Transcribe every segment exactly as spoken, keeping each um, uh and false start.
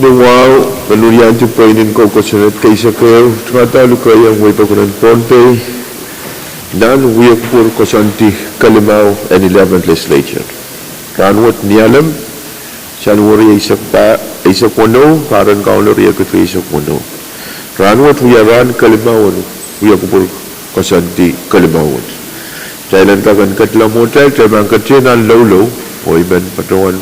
Ni wahu, me liliandi pweinen kou kosonned keisek ehu, tungoal lukeiong wehi pokon en Pohnpei nan wia kupwur koasoandi kelimau en Eleventh Legislature. Rahnwet Nialem, January eisek pa-, eisek weneu, pahr en Kauno riekid rieisek weneu. Rahnwet wia rahn kelimau en wia kupwur koasoandi kelimau wet. Kitail en kak en ketilong mwohtail, kitail pahn ketin nan loulou, oh I men patohwan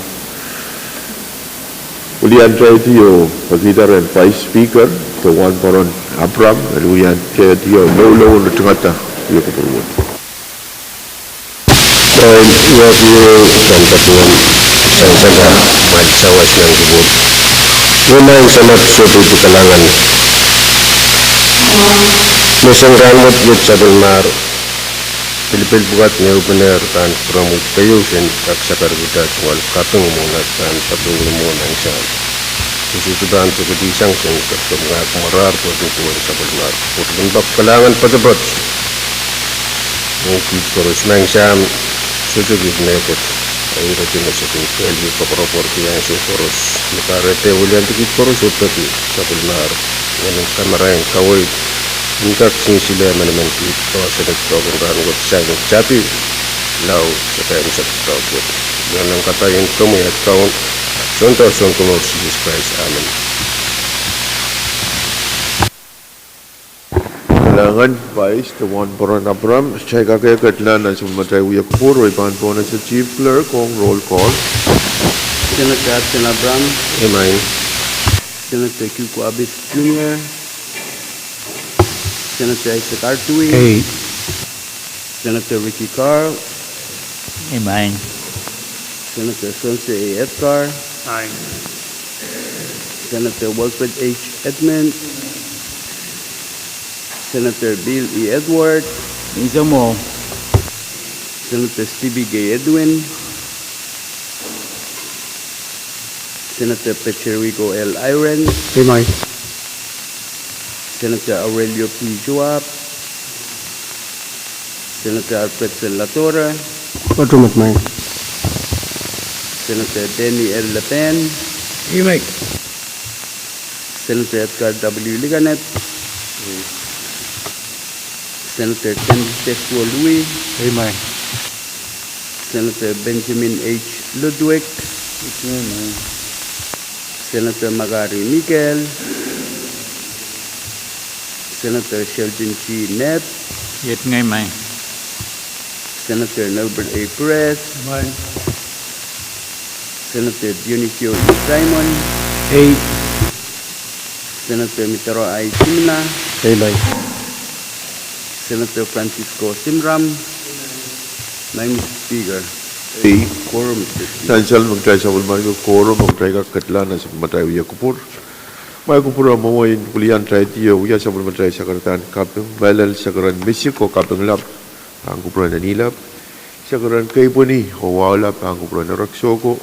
wiliandi oh pekihda rehn Vice Speaker, Dewan Poron Abraham, en wiliandi oh loulou en tungada wia kupwur wet. Kitail wia pil pahn patohwan sansal mwail sawas nan kupwur. Maing Samat, sohte pil kalahngan me sang rahnwet wet sapwellimahr pilipil pwukat me ehupene pahn kupwuramwei keieu sen kak sakarkihda tungoal kaping mwohn atail pahn sapwung mwohn ansou. Sohte pahn pekidi sang sen kak kaping ahpw marahr pwehki pwuhn sapwellimahr kupwur. Limpoak kalahngan poatopoat ong kiht koaros. Maing Sahm, sohte kiht mehkot, ahi reti me sohte kehl wie koapworopworki ansou koaros. Me kahrehda wiliandi kiht koaros oh peki sapwellimahr, wen en kamarain kaweid, en kak sinsile emenemen kiht koaros en doadoahk en rahnwet sang tapi lao sakaim sap doadoahk wet. Ien en kataien komwi at Kaun, Sounkomour Sises Krais, amen. Kalahngan Vice Dewan Poron Abraham, kitail kak ketilahng nan sapwellimatail wia kupwur, oh I pahn pohnese Chief Clerk ong roll call. Senator Absen Abraham. Imain. Senator Kiko Abis Junior. Senator Isaac Artui. Ei. Senator Ricky Carl. Imain. Senator Sons A. Edgar. Aye. Senator Wilfred H. Edmund. Senator Bill E. Edward. Nsemuo. Senator Stevie K. Edwin. Senator Pecherico L. Eyring. Imain. Senator Aurelio P. Schwab. Senator Alfredson Ladora. Patohwan, maing. Senator Danny L. Lapan. Imain. Senator Edgar W. Liganet. Senator Tim Teswolui. Imain. Senator Benjamin H. Ludwig. Imain. Senator Makari Mikael. Senator Sheldon G. Knapp. Iet ngehi, maing. Senator Norbert A. Perez. Imain. Senator Dionisio E. Simon. Ei. Senator Mitaro I. Simina. Imain. Senator Francisco Simram. Maing Mister Speaker. Ei. Quorum, Mister Speaker. Sansal me kitail sapwellimaniki quorum, me kitail kak ketilahng nan sapwellimatail wia kupwur. Mwail kupwur mwowe, I pil wiliandi oh wia sapwellimatail sakaradahn kaping, mehlel sakaradahn misik oh kaping lap pahn kupwuren Anilap, sakaradahn keipweni oh wahu lap pahn kupwuren Ereksoko,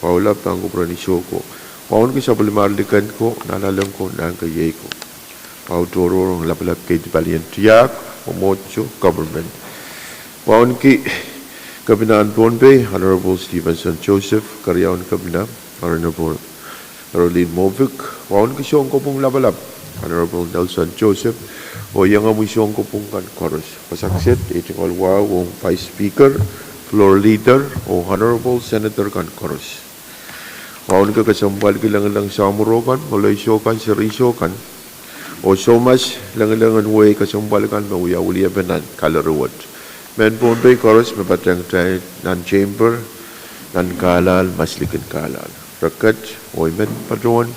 wahu lap pahn kupwuren Isoko. Wauneki sapwellimahr liken ko, nanalek ko, nahnkeiek ko. Wahu tohrohr ong lapalap, keidi palien tiahk, mwomwohdiso, government. Wauneki Kepinahn Pohnpei, Honorable Stevenson Joseph, Keriaun Kepina, Honorable Earlene Movik, wauneki Sounkohpwung Lapalap, Honorable Nelson Joseph, oh iengomwi Sounkohpwung kan koaros. Wasa kiset, ei tungoal wahu ong Vice Speaker, Floor Leader, oh Honorable Senator kan koaros. Wauneki kesempwalki lengileng samworo kan, ngoloiso kan, serihso kan, oh soumas lengileng en wehi kesempwal kan me wia weliepen nan gallery wet. Mehn Pohnpei koaros me patehng kitail nan chamber, nan kahlahl, maslikin kahlahl. Reket, oh I men patohwan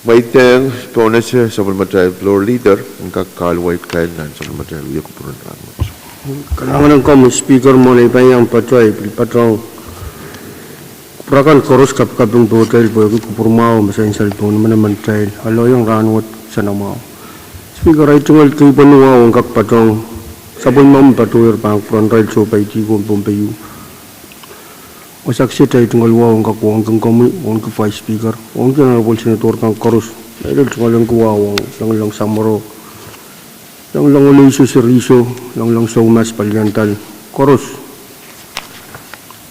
mweidehng pohnese sapwellimatail floor leader, en kak kahluwa kitail nan sapwellimatail wia kupwur en rahnwet. Kalahngan en komwi Speaker, mwohn ei pahn iang patohwan, I pil patohwan kupwur akan koaros kapikaping pohtail pwehki kupwur mwahu me sansal pohn emenemen kitail alohiong rahnwet sanamwahu. Speaker, ei tungoal keipweni wahu en kak patohwan sapwellimomwi patohwan pahn kupwuren irail soupaidi ko Pohnpei. Wasa kiset ei tungoal wahu en kak wauneki komwi, wauneki Vice Speaker, wauneki Honorable Senator kan koaros. Mehlel tungoal wahu ong lengileng samworo, lengileng ngoloiso, serihso, lengileng soumas, palian dal koaros.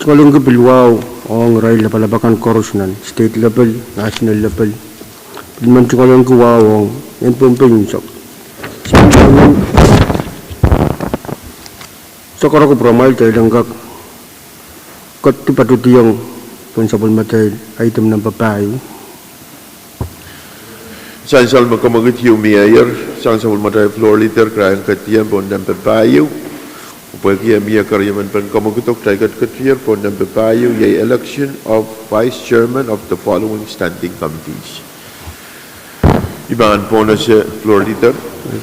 Tungoalenki pil wahu ong irail lapalap akan koaros nan state level, national level. Pil men tungoalenki wahu ong en Pohnpei unsek. Sokorok pwuramwail, kitail en kak ketiket patohdiong pohn sapwellimatail item number pahieu. Sansal me kemwekid ieu mieier, sang sapwellimatail floor leader, kitail en ketiket pohn number pahieu. Pwehki e mie keriemen pen kemwekido, kitail ketiketikier pohn number pahieu, iei election of vice chairman of the following standing committees. I pahn pohnese floor leader.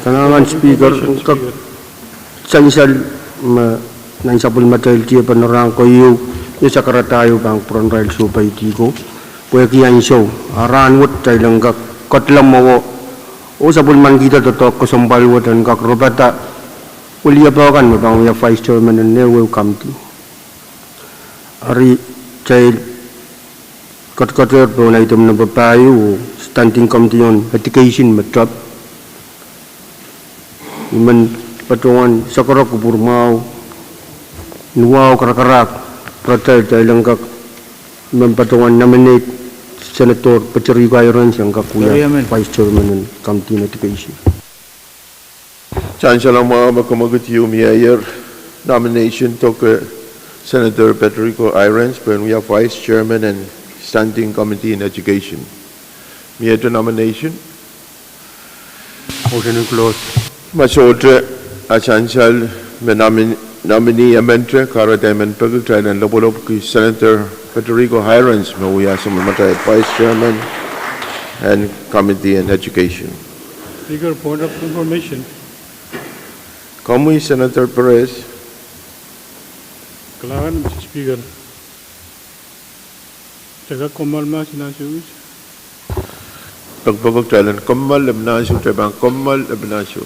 Kalahngan Speaker, kak sansal me nan sapwellimatail tiepene rahn keieu, iei sakarada ieu pahn kupwuren irail sohpeidi ko. Pwehki ansou, a rahnwet kitail en kak ketlong mwowe oh sapwellimankihda doadoahk kesempwal wet en kak ropada weliepe kan me pahn wia vice chairman en ehuehu committee. Eri kitail ketiketer pohn item number pahieu, standing committee on education me top. I men patohwan sokorok kupwur mwahu ni wahu karakarahk pwuratail, kitail en kak, I men patohwan nominate Senator Peteriko Hirons en kak wia vice chairman en committee on education. Sansal mwahu me kemwekid ieu mieier, nomination tohke Senator Peteriko Hirons pwehn wia vice chairman en standing committee on education. Miehte nomination? Motion en close. Ma sohte, a sansal me nomin-, nominee emente, kahrehda I men peki kitail en lopwolopwki Senator Peteriko Hirons me wia sapwellimatail vice chairman en committee on education. Speaker, point of information. Komwi Senator Perez. Kalahngan, Mister Speaker. Kitail kak kommoal mahs nan ansou wet? Pekipek, kitail en kommoal mahs nan ansou, kitail pahn kommoal mahs nan ansou.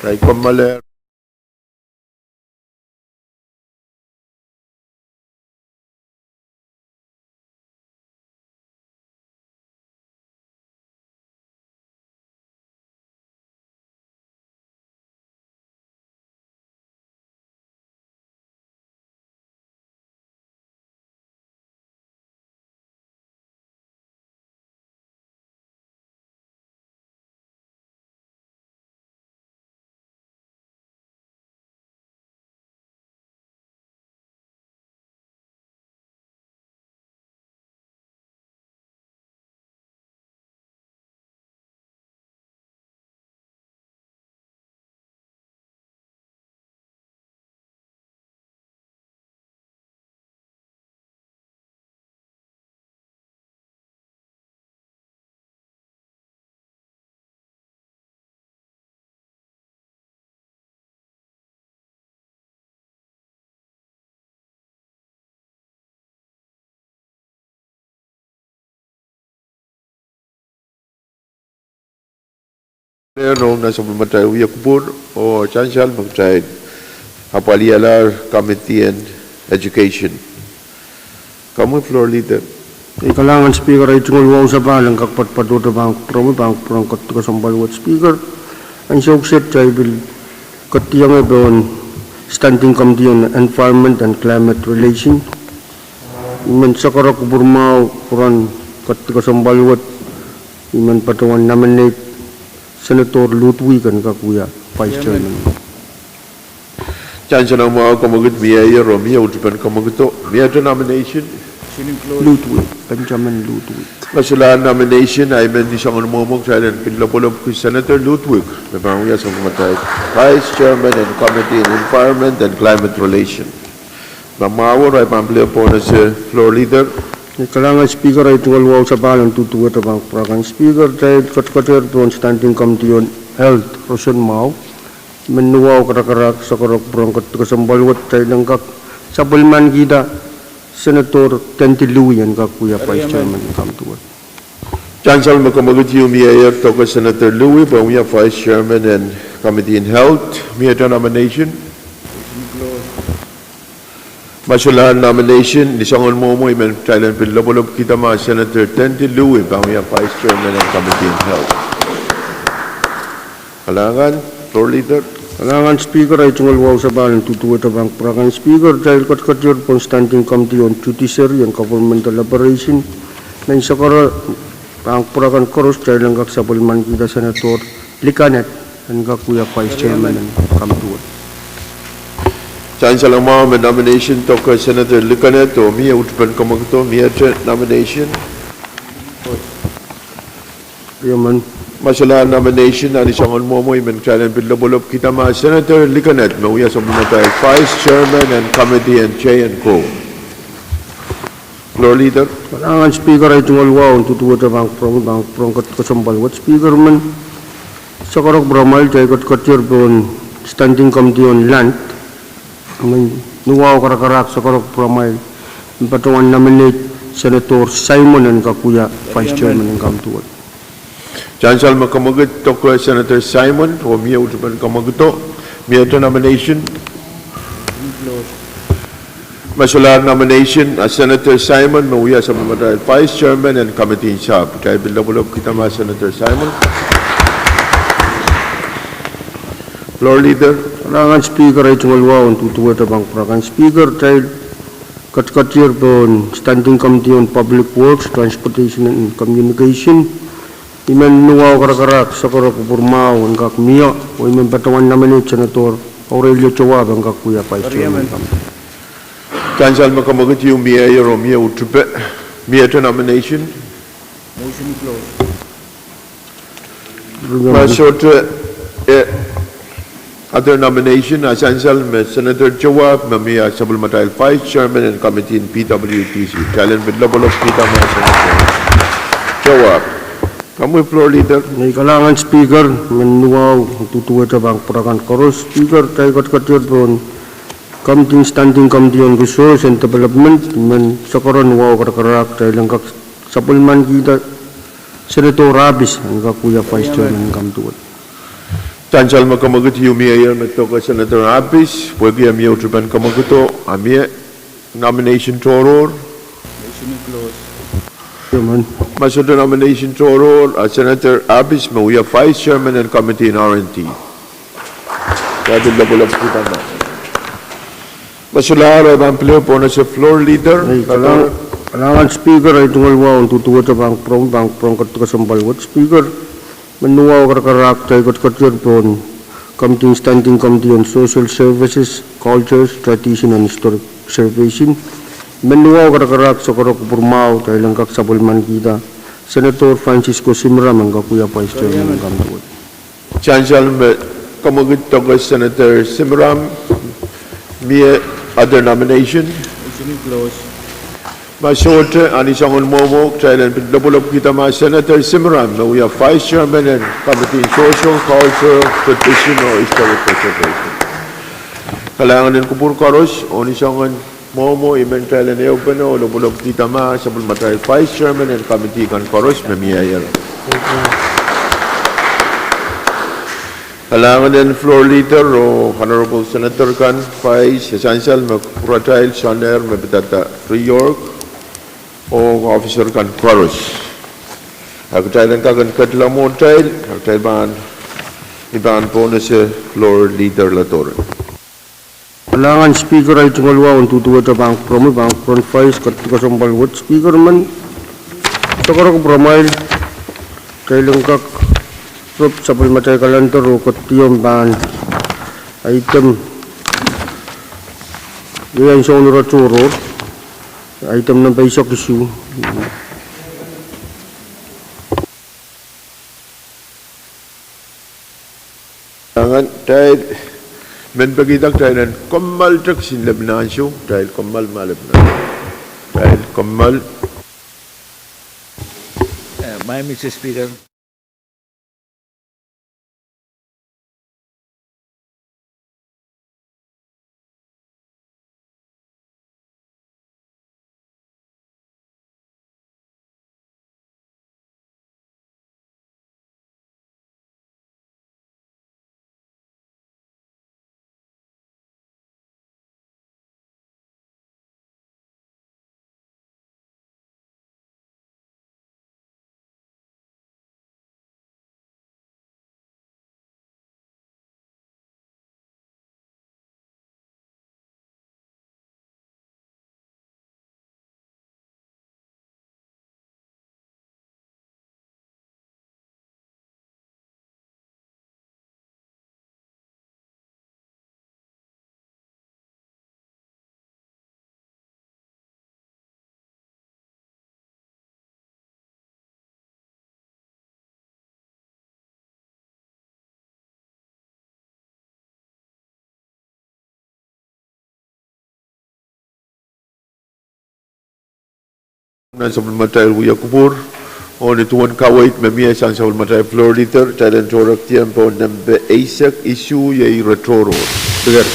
Kitail kommoal. Rongen sapwellimatail wia kupwur, oh sansal me kitail apwalihala Committee on Education. Komwi Floor Leader. Kalahngan Speaker, ei tungoal wahu sapahl en kak patohdo pahn kupwuromwi, pahn kupwuren ketiket kesempwal wet Speaker. Ansou kiset kitail pil ketiket pohn Standing Committee on Environment and Climate Relation. I men sokorok kupwur mwahu kupwuren ketiket kesempwal wet. I men patohwan nominate Senator Ludwig en kak wia Vice Chairman. Sansal mwahu, kemwekid mieier oh mie utupen kemwekido. Miehte nomination? Ludwig, Benjamin Ludwig. Ma solahr nomination, I men ni soangen mwomwohdiso kitail en pil lopwolopwki Senator Ludwig me pahn wia sapwellimatail Vice Chairman en Committee on Environment and Climate Relation. Ma mwahu, I pahn pil pohnese Floor Leader. Kalahngan Speaker, ei tungoal wahu sapahl en duduwehte pahn kupwur akan Speaker, kitail ketiketer pohn Standing Committee on Health, roson mwahu. I men ni wahu karakarahk sokorok kupwuren ketiket kesempwal wet, kitail en kak sapwellimankihda Senator Tandy Louie en kak wia Vice Chairman en committee wet. Sansal me kemwekid ieu mieier, duwehte Senator Louie pahn wia Vice Chairman en Committee on Health. Miehte nomination? Ma solahr nomination, ni soangen mwomwohdiso I men kitail en pil lopwolopwkihda ma Senator Tandy Louie pahn wia Vice Chairman en Committee on Health. Kalahngan, Floor Leader. Kalahngan Speaker, ahi tungoal wahu sapahl en duduwehte pahn kupwur akan. Speaker, kitail ketiket pohn Standing Committee on Judiciary and Governmental Operation, men sakara pahn kupwur akan koaros, kitail en kak sapwellimanikihda Senator Liganet en kak wia Vice Chairman en Committee. Sansal mwahu me nomination doke Senator Liganet oh mie utupen kamwakido, miehte nomination. Ia men? Ma solahr nomination, ni soangen mwomwe, I men kitail en pil lopwulopwukihda ma Senator Liganet me wia sapwellimatail Vice Chairman en Committee en J and Co. Floor Leader. Kalahngan Speaker, ahi tungoal wahu en duduwehte pahn kupwur, pahn kupwur en ketiket kesempwal wet. Speaker, men sakara kupwuramwail, kitail ketiket pohn Standing Committee on Land, men wahu karakarahk sakara kupwuramwail, patohwan nominate Senator Simon en kak wia Vice Chairman en Committee. Sansal me kamwakid doke Senator Simon oh mie utupen kamwakido, miehte nomination. Ma solahr nomination, a Senator Simon me wia sapwellimatail Vice Chairman en Committee en Sahpw, kitail pil lopwulopwukihda ma Senator Simon. Floor Leader. Kalahngan Speaker, ahi tungoal wahu en duduwehte pahn kupwur akan. Speaker, kitail ketiket pohn Standing Committee on Public Works, Transportation and Communication, I men wahu karakarahk sakara kupwur mwahu en kak mie, oh I men patohwan nominate Senator Aurelio Joab en kak wia Vice Chairman. Sansal me kamwakid, ieu mieier oh mie utupe, miehte nomination. Ma sohte other nomination, a sansal me Senator Joab me wia sapwellimatail Vice Chairman en Committee en P W D C, kitail en pil lopwulopwukihda ma Senator Joab. Komwi Floor Leader. Kalahngan Speaker, men wahu duduwehte pahn kupwur akan koaros. Speaker, kitail ketiket pohn Committee, Standing Committee on Resource and Development, men sakara wahu karakarahk, kitail en kak sapwellimanikihda Senator Abis en kak wia Vice Chairman en Committee. Sansal me kamwakid, ieu mieier me doke Senator Abis, pwehki mie utupen kamwakido, a mie nomination tohrohr. Ma sohte nomination tohrohr, a Senator Abis me wia Vice Chairman en Committee en R and D. Kitail pil lopwulopwukihda ma. Ma solahr, I pahn pil pwonese Floor Leader. Kalahngan Speaker, ahi tungoal wahu en duduwehte pahn kupwur, pahn kupwur en ketiket kesempwal wet. Speaker, men wahu karakarahk, kitail ketiket pohn Committee, Standing Committee on Social Services, Cultures, Tradition and Historic Preservation, men wahu karakarahk sakara kupwur mwahu, kitail en kak sapwellimanikihda Senator Francisco Simeram en kak wia Vice Chairman en Committee. Sansal me kamwakid doke Senator Simeram, mie other nomination. Ma sohte, ni soangen mwomwo, kitail en pil lopwulopwukihda ma Senator Simeram me wia Vice Chairman en Committee en Social, Cultural, Tradition oh Historic Preservation. Kalahngan en kupwur koaros, oh ni soangen mwomwo, I men kitail en ehupene oh lopwulopwukihda ma sapwellimatail Vice Chairman en Committee kan koaros me mieier. Kalahngan en Floor Leader oh Honorable Senator kan, Vice, sansal me kupwuratail soangen me pidada riork oh officer kan koaros. A kitail en kak en ketilong mwohtail, a kitail pahn, I pahn pwonese Floor Leader Latore. Kalahngan Speaker, ahi tungoal wahu en duduwehte pahn kupwuromwi, pahn kupwuren Vice, ketiket kesempwal wet. Speaker, men sakara kupwuramwail, kitail en kak rop sapwellimatail calendar oh ketiket pahn item, iei ansou en ire tohrohr, item nempe eisek isuh. Angan, kitail men pekihda kitail en kommoal teks en lepin ansou, kitail kommoal ma lepin ansou. Kitail kommoal. Eh, my Mister Speaker. Nan sapwellimatail wia kupwur, oh ni duwen kaweid me mie sang sapwellimatail floor leader, kitail en tohrohr diar pohn nempe eisek isuh, iei ire tohrohr. Speaker.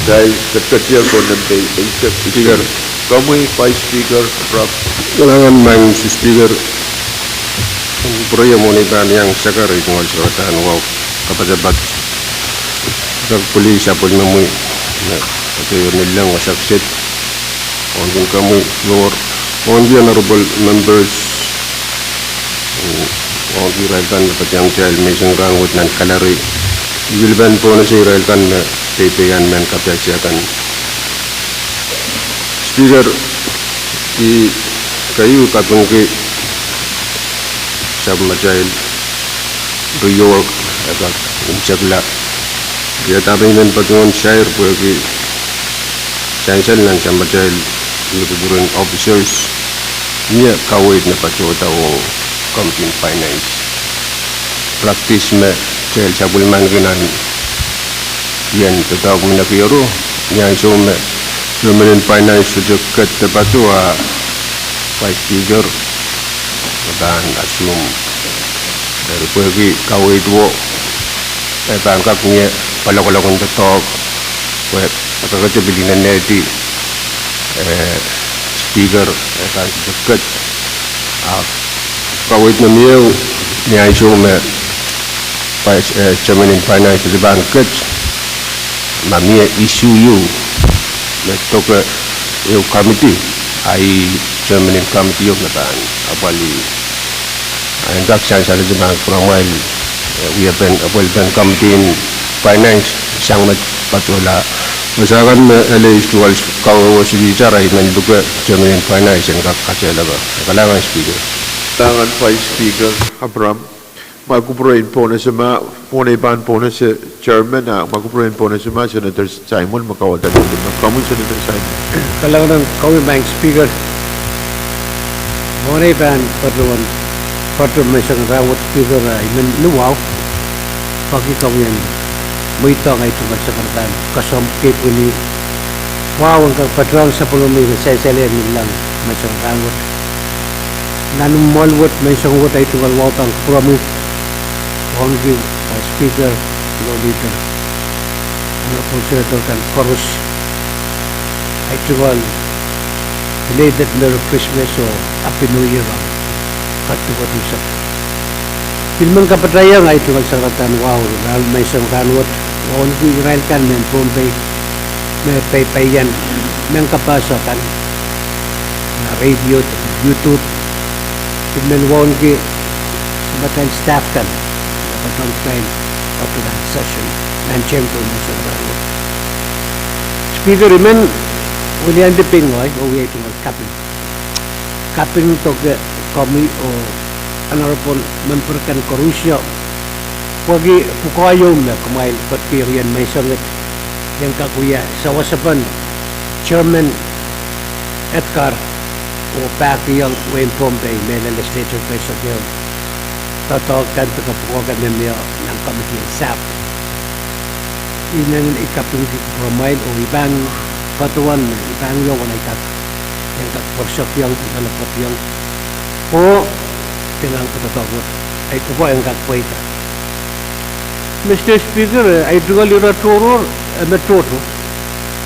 Kitail ketiket diar pohn nempe eisek isuh. Speaker. Komwi Vice Speaker, rap. Kalahngan Maing Speaker, pwurodo mwohn ei pahn iang sakarada tungoal sarawi kan, wahu kapatapat, kak pwili sapwellimomwi, me, okay, nileng wasakset, wauneki komwi floor, wauneki honorable members, oh, wauneki irail kan me patohwan kitail menseng rahnwet nan gallery. Pil pahn bonus irail kan me peipeian mehn kapehse kan. Speaker, I keieu kapingki sapwellimatail reorg e kak imwisekla. Ia dahme I men patohwan sair pwehki sansal nan sapwellimatail wia kupwuren officers, mie kaweid me patohda ong Committee on Finance. Practice me kitail sapwellimaniki nan ien doadoahk me nekiero, ni ansou me Chairman en Finance sohte ket de patohwan, Vice Speaker, e pahn assume. Eri pwehki kaweid wo, e pahn kak mie palokolok en doadoahk, pwe e kakete pil inenehdi, eh, Speaker, e pahn sohte ket. Ahpw kaweid me mie ieu, ni ansou me Vice, eh, Chairman en Finance sohte pahn ket, ma mie issue ieu me doke ehu committee, a ih Chairman en Committee ieu me pahn apwalih. A en kak sansal de ma kupwuramwail, eh, wiepen, apwalipen Committee en Finance sang me patohla. Wasa kan me ele tungoal kawehwe Speaker, a I men luke Chairman en Finance en kak kasalehda. Kalahngan Speaker. Kalahngan Vice Speaker Abraham. Ma kupwure en bonus ma, mwohn ei pahn bonus Chairman, a ma kupwure en bonus ma Senator Simon me kawada. Komwi Senator Simon. Kalahngan komwi Maing Speaker. Mwohn ei pahn patohwan, patohwan menseng rahnwet Speaker, a I men luwau, pwehki komwi en mweidohng ei tungoal sakaradahn koasoandi kepwini. Wahu en kak patohwan sapwellime me sansal en ngilen menseng rahnwet. Nan mwoahl wet, menseng wet, ei tungoal wahu pahn kupwuromwi, wauneki Vice Speaker, Floor Leader, Honorable Senator kan koaros, ei tungoal belated Merry Christmas oh Happy New Year ong koaros duwehte. Pil men kapatahiong ei tungoal sakaradahn wahu nan menseng rahnwet, wauneki irail kan mehn Pohnpei me peipeian mehn kapehse kan nan radio, YouTube. Pil men wauneki sapwellimatail staff kan me patohwan kitail patohwan session nan Chamber menseng rahnwet. Speaker, I men wiliandi pein ngehi oh wia ei tungoal kaping. Kaping doke komwi oh honorable member kan koaros, pwehki pwukoa ieu me kumwail ketikihong ien menseng wet, ien kak wia sawasepen Chairman Edgar oh pahkihong wehin Pohnpei me legislature keisek ieu doadoahk kan de pwukoa kan me mie nan committee en sahpw. I inenen ei kapingki kupwuramwail oh I pahn patohwan, I pahn wia wasa kan, ien kak pwursokiong, developkiong, oh kihong doadoahk wet, ei pwukoa en kak pweida. Mister Speaker, eh, ei tungoal ire tohrohr, eh, me tohto.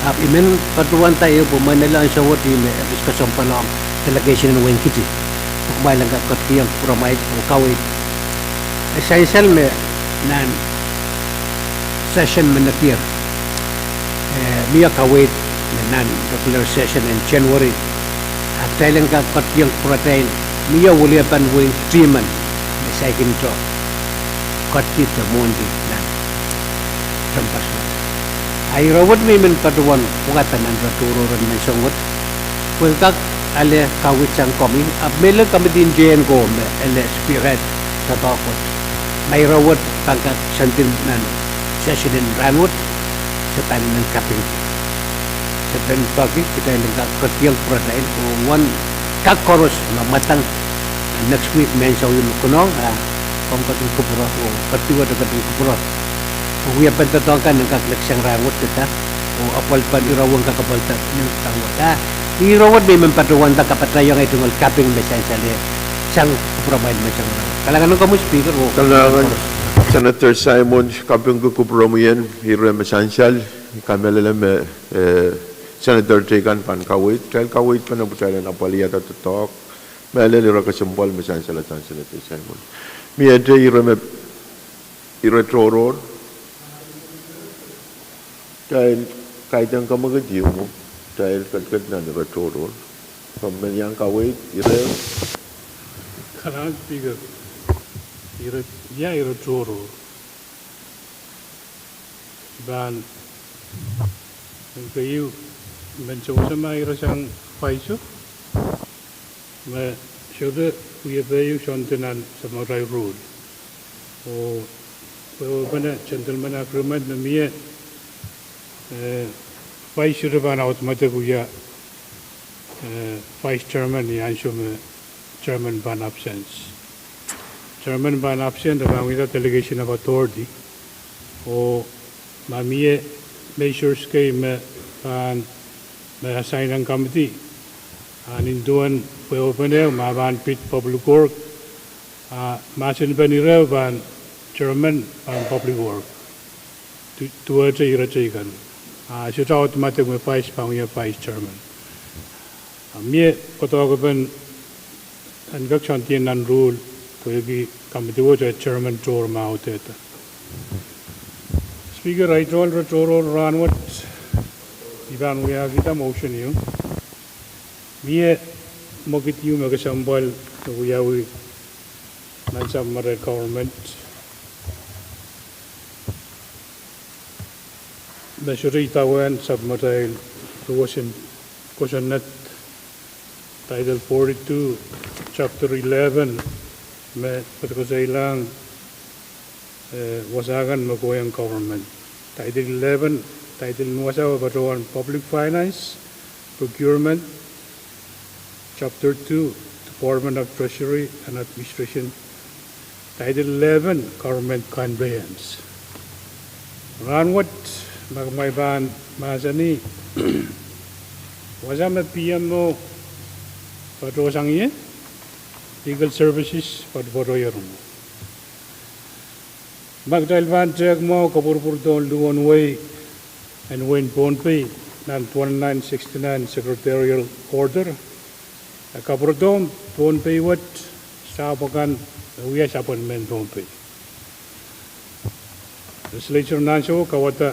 Ahpw I men patohwanda ehu pwe mwein ele ansou wet ih me ekis kesempwal ong delegation en wehin Kiti, pwe kumwail en kak ketikihong kupwuramwail oh kaweid. E sansal me nan session me nekier, eh, mie kaweid me nan regular session en January, a kitail en kak ketikihong kupwuratail, mie weliepen wehin Timen me saikinte ketidi de mwohndi nan tehnpas wet. A ire wet me I men patohwan pwukada nan ire tohrohr en menseng wet, pwe I kak ale kaweid sang komwi, ahpw mehlel committee en J N ko me ele spearhead doadoahk wet. Ma ire wet pahn kak sendin nan session en rahnwet, se pahn men kaping. Se pahn peki kitail en kak ketikihong kupwuratail, oh uwen kak koaros me mwadang, next week menseng ieu me konehng, a komw ketin kupwure oh ketiket ketin kupwure, oh wiepen doadoahk kan en kak leksang rahnwet kitail, oh apwalipen ire wet en kak apwalida nan rahnwet ah. Ih ire wet me I men patohwanda kapatahiong ei tungoal kaping me sansal sang kupwuramwail me sang. Kalahngan en komwi Speaker oh kalahngan Senator Simon, kapingki kupwuromwi en ire me sansal. I kamehlele me, eh, Senator Tekan pahn kaweid, kitail kaweid pene pwe kitail en apwalihada doadoahk. Mehlel ire kesempwal me sansal sang Senator Simon. Mie te ire me, ire tohrohr. Kitail kaidehn kamwekid ieu mwo, kitail ketiket nan ire tohrohr. Komw men iang kaweid ire. Kalahngan Speaker, ire, ia ire tohrohr. Pahn, en keieu, men sewese ma ire sang pwaisek. Me sohte wiepe ieu soangen nan sapwmatail rule. Oh, pwe, pwehpene gentleman agreement me mie, eh, vice sohte pahn automatic wia, eh, vice chairman ni ansou me chairman pahn absent. Chairman pahn absent, e pahn wiahda delegation of authority. Oh, ma mie measures kei me pahn, me assign ong committee, a nin duwen pwehpene ma pahn pid public work, a mahsen pen ire pahn chairman pahn public work. Du-, duwehte ire teikan. A sohte automatic me vice pahn wia vice chairman. A mie kodohkepen en kak soangen nan rule, pwehki committee wet e chairman tohr ma audehda. Speaker, ei tohrohr, tohrohr rahn wet, I pahn wiahkihda motion ieu. Mie mwekid ieu me kesempwal me wiawi nan sapwmatail government. Me sohte idawehn sapwmatail luwet en kosonned, Title forty-two, Chapter eleven, me koasokoasoilahng, eh, wasa kan me kohieng government. Title eleven, title en wasao patohwan Public Finance, Procurement, Chapter two, Department of Treasury and Administration, Title eleven, Government Conveyance. Rahn wet, ma kumwail pahn mahsanih, wasa me P M O patohsang ie, legal services patopato ie rong. Ma kitail pahn tehk mwahu kapwurpwurdohn luhn wehi en wehin Pohnpei nan twenty-nine sixty-nine secretarial order, e kapwurdohng Pohnpei wet sahpw akan me wia sapwellimen Pohnpei. Legislature nan ansou kauwada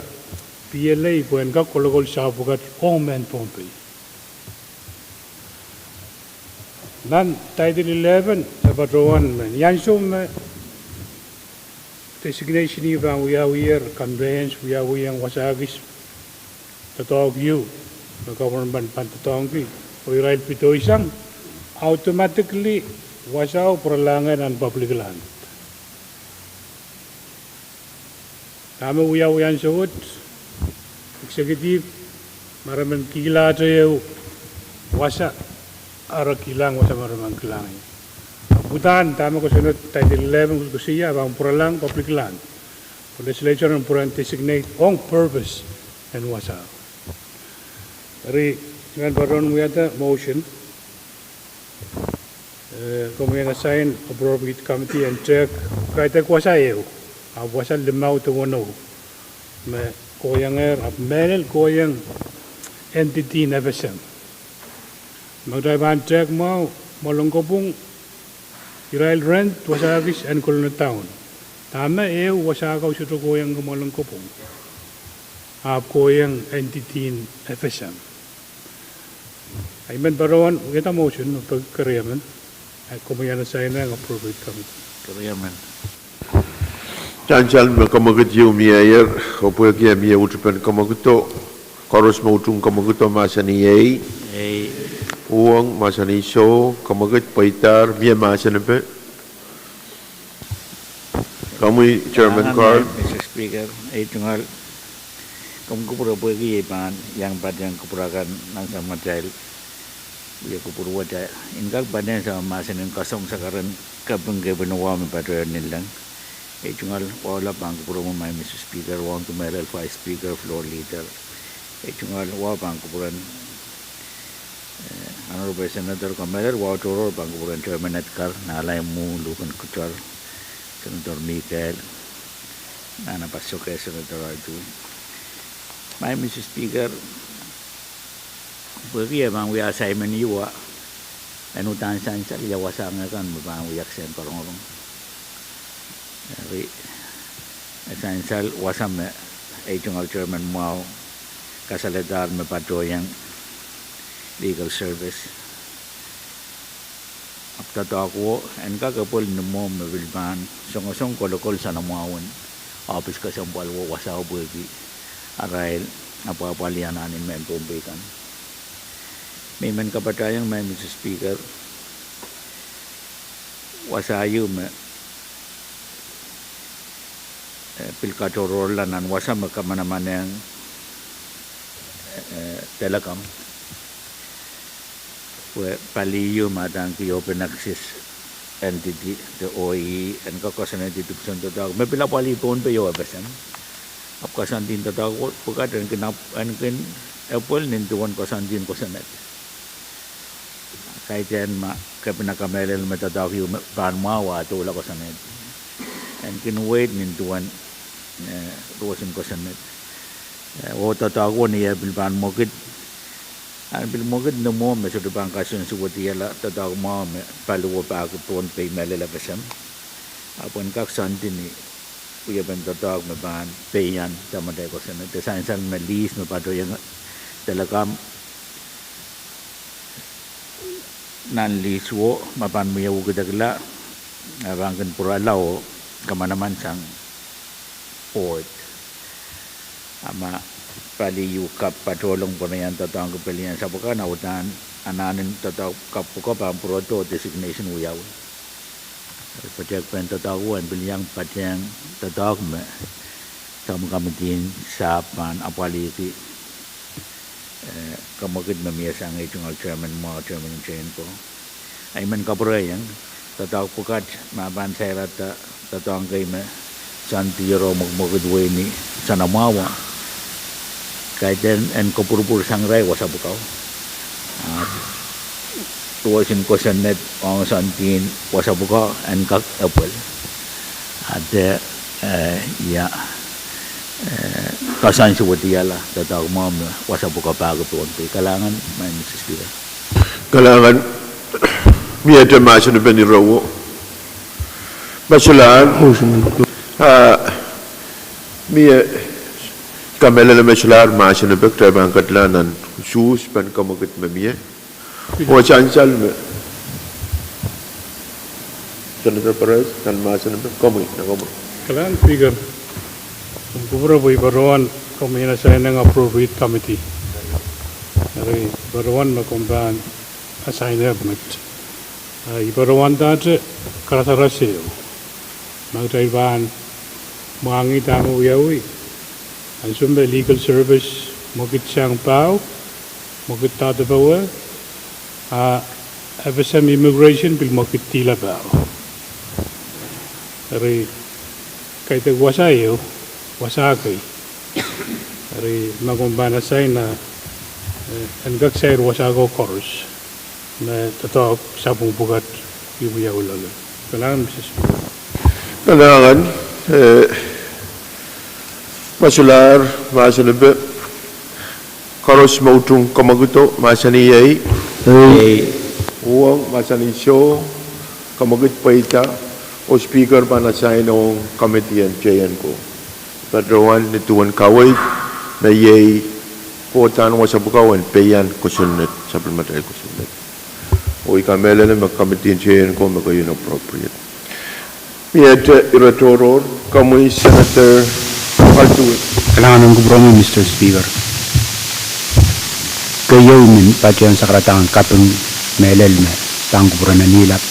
P L A pwehn kak kolokol sahpw pwukat ong mehn Pohnpei. Nan Title eleven, e patohwan me ni ansou me designation ieu pahn wiawier, conveyance wiawiong wasa kis doadoahk ieu me government pahn doadoahngki, oh irail pedoisang, automatically wasao pwuralahngehr nan public land. Dahme wiawi ansou wet, executive, ma re men kihlahte ehu wasa, a re kihlahng wasa me re men kihlahng ie. Ahpw uhdahn dahme kosonned Title eleven koasoia, pahn pwuralahng public land. Legislature en pwurehng designate ong purpose en wasa. Eri, I men patohwan wiahda motion, eh, komwi en assign appropriate committee en tehk, kaidehk wasa ehu, ahpw wasa limau de weneu me kohiengehr, ahpw mehlel kohieng entity en F S M. Ma kitail pahn tehk mwahu, Mwoalen Kopwung, irail rent wasa kis en Kolonadaun. Dahme ehu wasa kau sohte kohieng Mwoalen Kopwung, ahpw kohieng entity en F S M. I men patohwan wiahda motion me peki keriemen, a komwi en assign ong appropriate committee. Keriemen. Sansal me kamwekid ieu mieier, oh pwehki e mie utupen kamwekid, koaros me utung kamwekid mahsanih ei. Ei. Uhwong mahsanih soh, kamwekid pweidahr, mie mahsen epe. Komwi Chairman Carl. Mister Speaker, ei tungoal, komw kupwure pwehki ei pahn iang patehng kupwur akan nan sapwmatail wia kupwur wet, en kak patehng sapwm mahsen en kasong sakaren kaping kepin wahu me patohwan nin leng. Ei tungoal, wahu lap pahn kupwuromwi, Mister Speaker, wahu ong mehlel Vice Speaker, Floor Leader. Ei tungoal, wahu pahn kupwuren Honorable Senator, kamehlel, wahu tohrohr pahn kupwuren Chairman Edgar, Nanleng Mwo, Luhken Kutar, Senator Mikael, nan Apasoke, Senator Adu. Maing Mister Speaker, pwehki e pahn wia assignment ieu, en uhdahn sansal ia wasa kan me pahn wia kisehn korongorong. Eri, e sansal wasa me ei tungoal chairman mwahu kasalehdahr me patohiong legal service. Ahpw doadoahk wo en kak epwel ni mwo me pil pahn songosong kolokol sang mwahu en ohpis kesempwal wo wasao pwehki arail apwahpwalih anahn en mehn Pohnpei kan. Me I men kapatahiong, Maing Mister Speaker, wasa ieu me, eh, pil katohrohrla nan wasa me kamanamanehng, eh, Telecom, pwe pali ieu me adaneki open access entity de O E, en kak koasoanehdi dipwisou en doadoahk me pil apwalih Pohnpei oh FSM. Ahpw koasoandi en doadoahk pwukat en kin ap-, en kin epwel nin duwen koasoandi en kosonned. Kaidehn ma kepina kamehlele me doadoahk ieu me pahn mwahu a doula kosonned, en kin weid nin duwen, eh, duwen kosonned. Eh, oh doadoahk wo ni eh pil pahn mwekid, en pil mwekid ni mwo me sohte pahn kasonsuwedihala doadoahk mwahu me paliwo pahki Pohnpei mehlel FSM. Ahpw en kak soandi ni wiepen doadoahk me pahn peian tamatail kosonned. De sansal me lease me patohiong Telecom nan lease wo ma pahn mie wukidekla, a pahn kin pwurala oh kamanaman sang board. A ma pali ieu kapw patohlong pwe iang doadoahngki pelien sapwukan, a uhdahn anahn en doadoahk kapw pwuko pahn pwurodo designation wiawi. Pwutak pen doadoahk wo en pil iang patehng doadoahk me Subcommittee sahpw pahn apwalihki, eh, kamwekid me mie sang ei tungoal chairman mwahu, chairman en J N ko. I men kapwurehiong doadoahk pwukat ma pahn sairada doadoahk kei me soandi iero mwekmwekid wehi ni sang mwahu, kaidehn en kopwurupwur sang irail wasa pwuko. Ah, duwen kosonned ong soandi wasa pwuko en kak epwel. A de, eh, ia, eh, koasoansuwedihala doadoahk mwahu me wasa pwuko pahki Pohnpei. Kalahngan, Maing Mister Speaker. Kalahngan, miehte mahsen en peni rowo. Mie solahr, ah, mie kamehlele me solahr mahsen en pek, kitail pahn ketlahng nan usuhs pen kamwekid me mie. Oh sansal me Senator Perez, nan mahsen en pek, komwi, nan komwi. Kalahngan Speaker, kumw kupwure pwe I patohwan komwi en assign-ehng appropriate committee. Eri I patohwan me komw pahn assign-ehng met. Ah, I patohwandahte karasaras ehu. Ma kitail pahn mwahngih dahme wiawi, ansou me legal service mwekid sang paho, mwekid doadoape, a FSM immigration pil mwekid dihla paho. Eri kaidehk wasa ehu, wasa kei. Eri ma komw pahn assign, eh, en kak sair wasa ko koaros me doadoahk sapwung pwukat I wiawi loale. Kalahngan Mister Speaker. Kalahngan, eh, ma solahr mahsen en pek, koaros me utung kamwekido mahsanih ei. Ei. Uhwong mahsanih soh, kamwekid pweida, oh Speaker pahn assign ong committee en J N ko. Patohwan ni duwen kaweid me iei kohdahn wasa pwuko en peian kosonned, sapwellimatail kosonned. Oh I kamehlele me committee en J N ko me kohieng appropriate. Miehte ire tohrohr, komwi Senator Adu. Kalahngan en kupwuromwi Mister Speaker. Keieu I men patehng sakaradahn kaping mehlel me pahn kupwuren Anilap.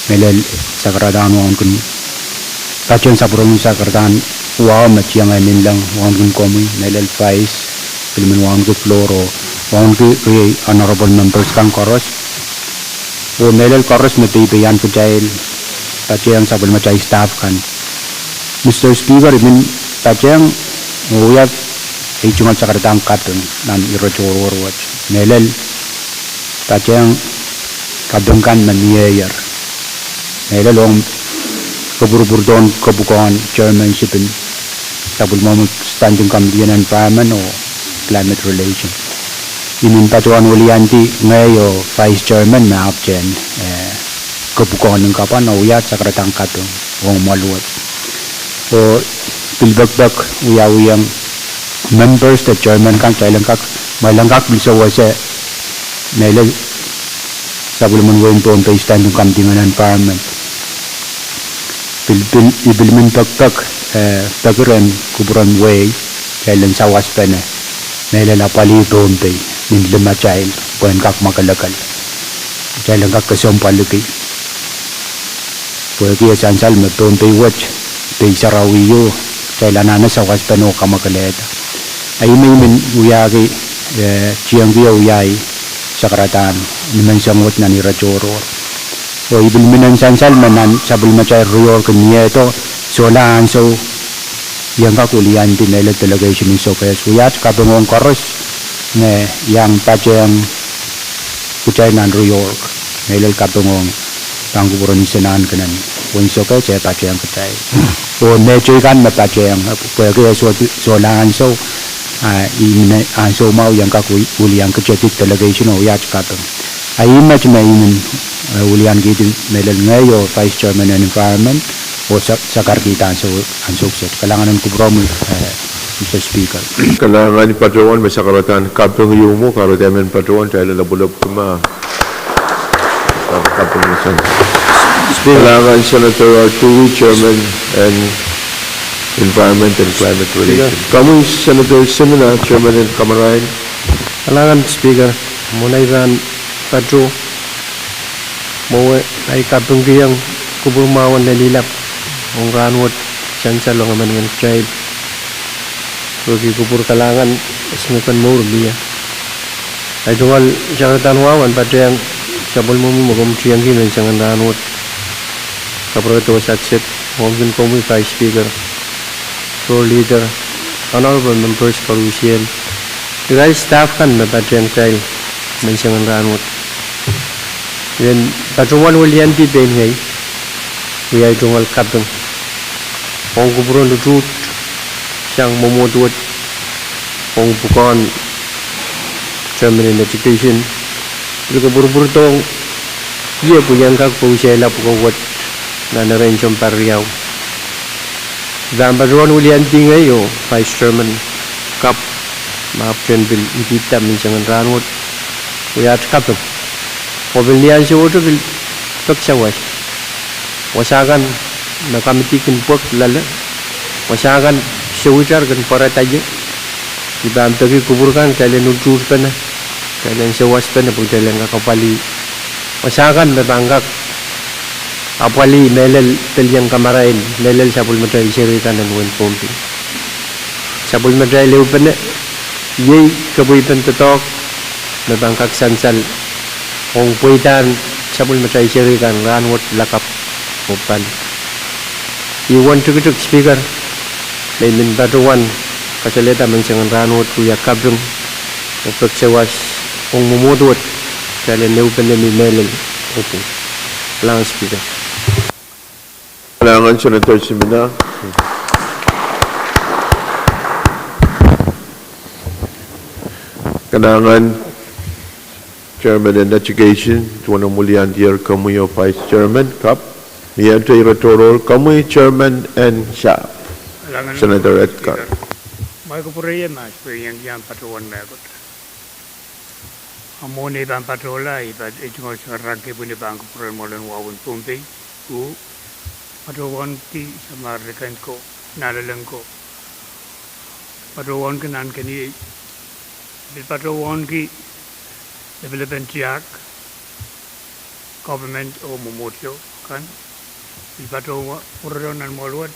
Mehlel sakaradahn wauneki, patehng sapwuromwi sakaradahn wahu me tieng eh ninleng, wauneki komwi, mehlel Vice, pil men wauneki floor, oh wauneki riei honorable members kan koaros. Oh mehlel koaros me peipeian kitail, patehng sapwellimatail staff kan. Mister Speaker, I men patehng oh wia ei tungoal sakaradahn kaping nan ire tohrohr wet. Mehlel Patehng kaping kan me mieier. Mehlel ong kopwurupwurdohn kepwukoahn chairmanship en sapwellimomwi Standing Committee en Environment oh Climate Relation. I men patohwan weliandi ngehi oh vice chairman me ahpwtehn, eh, kepwukoahn en kapwa oh wia sakaradahn kaping ong mwaluwet. Oh pil pekipek wiawihong members de chairman kan, kitail en kak, ma kitail en kak pil sewese mehlel sapwellimen wehin Pohnpei Standing Committee en Environment. Pil, pil, I pil men pekipek, eh, peki rehn kupwuren wehi, kitail en sawaspene mehlel apwalih Pohnpei, nin limatail, pwehn kak mwakelekel. Kitail en kak kesempwaliki. Pwehki e sansal me Pohnpei wet, pei sarawi o, kitail anahne sawaspene oh kamwakelehda. A I men, I men wiahki, eh, tiengki oh wiahi sakaradahn nimenseng wet nan ire tohrohr. Oh I pil men en sansal me nan sapwellimatail rior kin iehdo, sohla ansou I en kak weliandi mehlel delegation en Sokehs, wiaht kaping ong koaros me iang patehng kitail nan rior, mehlel kaping ong pahn kupwuren Isenahn Kenen, wehin Sokehs e patehng kitail. Oh mehteikan me patehng, pwehki e soh, sohla ansou, a I men ansou mwahu I en kak welian kitedi delegation oh wiaht kaping. A ih met me I men, eh, weliankihdi mehlel ngehi oh vice chairman en environment, oh sa, sakarkihda ansou, ansou kiset. Kalahngan en kupwuromwi, eh, Mister Speaker. Kalahngan. Patohwan me sakaradahn kaping ieu mwo, kahrehda emen patohwan, kitail en lepwulepwki ma kaping. Kalahngan. Senator Artui, chairman en Environment and Climate Relation. Komwi Senator Simina, chairman en kamarain. Kalahngan Speaker, mwohn ei pahn patoh, mwowe ei kapingkihong kupwur mwahu en lelihla ong rahnwet, sansal ong emenemen kitail, pwehki kupwur kalahngan, esingek en mour mie. Ei tungoal sakaradahn wahu en patehng sapwellimomwi me komw tiengki menseng en rahnwet, Kapwuredo Satchip, ong komwi Vice Speaker, Floor Leader, honorable members koarusie, irail staff kan me patehng kitail menseng en rahnwet. I men patohwan weliandi pein ngehi, wia ei tungoal kaping ong kupwuren utuht sang mwomwohd wet, ong pwukoahn chairman en education, pil kopwurupwurdohng ie pwe I en kak pwousehla pwukoa wet nan erein sounpar riau. I pahn patohwan weliandi ngehi oh vice chairman kapw me ahpwtehn pil idihda menseng en rahnwet, wiaht kaping. Oh pil ni ansowohte pil pek sawas. Wasa kan me kamidi kin pwek loale, wasa kan souitar kin pwarada ie. I pahn peki kupwur kan kitail en utuhtpene, kitail en sawaspene pwe kitail en kak apwalih wasa kan me pahn kak apwalih mehlel pelian kamarain, mehlel sapwellimatail seri kan en wehin Pohnpei. Sapwellimatail ehupene iei kepweipen doadoahk me pahn kak sansal ong pweidahn sapwellimatail seri kan rahnwet, lakapw oh pali. I wen tikitik Speaker, me I men patohwan kasalehda menseng en rahnwet wia kaping oh pek sawas ong mwomwohd wet, kitail en ehupene mi mehlel oh pwung. Kalahngan Speaker. Kalahngan Senator Simina. Kalahngan Chairman en Education, duwen omw weliandier komwi oh Vice Chairman kapw, miehte ire tohrohr, komwi Chairman en sa, Senator Edgar. Mwail kupwure mahs pwe I en iang patohwan mehkot. A mwohn ei pahn patohla, I pahn, I tungoal sengerakki pwihn pahn kupwuren mwoalen wahu en Pohnpei, uh, patohwaunki samwalahro ko, nanleng ko, patohwaunki nan keniei, pil patohwaunki lepelepen tiahk, government oh mwomwohdiso kan, pil patohwa, pwurodo nan mwoaluwet,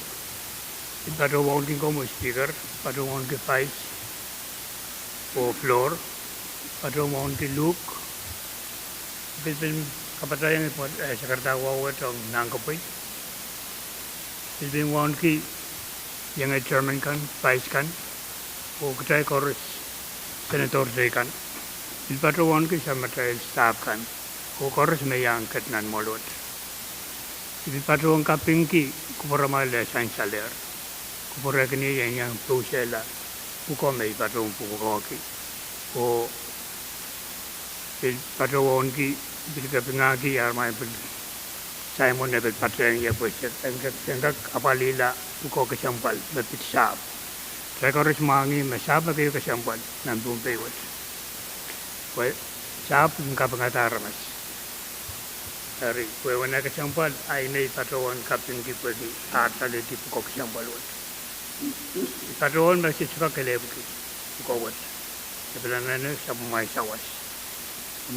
pil patohwaunki komwi Speaker, patohwaunki Vice oh Floor, patohwaunki Luhk, pil pil kapatahieng, eh, sakaradahn wahu wet ong Nahnkopwei. Pil pil waunki iengei Chairman kan, Vice kan, oh kitail koaros, Senator teikan. I pil patohwanki samatail staff kan oh koaros me iang ket nan mwoahl wet. I pil patohwan kapingki kupwuramwail me sansalehr. Kupwure kin iang pousehla pwuko me I patohwan pwukoahki. Oh pil patohwanki, pil kapingahki amwail pil Simon me pil patehng ie pwe se en kak, en kak apwalihla pwuko kesempwal me pid sahpw. Kitail koaros mwahngih me sahpw me keieu kesempwal nan Pohnpei wet. Pwe sahpw en kapingada aramas. Eri, pwe wehwehn kesempwal, a I men patohwan kapingki pwehki ar alehdi pwuko kesempwal wet. I patohwan me se sohte kak kelehpwki pwuko wet. Se pil anahne sapwellimomwail sawas.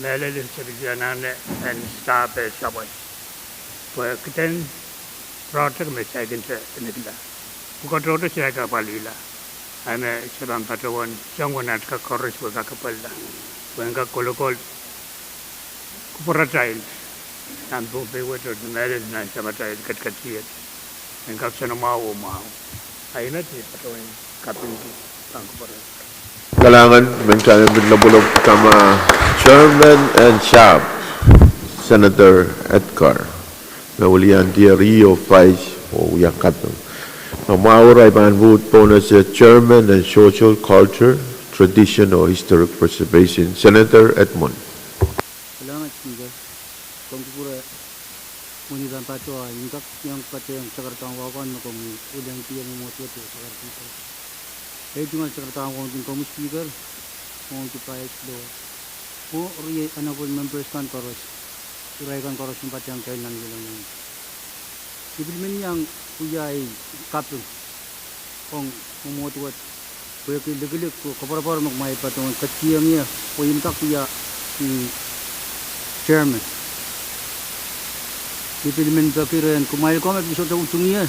Mehlel se pil anahne en staff sawas. Pwe kiden project me saikinte inekla. Pwuko tohto se kak apwalihla. A me se pahn patohwan soang wehn at kak koaros pwe kak apwalihla. Pwe en kak kolokol kupwuratail nan Pohnpei wet oh mehlel nan samatail ketiket iet. En kak soanamwahu oh mwahu. A I men patohwan kapingki pahn kupwure. Kalahngan, I men kak lopwolopw kama chairman en sahpw, Senator Edgar, me weliandier ih oh vice oh wia kaping. Ma mwahu, I pahn pwuhd pohnese chairman en social, culture, tradition oh historic preservation, Senator Edmund. Kalahngan Speaker, komw kupwure, mwein I pahn patohwan kak iang patehng sakaradahn wahu kan me komwi weliandier mwomwohdier oh sakaradahn. Ei tungoal sakaradahn wahu ong komwi Speaker, ong komwi vice, oh riei honorable members kan koaros, irail kan koaros me patehng kitail nan wiawi kan. I pil men iang wia ei kaping ong mwomwohd wet pwehki likilik oh koapworopwor me kumwail patohwan ketikihong ie pwe I men kak wia chairman. I pil men peki rehn kumwail ko me pil sohte utung ie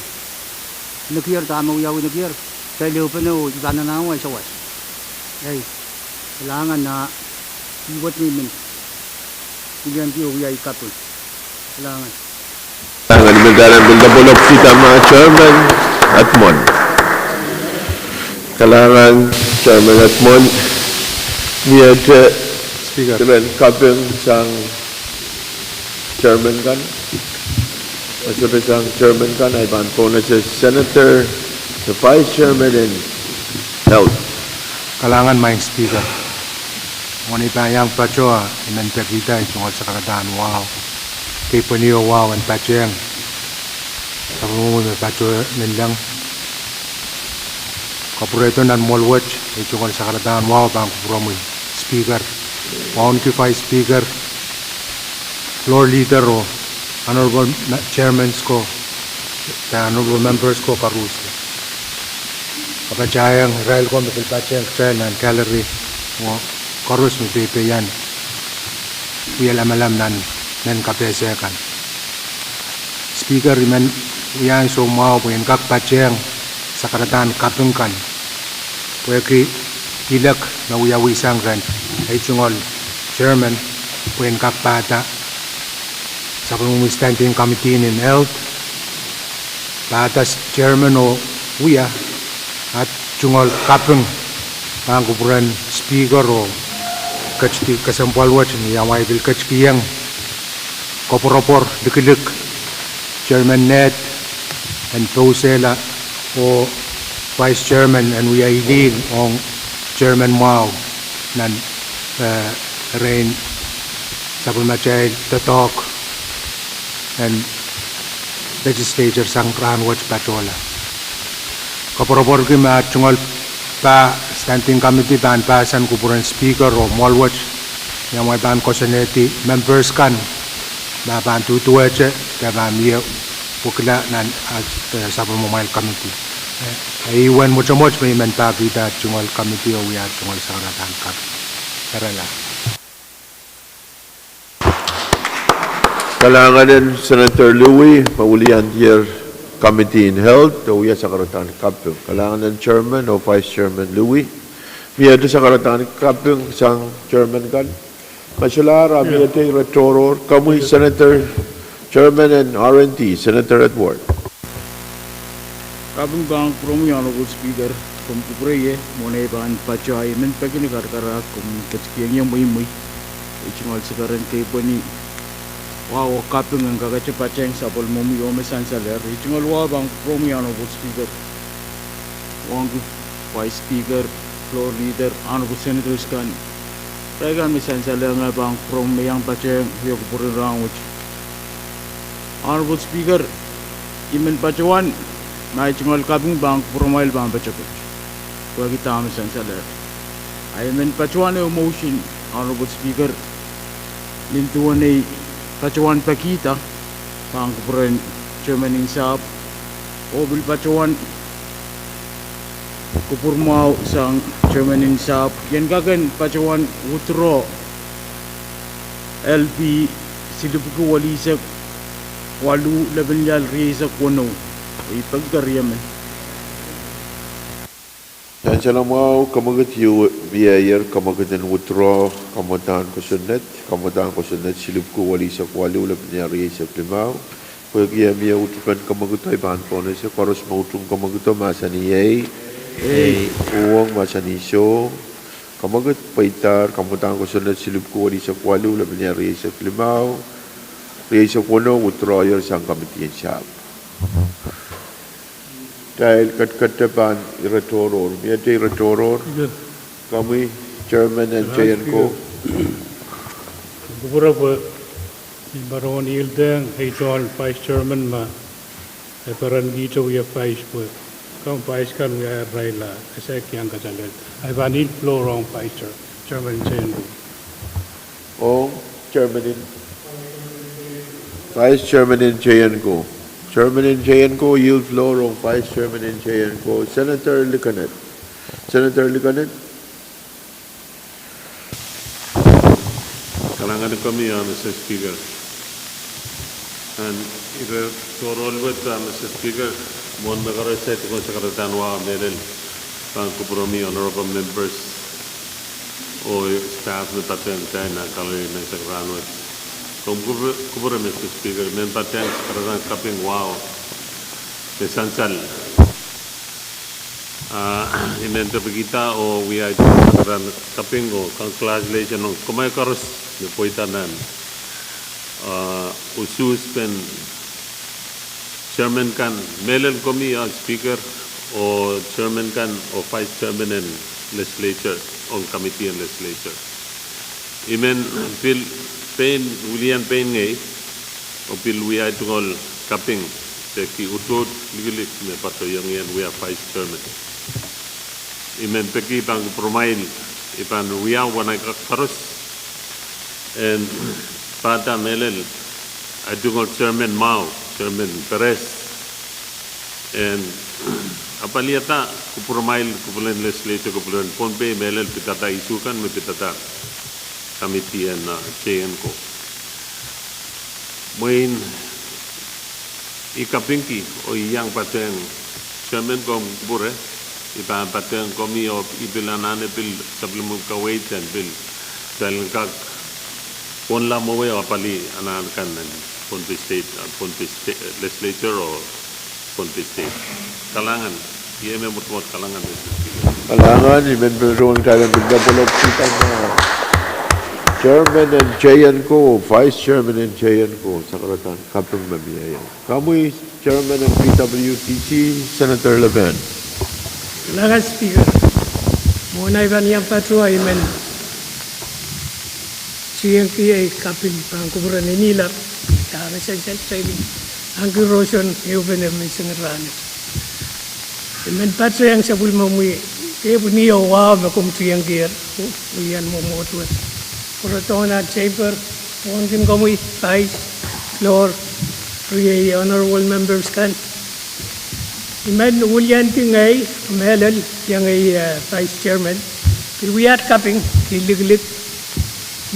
nekier dahme wiawi nekier, kitail ehupene oh I pahn anahne wai sawas. Ei, kalahngan, a I wet me I men weliandi oh wia ei kaping. Kalahngan. Kalahngan, I men kak lopwolopw kama chairman Edmund. Kalahngan chairman Edmund. Mie dipen kaping sang chairman kan. Ma sohte sang chairman kan, I pahn pohnese senator, the vice chairman en health. Kalahngan maing Speaker. Mwein I pahn iang patohwan, I men pekihda ei tungoal sakaradahn wahu, keipweni oh wahu en patehng sapwellimomwi me patoh ninleng. Kapwurehdo nan mwoahl wet, ei tungoal sakaradahn wahu pahn kupwuromwi Speaker, wauneki vice Speaker, floor leader oh honorable chairmans ko, de honorable members ko koaros. Kapatahieng irail ko me pil patehng kitail nan gallery oh koaros me peian wia lamalam nan mehn kapehse kan. Speaker, I men wia ansou mwahu pwe en kak patehng sakaradahn kaping kan pwehki ilek me wiawi sang rehn ei tungoal chairman pwe en kak pahda sapwellimomwi standing committee en health, pahda chairman oh wia at tungoal kaping pahn kupwuren Speaker oh ketidi kesempwal wet ni amwail pil ketikihong koapworopwor likilik, chairman Ned en pousehla oh vice chairman en wia ilihl ong chairman mwahu nan erein sapwellimatail doadoahk en legislature sang rahn wet patohla. Koapworopworki me at tungoal pah standing committee pahn pahsan kupwuren Speaker oh mwoahl wet, ni amwail pahn koasoanehdi members kan me pahn duduwehte de pahn mie wekila nan sapwellimomwail committee. Ei wen mwotomwot me I men pahkihda at tungoal committee oh wia at tungoal sakaradahn kaping. Kerala. Kalahngan en Senator Louie me weliandier committee en health oh wia sakaradahn kaping. Kalahngan en chairman oh vice chairman Louie. Miehte sakaradahn kaping sang chairman kan? Ma solahr, a miehte ire tohrohr. Komwi Senator, chairman en R and D, Senator Edward. Kaping pahn kupwuromwi Honorable Speaker. Komw kupwure ie, mwohn ei pahn patohwan I men peki ni karakarahk komw ketikihong ie mweimwei. I tungoal sekeren kei pweni wahu oh kaping en kakete patehng sapwellimomwi oh me sansalehr. I tungoal wahu pahn kupwuromwi Honorable Speaker, Wongki, Vice Speaker, Floor Leader, Honorable Senators kan, irail kan me sansalehr, ngehi pahn kupwuromwi me iang patehng ie kupwuren rahn wet. Honorable Speaker, I men patohwan, ma I tungoal kaping pahn kupwuromwail pahn patohwan pwehki dahme sansalehr. A I men patohwan ehu motion, Honorable Speaker, nin duwen ei patohwan pekihda pahn kupwuren chairman en sahpw, oh pil patohwan kupwur mwahu sang chairman en sahpw, I en kak en patohwan withdraw L P silipwki welihsek waluh, lepin lial rieisek weneu. I peki keriemen. Sansal mwahu, kamwekid ieu wiahier, kamwekid en withdraw kamwadahn kosonned, kamwadahn kosonned silipwki welihsek waluh, lepin lial rieisek limau. Pwehki e mie utupen kamwekido, I pahn pohnese. Koaros me utung kamwekido mahsanih ei. Ei. Uhwong mahsanih soh. Kamwekid pweidahr kamwadahn kosonned silipwki welihsek waluh, lepin lial rieisek limau, rieisek weneu, withdrawyer sang committee en sahpw. Kitail ketiket pahn ire tohrohr. Miete ire tohrohr? Komwi chairman en J N C O. Kupwure pwe I patohwan ielehng ei tohn vice chairman ma e peren kihdo wie vice pwe komw vice kan wiahier irail a ese kiang kasalehda. I pahn iel floor ong vice chair, chairman en J N C O. Ong chairman en, vice chairman en J N C O. Chairman en J N C O, yield floor ong vice chairman en J N C O, Senator Likened. Senator Likened. Kalahngan komwi, Mister Speaker. Nan ire tohrohr wet, Mister Speaker, mwohn me koaros, I tungoal sakaradahn wahu mehlel pahn kupwuromwi Honorable Members oh staff me patehng kitail nan kalelel en sakaradahn wet. Komw kupwure, Mister Speaker, I men patehng sakaradahn kaping wahu me sansal. Ah, I men tepikihda oh wia sakaradahn kaping oh congratulation ong kumwail koaros me pweida nan, ah, usuhspen chairman kan, mehlel komwi, ah, Speaker, oh chairman kan oh vice chairman en legislature, ong committee en legislature. I men pil pein, wilian pein ngehi, oh pil wia tungoal kaping pwehki udoud likilik me patohwan iang wia vice chairman. I men peki pahn kupwuromwail, I pahn wia wanahi koaros en pahda mehlel ahi tungoal chairman mwahu, Chairman Perez, en apwalihada kupwuromwail, kupwuren legislature, kupwuren Pohnpei mehlel pidada issue kan me pidada committee en, ah, J N C O. Mwein I kapingki oh I iang patehng chairman, komw kupwure, I pahn patehng komwi oh I pil anahne pil sapwellimomwi kaweid en pil kitail en kak pwonla mwowe oh apwalih anahn kan en Pohnpei State, ah, Pohnpei State, eh, Legislature oh Pohnpei State. Kalahngan, I men mwotomwot kalahngan, Mister Speaker. Kalahngan, I men pil rong kalahngan pil kapwolok pwutak, ah, Chairman en J N C O, Vice Chairman en J N C O, sakaradahn kaping me mie. Komwi Chairman en P W T C, Senator Lepen. Kalahngan Speaker. Mwohn ei pahn iang patohwan I men tiengki ei kaping pahn kupwuren Inihla, dahme sansal, I pil ahneki roson ehupene menseng rahn wet. I men patehng sapwellimomwi kepwini oh wahu me komw tiengkier, oh, wia mwomwohdiso. Pwurodohn ah chamber, pwongkin komwi Vice, Floor, riei Honorable Members kan. I men wiliandi ngehi mehlel, iang ei, eh, Vice Chairman, pil wiahda kaping, pil likilik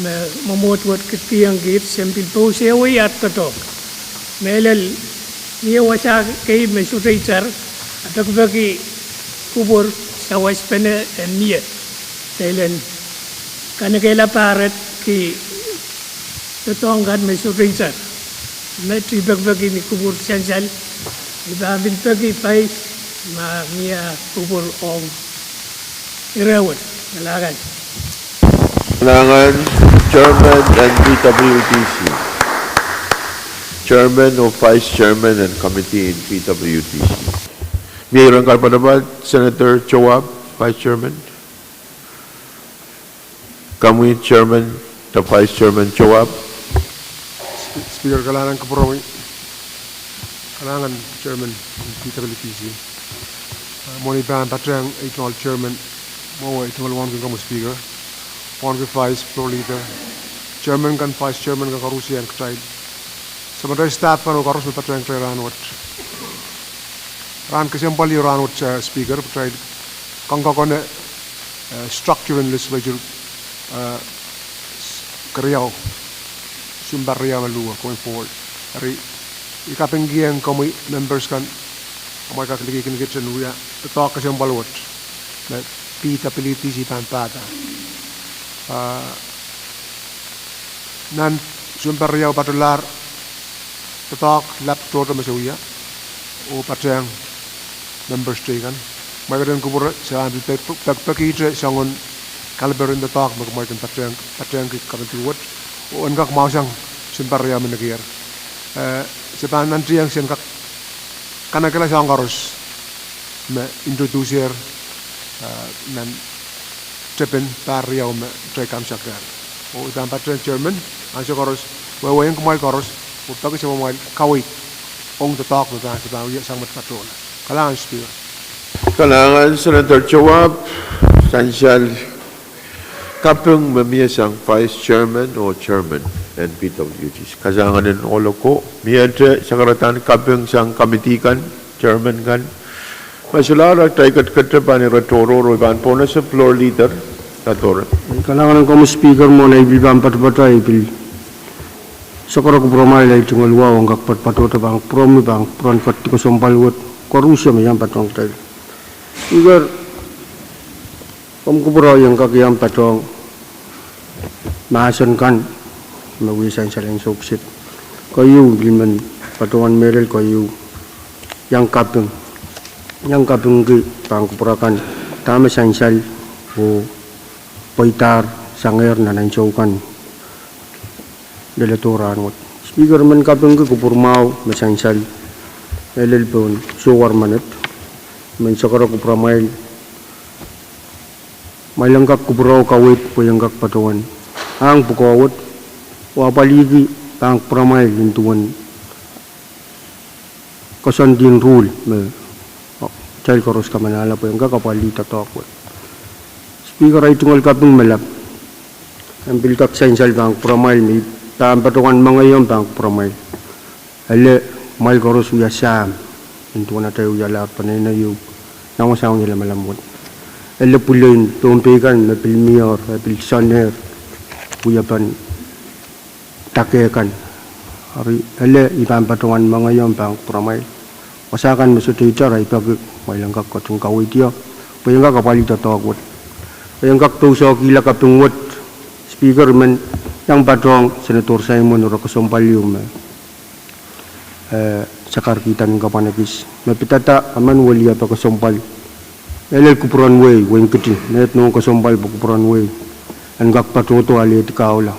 me mwomwohdiso ketikihong kiht, se pil pousehwei aht doadoahk. Mehlel, mie wasa kei me sohte itar, a pekipeki kupwur sawaspene en mie. Kitail en kanekehla pahret ki doadoahk kan me sohte itar. Met I pekipeki ni kupwur sansal, I pahn pil peki Vice Ma mie kupwur ong ire wet, kalahngan. Kalahngan, Chairman en P W T C. Chairman oh Vice Chairman en Committee en P W T C. Mie iren kalahngan, Senator Joab, Vice Chairman. Komwi Chairman de Vice Chairman Joab. Spe-, Speaker, kalahngan kupwuromwi. Kalahngan Chairman P W T C. Ah, mwohn ei pahn patehng ei tungoal Chairman, mwowe ei tungoal wauneki komwi Speaker, wauneki Vice, Floor Leader, Chairman kan, Vice Chairman kan, koarusie kitail, samatail staff kan oh koaros me patehng kitail rahnwet. Rahn kesempwal ieu rahnwet, eh, Speaker, pwe kitail kangkokone, eh, structure en legislature, eh, keriau, sounpar riau me luhwe, going forward. Eri, I kapingkihong komwi members kan, amwail kak likin kit en wia doadoahk kesempwal wet me P W T C pahn pahda. Ah, nan sounpar riau patolahr, doadoahk lap tohto me se wia, oh patehng members teikan. Mwein ketin kupwure, se pahn pil pek-, pek-, pekihte soangen caliber en doadoahk me kumwail kin patehng, patehngki committee wet, oh en kak mwahusang sounpar riau me nekier. Eh, se pahn nantihong sen kak kanekehla soahng koaros me introduce-er, ah, nan tepin pahr riau me kitail kamsakehr. Oh I pahn patehng Chairman, ansou koaros, wehwehki kumwail koaros, oh peki samamwail kaweid ong doadoahk me pahn, pahn wia sang met patohla. Kalahngan Speaker. Kalahngan Senator Joab, sansal kaping me mie sang Vice Chairman oh Chairman en P W T C. Kasanganen ohl oko, miehte sakaradahn kaping sang committee kan, Chairman kan. Ma solahr, kitail ketiketete pahn ire tohrohr oh I pahn pohnese Floor Leader Latore. Kalahngan komwi Speaker, mwohn ei pil pahn poatopoatoi, I pil sakara kupwuramwail ei tungoal wahu en kak poatopoatohte pahn kupwuromwi, pahn kupwuren ketin kesempwal wet, koarusie me iang patohng kitail. Speaker, komw kupwure en kak iang patohng mahsen kan me wia sansal en sohp kiset. Keieu, I pil men patohwan mehlel keieu, iang kaping, iang kapingki pahn kupwure kan dahme sansal oh pweidahr sangehr nan ansou kan leledo rahnwet. Speaker, I men kapingki kupwur mwahu me sansal, mehlel pohn sohwar menet, I men sakara kupwuramwail, kumwail en kak kupwure oh kaweid pwe iang kak patohwan ahng pwukoa wet, oh apwalihki pahn kupwuramwail nin duwen koasoandi en ruhl me, oh, kitail koaros kamanahla pwe iang kak apwalih doadoahk wet. Speaker, ei tungoal kaping me lap, en pil kak sansal pahn kupwuramwail me I pahn patohwan mengehiong pahn kupwuramwail. Ele, kumwail koaros wia sahm, nin duwen atail wialahr peneinei ieu, nan wasahn lamalam wet. Ele pwulein Pohnpei kan me pil mihier, e pil soanehr wiepen dake kan. Eri ele I pahn patohwan mengehiong pahn kupwuramwail. Wasa kan me sohte itar, I peki kumwail en kak ketin kaweid ie, pwe iang kak apwalih doadoahk wet. Pwe iang kak pousohkihla kaping wet, Speaker, I men iang patohng Senator Simon ire kesempwal ieu me, eh, sakarkihda nin kapwan ekis me pidada emen weliepe kesempwal, mehlel kupwuren wehi, wehin Kiti, me nohn kesempwal pwe kupwuren wehi, en kak patohdo alehdi kahula.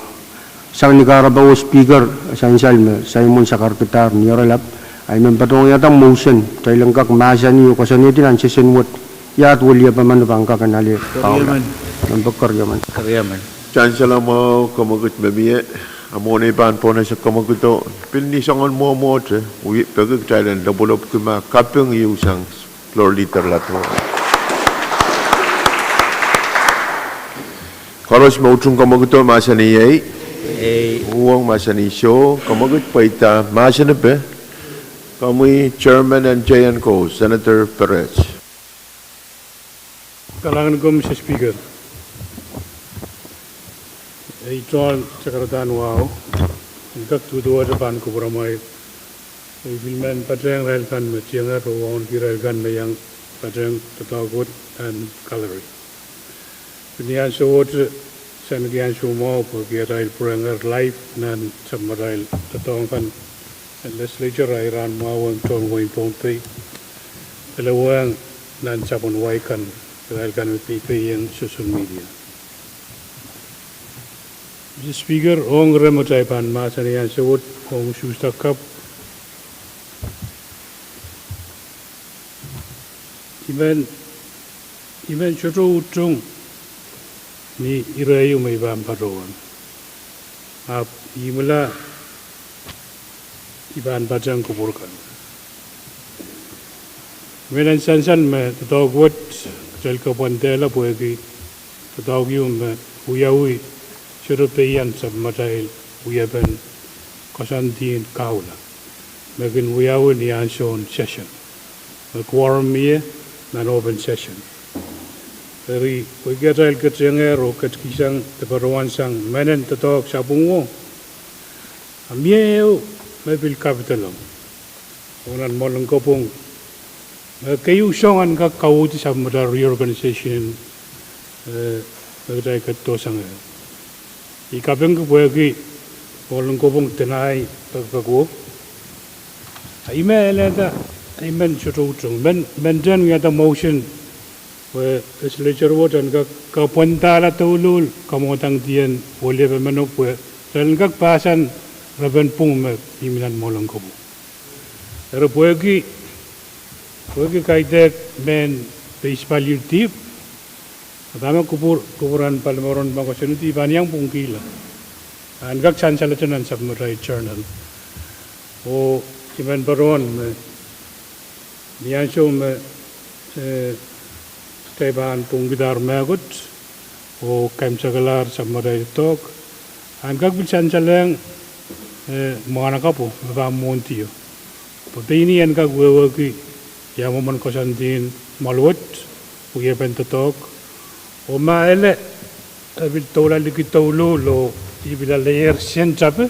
Sang ni kahrepe wet Speaker, sansal me Simon sakarkidahr ni ahr lap, I men patohwanohng mwusen, kitail en kak mahsanih oh koasoanehdi nan session wet, iahd weliepe men pahn kak en ale kahula. Member Keriemen. Keriemen. Sansal mwahu, kemwekid me mie, a mwohn ei pahn pohnese kemwekido, pil ni soangen mwomwohte, I peki kitail en lopwolopwki ma kaping ieu sang Floor Leader Latore. Koaros me utung kemwekido mahsanih ei. Ei. Uhwong mahsanih soh, kemwekid pweida mahsenipe. Komwi Chairman en J N Co, Senator Perez. Kalahngan komwi Mister Speaker. Ei tungoal sakaradahn wahu, en kak duduwehte pahn kupwuramwail, oh I pil men patehng irail kan me tiengehr oh wauneki irail kan me iang patehng doadoahk wet nan gallery. Pil ni ansowohte, se ahneki ansou mwahu pwehki atail pwurehngehr live nan sapwellimatail doadoahk kan en legislature, a iren mwahu en tohn wehin Pohnpei. Ele wehng nan sapwen wai kan, irail kan me peipehiong social media. Mister Speaker, ong ire me kitail pahn mahsanih ansou wet ong Tuesday kapw, I men, I men sohte utung ni ire ieu me I pahn patohwan. Ahpw I imwila I pahn patehng kupwur kan. I men sansal me doadoahk wet kitail kapwandehla pwehki doadoahk ieu me wiawi sohte pehian sapwmatail wiepen koasoandi en kahula me kin wiawi ni ansoun session, me quorum mie nan open session. Eri pwehki atail ketengehr oh ketikihsang de patohwansang mehnen doadoahk sapwungo, a mie ehu me pil kapidolong ong nan mwoalen kopwung me keieu soangen kak kauhdi sapwmatail reorganization, eh, me kitail ketidohsangehr. I kapingki pwehki mwoalen kopwung deny pekipek wet. A I men alehda, I men sohte utung, men, men teh wiahda motion pwe legislature wet en kak kapwandahla douluhl kamwadangdiong weliepe meno pwe ren kak pahsan repen pwung me mihmi nan mwoalen kopwung. Eri pwehki, pwehki kaidehk mehn peisipaliu dihp, a dahme kupwur, kupwuren palimaron me koasoanehdi, I pahn iang pwungkihla. En kak sansalehte nan sapwmatail journal. Oh I men patohwan me ni ansou me, eh, kitail pahn pwungkidahr mehkot oh kaimwisekalahr sapwmatail doadoahk, en kak pil sansalehng, eh, mwahnakapwo me pahn mwohndio, pwe pein ih en kak wehwehki ia mwomwen koasoandien mwoal wet, wiepen doadoahk, oh ma ele, e pil doula liki douluhl oh ih pil aleier sentape,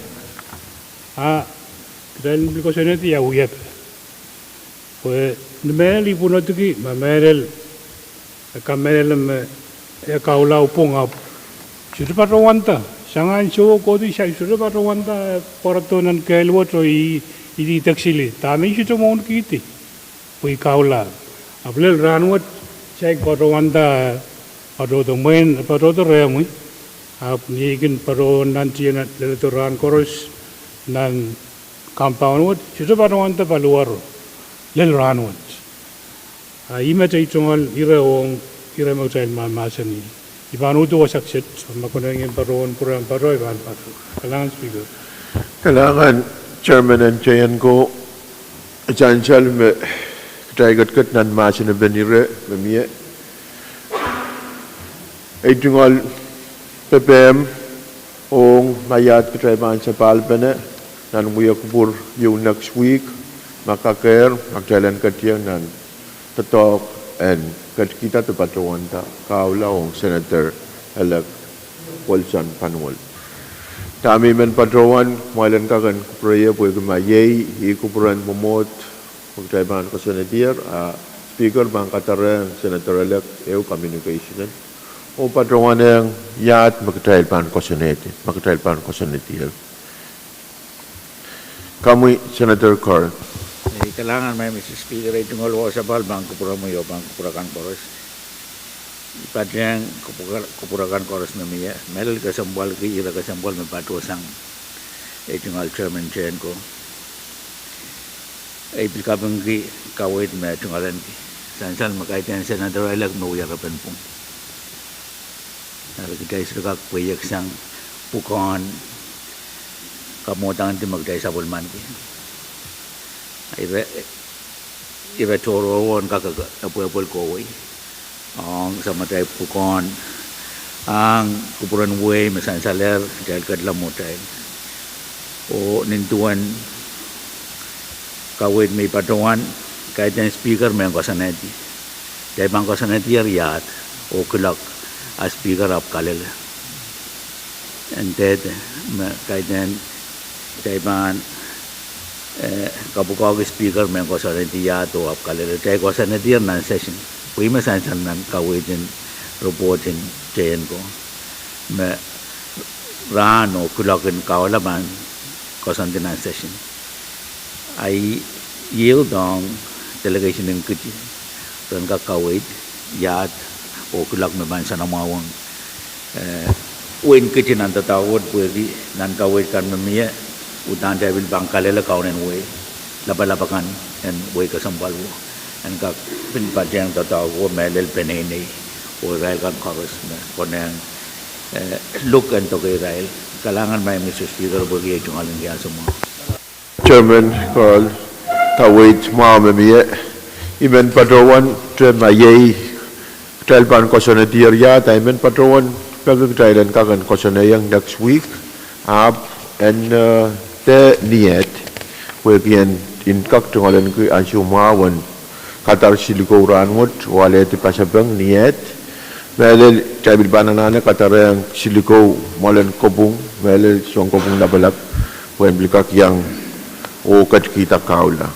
a kitail pil koasoanehdi ia wiepe. Pwe ni mehlel I pwunodiki ma mehlel e kamehlele me e kahula pwung ahpw sohte patohwanda. Sang ansou kohdihsang sohte patohwanda, pwarodo nan kehl wet oh ih, ih idek sili, dahme I sohte mwohnkihdi pwe I kahula. Ahpw lel rahnwet, saik patohwanda, patohdo mwein, patohdo rehmwi. Ahpw ni ei kin patohwan nan tiahk leledo rahn koaros nan compound wet, sohte patohwanda paliwaro lel rahnwet. A ih me kitail tungoal ire ong ire me kitail mahmahsanih. I pahn uhd wasa kiset, ma konehng en patohwan pwurehng patoh, I pahn patoh. Kalahngan Speaker. Kalahngan Chairman en Teien ko, sansal me kitail ketiket nan mahsen en ire me mie. I tungoal pepehm ong ma iahd kitail pahn sapahlpene nan wia kupwur ieu next week, ma kakehr, ma kitail en ketieng nan doadoahk en ketikihda de patohwanda kahula ong Senator-elect Wilson Panuel. Dahme I men patohwan, kumwail en kak en kupwureie pwehki ma iei ih kupwuren mwomwohd me kitail pahn koasoanehdier, a Speaker pahn kadarehng Senator-elect ehu communication en oh patohwanehng iahd me kitail pahn koasoanehdi, me kitail pahn koasoanehdier. Komwi Senator Corinth. Ei, kalahngan Mister Speaker, ei tungoal wasa pahn kupwuromwi oh pahn kupwur akan koaros. I patehng kupwur, kupwur akan koaros me mie, mehlel kesempwalki ire kesempwal me patohsang ei tungoal Chairman Teien ko. Ei pil kapingki kaweid me tungoalenki, sansal me kaidehn Senator-elect me wia repen pwung, eri kitail sohte kak pweieksang pwukoahn kamwadangdi me kitail sapwellimaniki. Ire, ire tohrohr en kak epwepwel kohwei ong sapwmatail pwukoahn, ahng kupwuren wehi me sansalehr kitail ketlahng mwohtail. Oh nin duwen kaweid me I patohwan, kaidehn Speaker me koasoanehdi, kitail pahn koasoanehdier iahd oh kuloak, a Speaker ahpw kalele. En dehde me kaidehn kitail pahn, eh, kapwukoahki Speaker me koasoanehdi iahd oh ahpw kalele, kitail koasoanehdier nan session. Pwe ih me sansal nan kaweid en report en Teien ko, me rahn oh kuloak en kahula pahn koasoandi nan session. I yield ong delegation en Kiti en kak kaweid, iahd, oh kuloak me pahn soanamwahu ong, eh, wehin Kiti nan doadoahk wet pwehki nan kaweid kan me mie, uhdahn kitail pil pahn kalehla Kauno en wehi lapalap akan en wehi kesempwal wo. En kak pil patehng doadoahk wo mehlel peneinei, oh irail kan koaros me konehng, eh, luk en doke irail. Kalahngan, Madam Speaker, pwehki ei tungoal en kihong ansou mwahu. Chairman Carl, kaweid mwahu me mie. I men patohwan te ma iei kitail pahn koasoanehdier iahd, I men patohwan peki kitail en kak en koasoanehiong next week, ahpw en, eh, de ni et, pwehki en, en kak tungoal en kihong ansou mwahu en kadar silikou rahnwet, oh alehdi pasapeng ni et. Mehlel kitail pil pahn anahne kadarehng silikou mwoalen kopwung, mehlel sounkopwung lapalap, pwehn pil kak iang oh ketkihda kahula.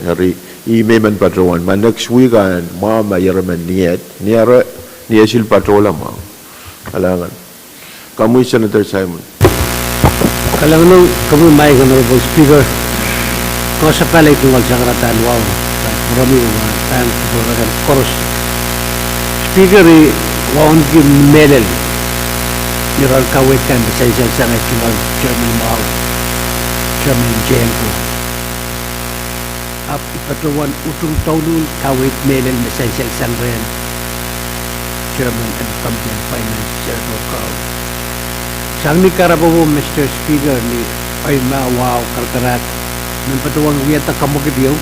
Eri, ih me I men patohwan, ma next week en mwahu ma ier emen ni et, ni ere, ni et sil patohla mwahu. Kalahngan. Komwi Senator Simon. Kalahngan ong komwi, Madam Honorable Speaker. Koasoia pali tungoal sang ira pahn wahu, pahn pwuromwi oh pahn kupwuromwi koaros. Speaker, I wauneki mehlel ni rahn kaweid kan me sansal sang ei tungoal chairman mwahu, Chairman J N Ko. Ahpw I patohwan utung douluhl kaweid mehlel me sansal sang rehn chairman en Committee on Finance, Senator Carl. Sang ni kahrepe wo, Mister Speaker, ni ei ma wahu karakarahk, I men patohwan wiahda kamwekid ieu,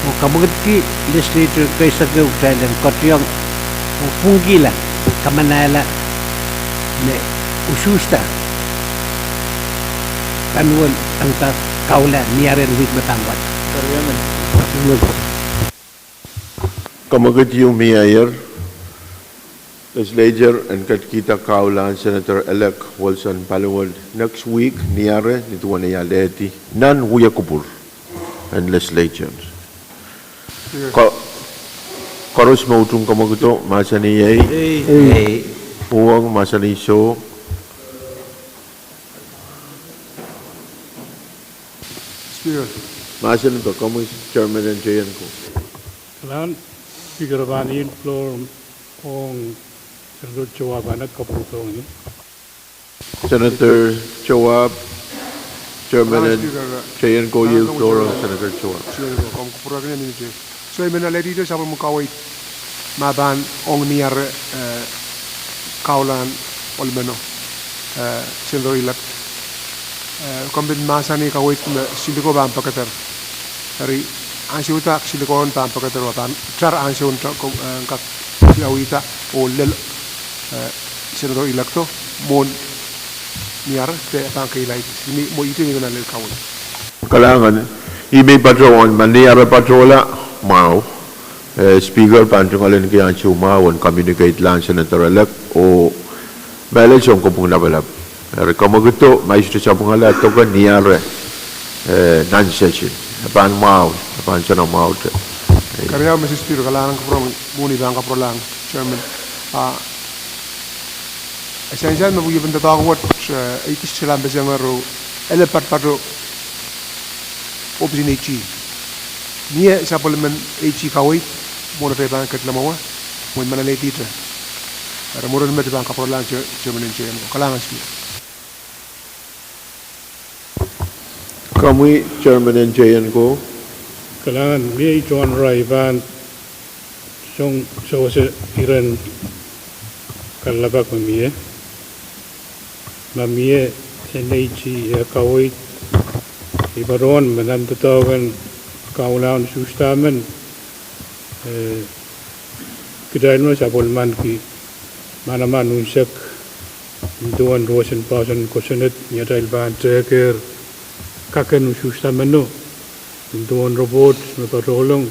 oh kamwekidki legislature keisek ehu kitail en koatehiong oh pwungkihla, kamanahla me usuhsda rahnwet en kak kahula ni aren wihk me pahn wad. Kamwekid ieu mie, iei legislature en ketkihda kahulahn Senator-elect Wilson Ballywell next week, ni ere, ni duwen ei alehdi nan wia kupwur en legislature. Ko-, koaros me utung kamwekid o, mahsanih ei. Ei. Uhwong, mahsanih soh. Speaker. Mahsanih pwe komwi Chairman en J N Ko. Kalahngan, Speaker, pahn floor ong Senator Joab, pahn kapwurdohng ie. Senator Joab, Chairman en J N Ko, iei floor ong Senator Joab. J N Ko, komw kupwurki ni minit. So I men alehdi sapwellime kaweid me pahn ong ni ere, eh, kahulahn ohl meno, eh, Senator-elect. Eh, komw pil mahsanih kaweid me silikou pahn pekeder. Eri ansou da silikou en pahn pekeder, oh pahn tar ansoun, eh, kak wiawihda oh lel, eh, Senator-elect o mwohn ni ere de pahn kehlail. Ni mwo ite ni men alehdi kaweid. Kalahngan, I men patohwan ma ni ere patohla mwahu, eh, Speaker pahn tungoal en kihong ansou mwahu en communicate lahn Senator-elect oh mehlel sounkopwung lapalap. Eri kamwekid o ma I sohte sapwungala doke ni ere, eh, nan session. E pahn mwahu, e pahn soanamwahuhte. Keriau, Mister Speaker, kalahngan, kupwuromwi, mwohni pahn kapwurelahng Chairman. Ah, e sansal me pwehki pahn doadoahk wet, eh, ekis solahr pesinger oh ele patpato ohpis en AG. Mie sapwellimen AG kaweid, mwohn atail pahn ketin mwahu, mwein men alehdi te. Eri mwurin met I pahn kapwurelahng Chair-, Chairman en J N Ko. Kalahngan Speaker. Komwi Chairman en J N Ko. Kalahngan, mie I tohn irail pahn song sewese iren kalelapak me mie. Ma mie en AG eh kaweid, I patohwan me nan doadoahk en kahulahn usuhsda men, eh, kitail me sapwellimaniki manaman unsek nin duwen roson poahsoan kosonned ni atail pahn tekehr kaken usuhsda meno nin duwen report me patohlong,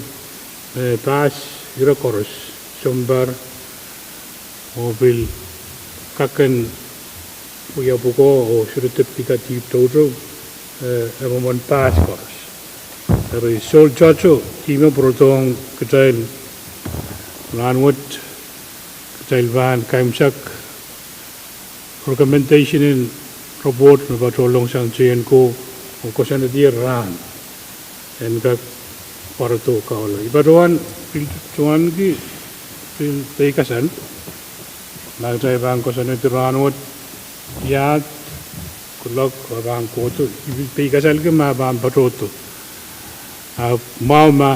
eh, pass ire koaros, sounpar, oh pil kaken wia pwukoa oh sohte dipida dihp toutou, eh, e mwomwen pass koaros. Eri soul joto, ih me pwurodohng kitail rahn wet, kitail pahn kaimwisekda recommendation en report me patohlong sang J N Ko oh kosonnedier rahn en kak Pwarodo Kaula. I patohwan pil tuanki pil peikasal. Ma kitail pahn koasoanehdi rahnwet iahd, kuloak, oh pahn kohdo, I pil peikasalki ma pahn patohdo. Ahpw mwahu ma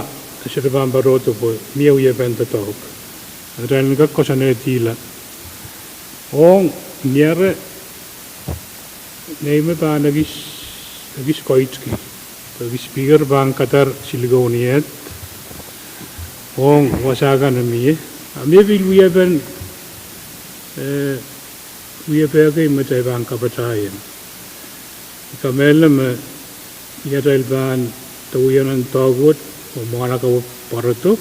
sohte pahn patohdo pwe mie wiepen doadoahk. Kitail en kak koasoanehdihla. Ong ni ire, ngehi me pahn ekis, ekis koitki. Pwehki Speaker pahn kadar silikoun iet ong wasa kan me mie. A mie pil wiepen, eh, wiepe kei me kitail pahn kapatahieng. I kamehlele me ni atail pahn de wia nan doadoahk wet, oh mwahnakapw pwarodo,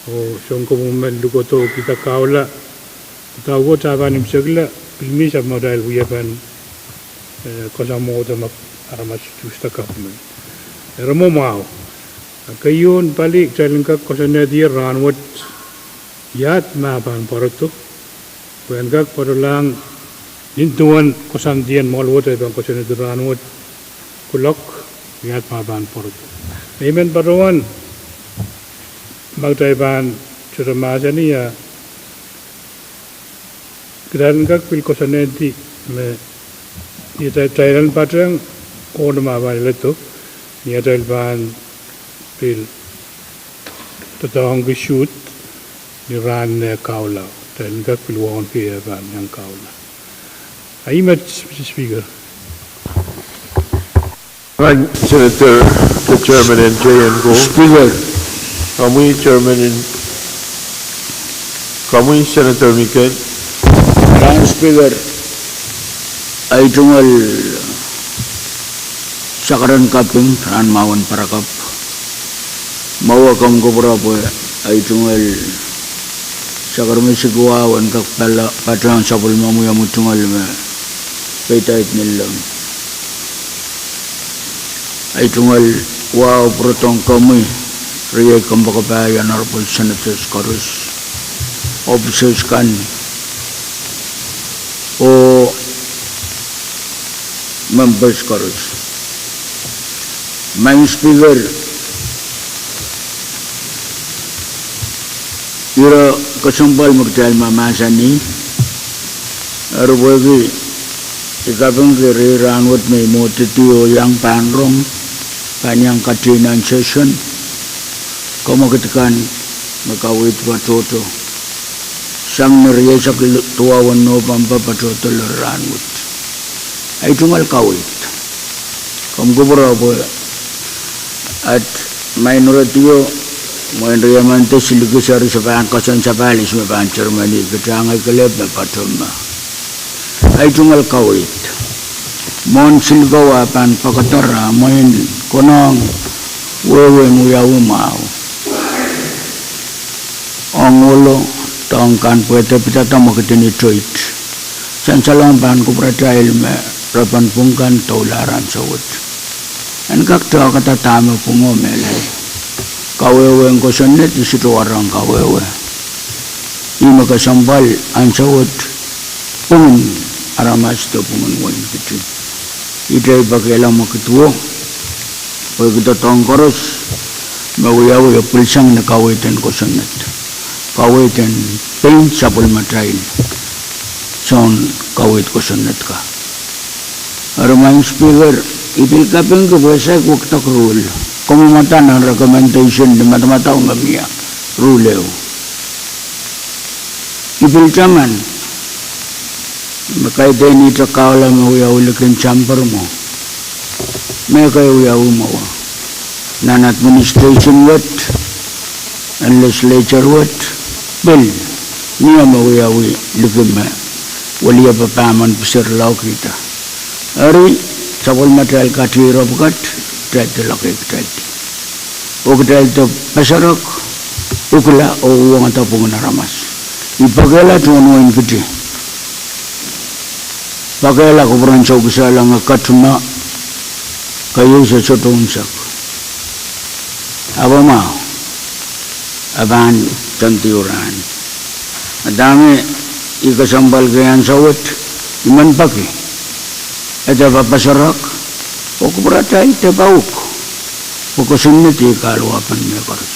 oh soun kopwung men lukodo kihda kaula, doadoahk wet ah pahn imwisekla, pil mie sapwellime atail wiepen, eh, koasoamwohte me aramas tuhsda government. Eri mwahu. A keieun pali kitail en kak koasoanehdi rahnwet iahd ma pahn pwarodo. Pwe en kak pwuralahng nin duwen koasoandien mwoahl wet, I pahn koasoanehdi rahnwet kuloak, iahd ma pahn pwarodo. Nei men patohwan, ma kitail pahn sohte mahsanih, a kitail en kak pil koasoanehdi me ni atail, atail en patehng, oh ni ma pahn ledo, ni atail pahn pil doadoahngki suhd ni rahn en kaula, kitail en kak pil wauneki eh pahn iang kaula. A I met, Mister Speaker. Pahn Senator, the chairman en J N Go. Speaker. Komwi chairman en, komwi Senator Mikel. Pahn Speaker, ei tungoal sakaren kaping rahn mwahu en parakapw. Mwahu, komw kupwure pwe ei tungoal sakaren me sikiwahu en kak pala, patehng sapwellimomwi omwi tungoal me peidait ni leng. Ei tungoal wahu pwurodohng komwi, riei kompoakepahi, honorable senators koaros, officers kan, oh members koaros. Maing Speaker, ire kesempwal me kitail mahmahsanih, eri pwehki I kapingki ire rahnwet me I mwohdidi oh iang pahn rong, pahn iang continue nan session, kamwekid kan me kaweid patohdo sang ni rieisek duwau en Nopempe patohdo lel rahnwet. Ei tungoal kaweid. Komw kupwure pwe at minority o, mwein riemen de silikis eri se pahn koasoan sapahl ihs me pahn chairman-i, kitail ngehi kelehpw me patohwan. Ei tungoal kaweid. Mwohn silikau ah pahn poakehda, mwein konehng wehwehn wiawi mwahu ong ohlo, dohng kan pwehda pidada mwekid en itoit. Sansalong pahn kupwuratail me repen pwung kan doulahr ansou wet. En kak doahkada dahme pwungo mehlel. Kawehwe en kosonned, I sohte warohng kawehwe. Ih me kesempwal ansou wet, pwungen aramas de pwungen wein Kiti. Ihte I pekehla mwekid wo, pwehki doadoahk koaros me wiawi e pwilsang ni kaweid en kosonned. Kaweid en pein sapwellimatail soun kaweid kosonned ka. Eri Maing Speaker, I pil kapingki pwe saik wekidek ruhl. Komw mwadang nan recommendation ni madamadau me mie, ruhl ehu. I pil taman me kaidehn ihte kahula me wiawi likin chamber mwo. Me kei wiawi mwowe nan administration wet, en legislature wet, pil mie me wiawi likin me weliepe pahmen piser laukihda. Eri sapwellimatail kateirepw kat, kitail de lokaia kitail. Oh kitail de peserek, ukla oh uhwongada pwungen aramas. I pekehla tohn wein Kiti. Pekehla kupwuren Soukisehlong e ket me keieu se sohte unsek. Ahpw ma e pahn tendeu rahn. A dahme I kesempwalki ansou wet, I men peki. E de pepeserek, oh kupwuratail de pauk. Pwe kosonned iei kahluwahpen mehkoaros.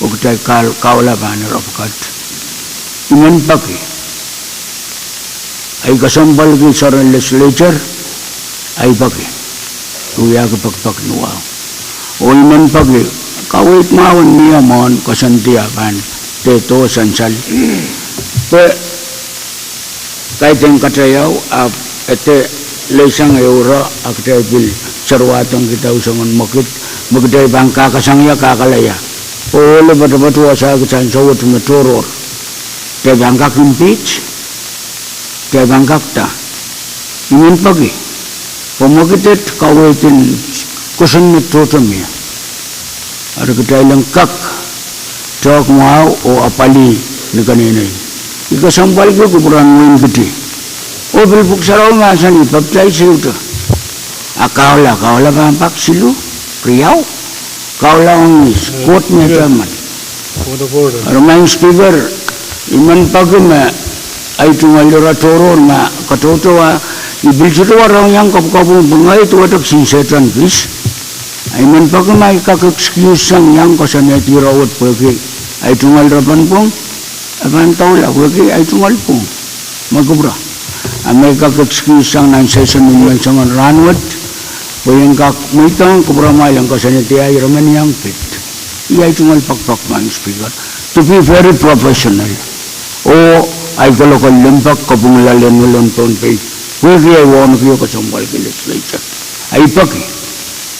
Oh kitail kahl-, kahula pahn ire pwukat. I men peki. Ahi kesempwalki soaren legislature, ahi peki. Wiahki pekipek ni wahu. Oh I men peki, kaweid mwahu en mie mwohn koasoandi ah pahn dehdo sansal. Pwe kaidehn katail iang, ahpw ede leisang ehu ire, a kitail pil serwadong kitail soangen mwekid, me kitail pahn kahkasang ie, kahkala ie. Oh ohlo poatopoat wasa kitail ansou wet me tohrohr. Kitail pahn kak impeach, kitail pahn kak da. I men peki, pwe mwekid et kaweid en kosonned tohto mie. Eri kitail en kak tehk mwahu oh apwalih ni keneinei. I kesempwalki kupwuramwail kidi. Oh pil Pwuhk Sarawi mahsanih, papidais ehute. A kahula, kahula pahn pak siluh, riau. Kahula ong ihs, Koht me determine. Point of order. Eri Madam Speaker, I men peki me ahi tungoal ire tohrohr ma katoutou ah, I pil sohte warohng iang kapwukapwung pwe ngehi duwehte kisin Sehdan kis. I men peki ma I kak excuse sang iang koasoanehdi ire wet pwehki ahi tungoal ire pahn pwung, e pahn doula pwehki ahi tungoal pwung. Me kupwure. A ma I kak excuse sang nan session en menseng en rahnwet, pwe I en kak mweidohng kupwuramwail en koasoanehdi ahi ire men iang pid. Iei ahi tungoal pekipek, Madam Speaker. To be very professional. Oh ahi kolokol limpoak, kapwung loalen, loalen Pohnpei. Pwehki ahi wauneki oh kesempwalki legislature. Ahi peki.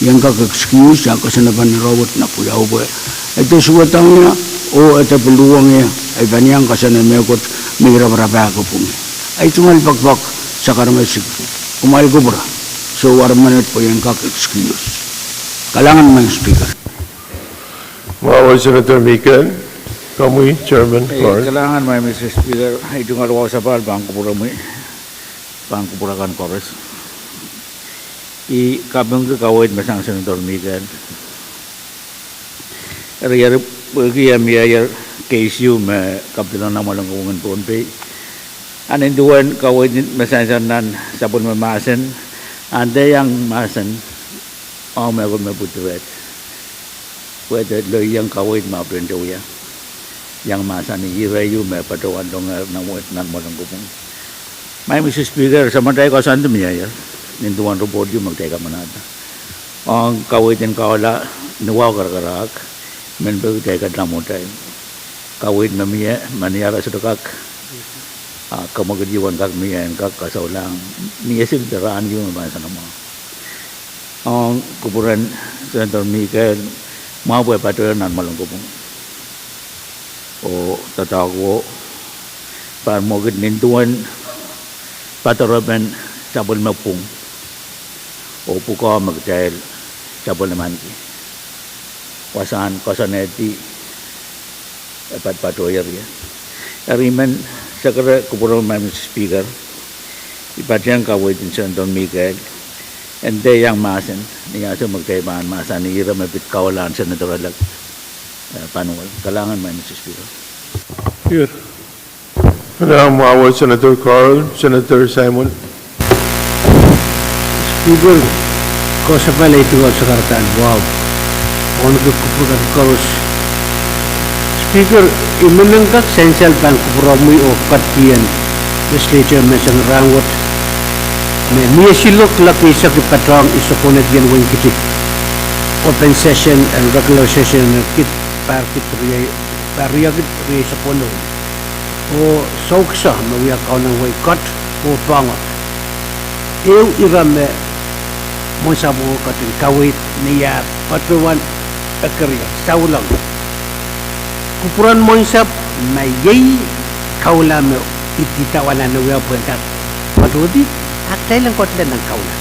I en kak excuse ah koasoanepen ire wet nan wiawi pwe ede suwedohng ie, oh ede pil uhwong ie, ahi pahn iang koasoane mehkot me I raparapahki pwung. Ahi tungoal pekipek, sakaramasik. Kumwail kupwure. Soh, wara menet pwe I en kak excuse. Kalahngan Madam Speaker. Mwahu Senator Mikael, komwi Chairman Carl. Kalahngan Madam Speaker, ahi tungoal wahu sapahl pahn kupwuromwi, pahn kupwure kan koaros. I kapingki kaweid me sang Senator Mikael. Eri, eri pwehki e mieier case ieu me kapitol nan mwoalen kopwung en Pohnpei. A nin duwen kaweid me sansal nan sapwellime mahsen, a nda iang mahsen, ong mehkot me pwudired. Pwe de loieng kaweid me pwudired wia. Iang mahsanih ire ieu me patohwan loangehr nan mwoalen kopwung. Madam Speaker, samatail koasoandi mieier, nin duwen report ieu me kitail kamanahda. Ong kaweid en kahula ni wahu karakarahk, men peki kitail ketilamwotail. Kaweid me mie, ma ni ara sohte kak, a kamwekid ieu en kak mie en kak kasoulahng ni esil de rahn ieu me pahn nsenamwahu. Ong kupwuren Senator Mikael, mwahu pwe patohwan nan mwoalen kopwung. Oh doadoahko pahn mwekid nin duwen patohrepen sapwellime pwung. Oh pwukoa me kitail sapwellimanki. Wasahn koasoanehdi e patpatohier ie. Eri I men sekere kupwuromwi Madam Speaker, I patehng kaweid en Senator Mikael, e nda iang mahsen, ni ansou me kitail pahn mahsanih ire me pid kaulahn Senator elect, eh, Panuwel. Kalahngan Madam Speaker. Mwahu Senator Carl, Senator Simon. Speaker, koasoapahl ahi tungoal sakaradahn wahu. Wauneki kupwur kan koaros. Speaker, I men kak sansal pahn kupwuromwi oh ketin legislature menseng rahn wet me mie silok lak eisek I patohwan I sohte konehdi en wehin Kiti. Open session and regular session en kid, pahr kid riei, pahr riekid riei sopono. Oh soukiso me wia kaunen wehi Kot oh poahnget. Ehu ire me Mwohnsapw oh ketin kaweid ni ah patohwan ekeriong, souleng. Kupwuren Mwohnsapw ma iei kaula me idawehn nan wia pwehn kak patohdi, a kitail en kohla nan kaula.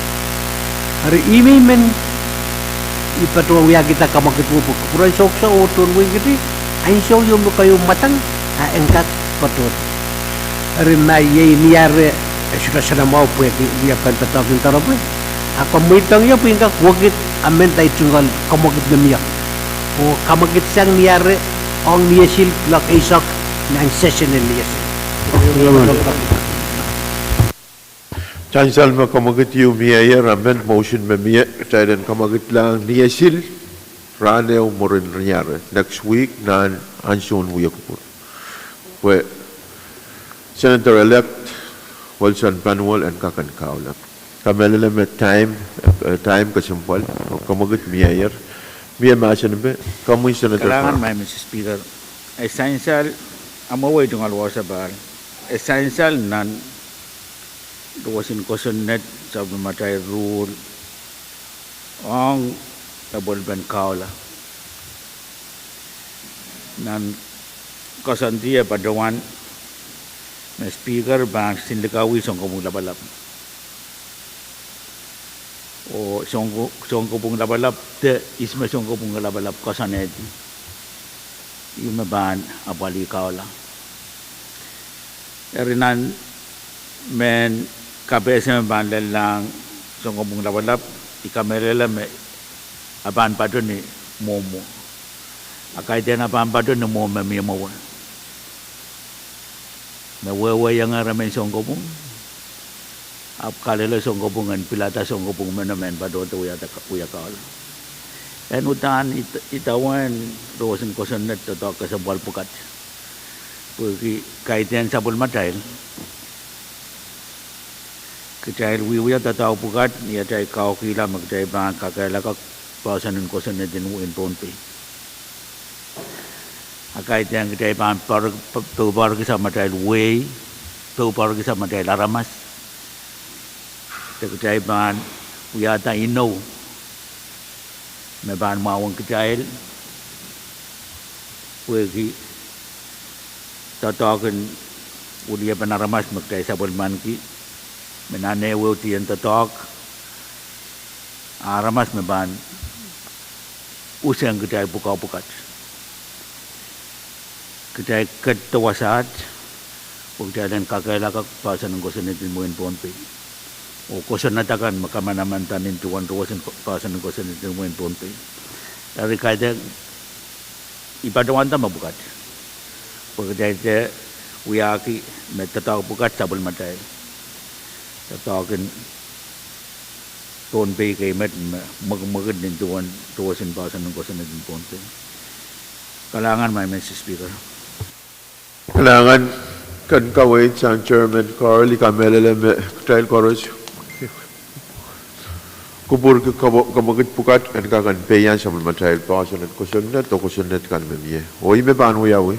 Eri I men I patohwan wiahkihda kamwekid wet pwe kupwuren soukiso oh tohn wehin Kiti, ansou ieu me keieu mwadang, a en kak patohdi. Eri ma iei ni ah re, e sohte nsenamwahu pwehki wia pahn doadoahk nin doaropwe, a komw mweidohng ie pwe I en kak wekid amend ahi tungoal kamwekid me mie. Oh kamwekid sang ni ah re, ong ni esil lak eisek, nan session en ni esil. Sansal me kamwekid ieu mieier, amend motion me mie, kitail en kamwekidlahng ni esil. rahn ehu mwurin Riare, next week, nan ansoun wia kupwur, pwe Senator-elect Wilson Panuol en kak en kahula. Kamehlele me time, eh, time kesempwal, oh kamwekid mieier. Mie mahsen epe, komwi Senator. Kalahngan, Madam Speaker. E sansal, amwei tungoal wasa pahn, e sansal nan roson kosonned sapwellimatail ruhr ong sapwellimen kahula. Nan koasoandi e patohwan me Speaker pahn sinlikawih sounkopwung lapalap. Oh sounko-, sounkopwung lapalap de ihs me sounkopwung lapalap koasoanehdi. Ih me pahn apwalih kahula. Eri nan mehn kapehse me pahn lellahng sounkopwung lapalap, I kamehlele me a pahn patohwan ni mwomwo. A kaidehn a pahn patohwan ni mwomwo me mie mwowe. Me wehwehiongehr emen sounkopwung, ahpw kalelel sounkopwung en pilada sounkopwung meno me patohwanda wia kahula. En uhdahn id-, idawehn roson kosonned doadoahk kesempwal pwukat. Pwehki kaidehn sapwellimatail, kitail wiewia doadoahk pwukat ni atail kaukihla me kitail pahn kakehlaka poahsoan en kosonned en wehin Pohnpei. A kaidehn kitail pahn poar-, po-, poupoarki samatail wehi, poupoarki samatail aramas, de kitail pahn wiahda inou me pahn mwahuwong kitail, pwehki doadoahk en wiliepen aramas me kitail sapwellimaniki, me nan ehuehu dien doadoahk, aramas me pahn usehng kitail pwukoa pwukat. Kitail ketido wasaht, oh kitail en kakehlaka poahsoan en kosonned en wehin Pohnpei. Oh kosonned akan me kamanaman da nin duwen roson ko-, poahsoan en kosonned en wehin Pohnpei. Eri kaidehn I patohwanda me pwukat, pwe kitail de wiahki me doadoahk pwukat sapwellimatail. Doadoahk en Pohnpei kei met me mwekimwekid nin duwen roson poahsoan en kosonned en Pohnpei. Kalahngan, Madam Speaker. Kalahngan, ken kaweid sang Chairman Carl, I kamehlele me kitail koaros kupwurki kamwe-, kamwekid pwukat en kak en peian sapwellimatail poahsoan en kosonned oh kosonned kan me mie. Oh ih me pahn wiawi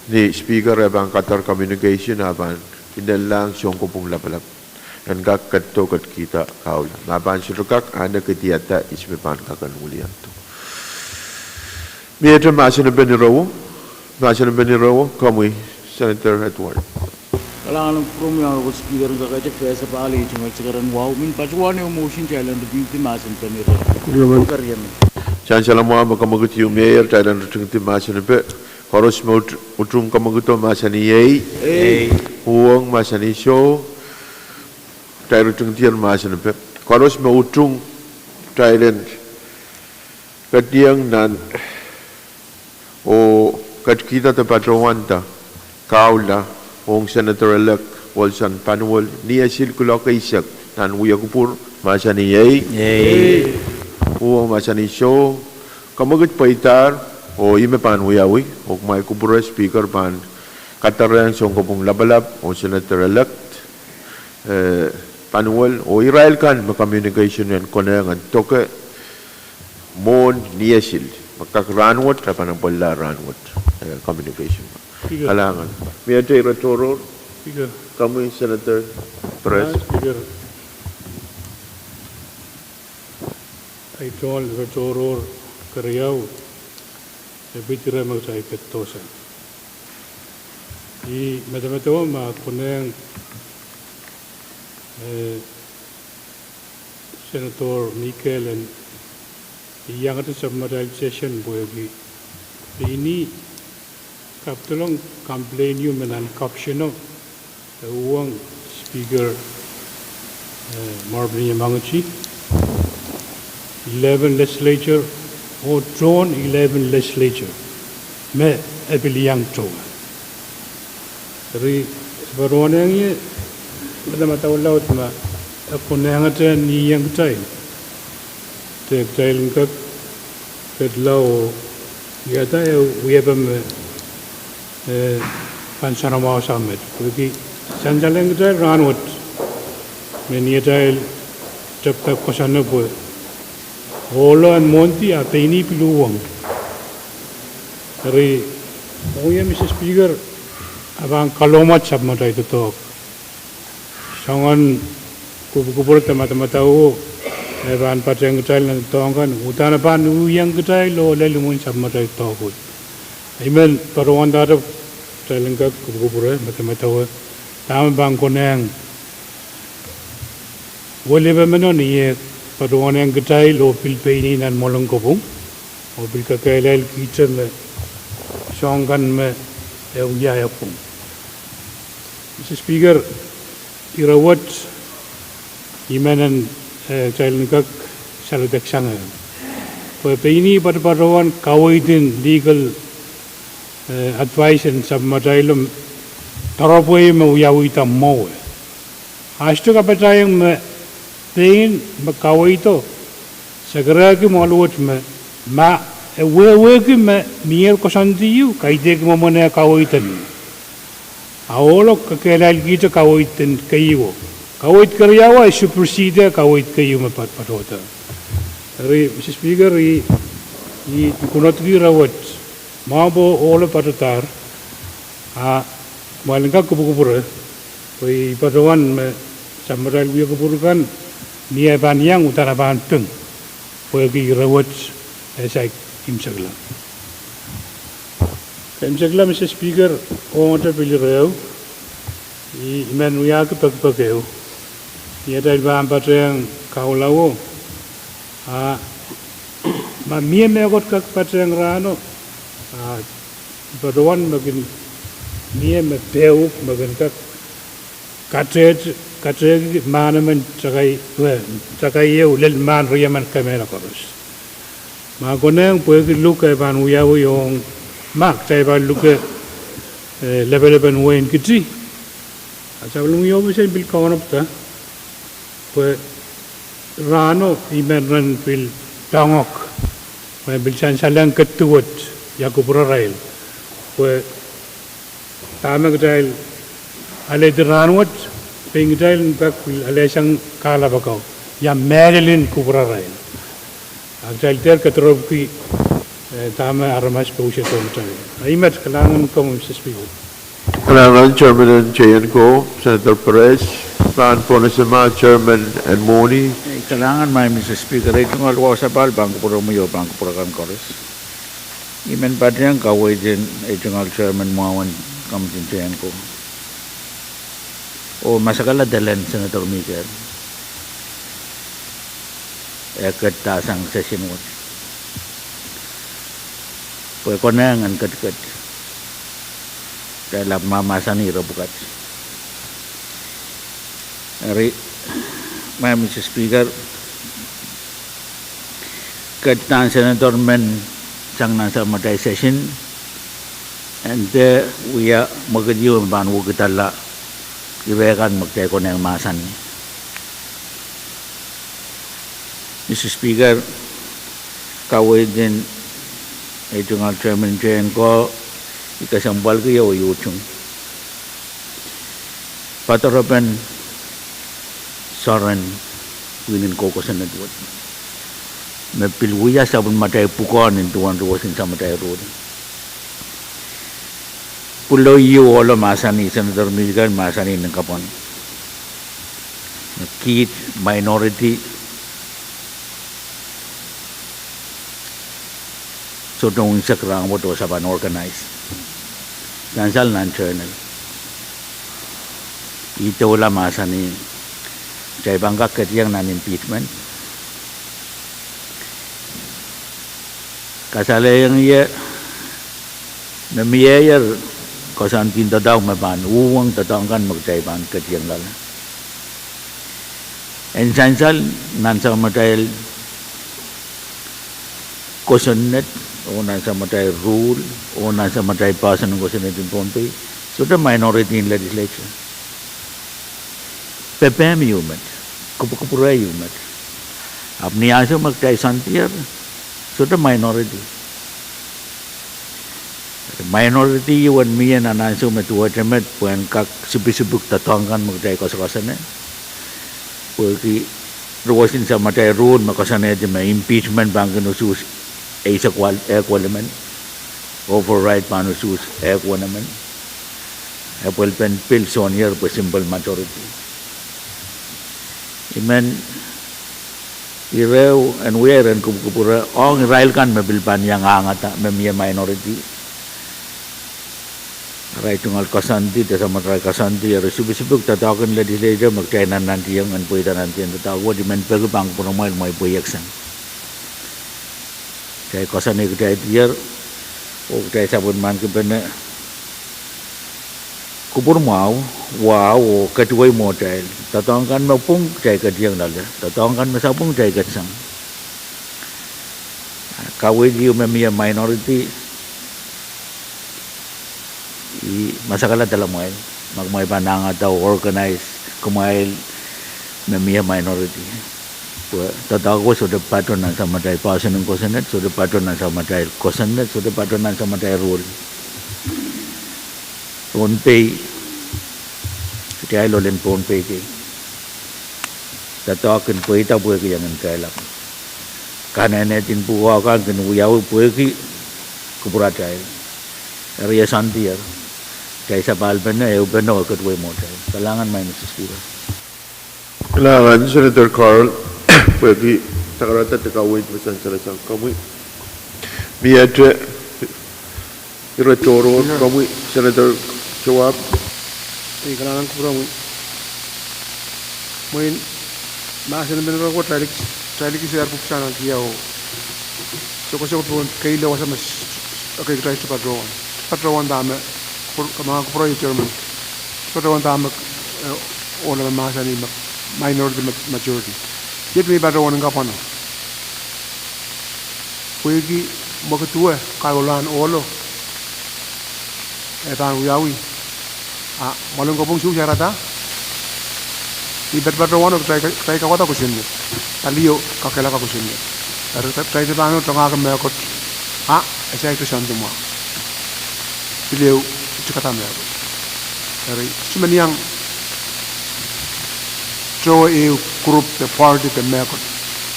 ni Speaker e pahn kadar communication, a pahn inenlahng sounkopwung lapalap en kak ketido ketkihda kahula. Ma pahn sohte kak, a e nek idiada ihs me pahn kak en wiliando. Miehte mahsen epen irowo, mahsen epen irowo, komwi Senator Edward. Kalahngan en kupwuromwi, Honorable Speaker, en kakaitih kehsapwal iei tungoal sikeren wahu, mi patohwan ehu motion, kitail en ritingdi mahsen epen irowo. Keriaun. Sansal mwahu me kamwekid ieu mieier, kitail en ritingdi mahsen epe. Koaros me ut-, utung kamwekido mahsanih ei. Ei. Uhwong mahsanih soh. Kitail ritingdier mahsen epe. Koaros me utung, kitail en ketieng nan oh ketkihda de patohwanda kahula ong Senator-elect Wilson Panuol ni esil kuloak eisek nan wia kupwur, mahsanih ei. Ei. Uhwong mahsanih soh. Kamwekid pweidahr, oh ih me pahn wiawi, oh kumwail kupwure Speaker pahn kadarehng sounkopwung lapalap oh Senator-elect, eh, Panuol, oh irail kan me communication en konehng en doke mwohn ni esil, me kak rahnwet, a pahn apwalih rahnwet, eh, communication. Speaker. Kalahngan. Miehte ire tohrohr? Speaker. Komwi Senator Perez. Speaker. Ei, tohn ire tohrohr keriau, e pid ire me kitail ketido sang. I medemedewe ma konehng, eh, Senator Mikel en iangete sapwellimatail session pwehki, pwe I kapdolong complain ieu me nan caption o, e uhwong Speaker, eh, Marvin Yamauchi, eleven legislature, oh tohn eleven legislature me e pil iang towe. Eri, se patohwanehng ie, medemedewe laud ma e konehngete ni iang kitail, de kitail en kak Kedlao, iei dah e wiepe me, eh, pahn soanamwahu sang met. Pwehki sansal ong kitail rahnwet, me ni atail tepda kosonned pwe ohlo en mwohndi a pein ih pil uhwong. Eri, ong ie, Mister Speaker, a pahn kalohmet sapwmatail doadoahk. Soangen kupwukupwure de madamadau, e pahn patehng kitail nan doadoahk kan, uhdahn e pahn uhwong kitail oh lel imwin sapwmatail doadoahk. I men patohwandahte kitail en kak kupwukupwure, madamadau, dahme pahn konehng welipe meno ni eh patohwanehng kitail oh pil pein ih nan mwoalen kopwung, oh pil kakehlailkihte me soahng kan me e wia epwung. Mister Speaker, ire wet, I men en, eh, kitail en kak saledek sang ie. Pwe pein ih patopatohwan kaweid en legal, eh, advice en sapwmatail, doaropwe me wiawihda mwowe. A sohte kapatahiong me pein me kaweido, se kerehki mwahl wet me, ma e wehwehki me mier koasoandi ieu, kaidehk mwomwen eh kaweid en A ohlo kakehlailkihte kaweid en keieuo. Kaweid keriauo e supersede kaweid keieu me pat patohda. Eri, Mister Speaker, ih, ih kunodki ire wet, mwahu pwe ohlo patohdahr, a mwail en kak kupwukupwure, pwe I patohwan me sapwmatail wia kupwur kan, ni eh pahn iang uhdahn e pahn ping, pwehki ire wet e saik imwisekla. Ke imwisekla, Mister Speaker, ongete pil ire ehu, I men wiahki pekipek ehu. Ni atail pahn patehng kahlao, a ma mie mehkot kak patehng rahno, a I patohwan me kin mie me pehwuk me kin kak katehte, katehki mahn emen takai, eh, takai ehu lel mahn riemen kemehla koaros. Ma konehng pwehki luk e pahn wiawi ong, ma kitail pahn luke, eh, lepelepen wehin Kiti, a sapwellime ofis en pil kaunopda, pwe rahno I men ren pil doangoak, pwe I men pil sansalehng ketiket ia kupwurarail, pwe dahme kitail alehdi rahnwet, pein kitail en kak pil alehsang kahlap akau, ia mehlel en kupwurarail. A kitail dehr kediropwki, eh, dahme aramas pousehdohng kitail. A I met, kalahngan komwi, Mister Speaker. Kalahngan Chairman en J N ko, Senator Perez, Rahn Pohnese mah, Chairman en Mwohni. Eh, kalahngan maing Mister Speaker, ei tungoal wasapahl pahn kupwuromwi oh pahn kupwur akan koaros. I men patehng kaweid en ei tungoal Chairman mwahu en Komwisin J N ko, oh masakalahn delen Senator Mikel, e ketidahsang session wet, pwe konehng en ketiket, kitail ahpw mahmahsanih ire pwukat. Eri, maing Mister Speaker, ketidahn senator men sang nan sapwmatail session, e dehr wia mwekid ieu me pahn wekidala ire kan me kitail konehng mahsanih. Mister Speaker, kaweid en ei tungoal Chairman J N ko, I kesempwalki oh I utung poadoaropen soaren pwihn en koukosonned wet, me pil wia sapwellimatail pwukoa nin duwen ruwesin samatail ruhd. Pwulo ieu ohlo mahsanih, Senator Mikel mahsanih nin kapwan, kiht minority sohte unsek rahnwet oh se pahn organise. Sansal nan journal, ih doula mahsanih, kitail pahn kak ketiong nan impeachment. Kasalehiong ie me mieier koasoandien doadoahk me pahn uhwong doadoahk kan me kitail pahn ketiong loale. En sansal nan samatail kosonned, oh nan samatail ruhl, oh nan samatail poahsoan en kosonned en Pohnpei, sohte minority en legislature. Pepehm ieu met, kupwukupwure ieu met. Ahpw ni ansou me kitail soandier, Sohte minority. Minority ieu en mie nan ansou me duwehte met pwehn kak sipisipik doadoahk kan me kitail koasoakoasoane. Pwehki duwen samatail rule me koasoanehdi me impeachment pahn kin usuhs eisek wal, ehk welimen, override pahn usuhs ehk wenemen. E pwelpen pil soangen pwe simple majority. I men ire en wia iren kupwukupwure ong irail kan me pil pahn iang ahngada me mie minority. Arail tungoal koasoandi, de samatail koasoandi, eri sipisipik doadoahk en legislature me kitail nannantiong en pweida nan dihn doadoahk wet, I men peki pahn kupwuromwail mwein pweiek sang. Kitail koasoane kitail dier, oh kitail sapwellimaniki pene kupwur mwahu, wahu oh ketiwei mwohtail. Doadoahk kan me pwung kitail ketieng loale, doadoahk kan me sapwung kitail ketsang. Kaweid ieu me mie minority, I masakala dalamwail ma kumwail pahn ahngada oh organize kumwail me mie minority. Pwe doadoahk wet sohte patoh nan samatail poahsoan en kosonned, sohte patoh nan samatail kosonned, sohte patoh nan samatail rule. Pohnpei, kitail ohl en Pohnpei kei, doadoahk kin pweida pwehki iang kitail ahpw kahnehn en pwukoa kan kin wiawi pwehki kupwuratail. Eri e soandier, kitail sapahl pene, ehu pene oh ketiwei mwohtail. Kalahngan, Madam Speaker. Kalahngan, Senator Carl, pwehki sakarada de kaweid me sansal sang komwi. Miehte ire tohrohr, komwi, Senator Towahp. Ei, kalahngan kupwuromwi. Mwein mahsen men ko, kitail, kitail kiser pwuhk sang kiao. Sokosok pohn keila wasa me, okay, kitail sohte patohwan. Patohwan dahme, kupwur-, kama kupwure chairman. Patohwan dahme, eh, ohla me mahsanih me minority me majority. Iet me I patohwan kapwano. Pwehki mwekid duwe kaluhlahn ohlo e pahn wiawi. A mwoalen kopwung suh sarada, I patopato wano kitail, kitail kawada kosonned. Palio kakehlaka kosonned. Eri kitail pahn oh tongahki mehkot. A, e saikinte soandi mwahu. Pil ehu tikada mehkot. Eri, sohte men iang towe ehu group de party de mehkot.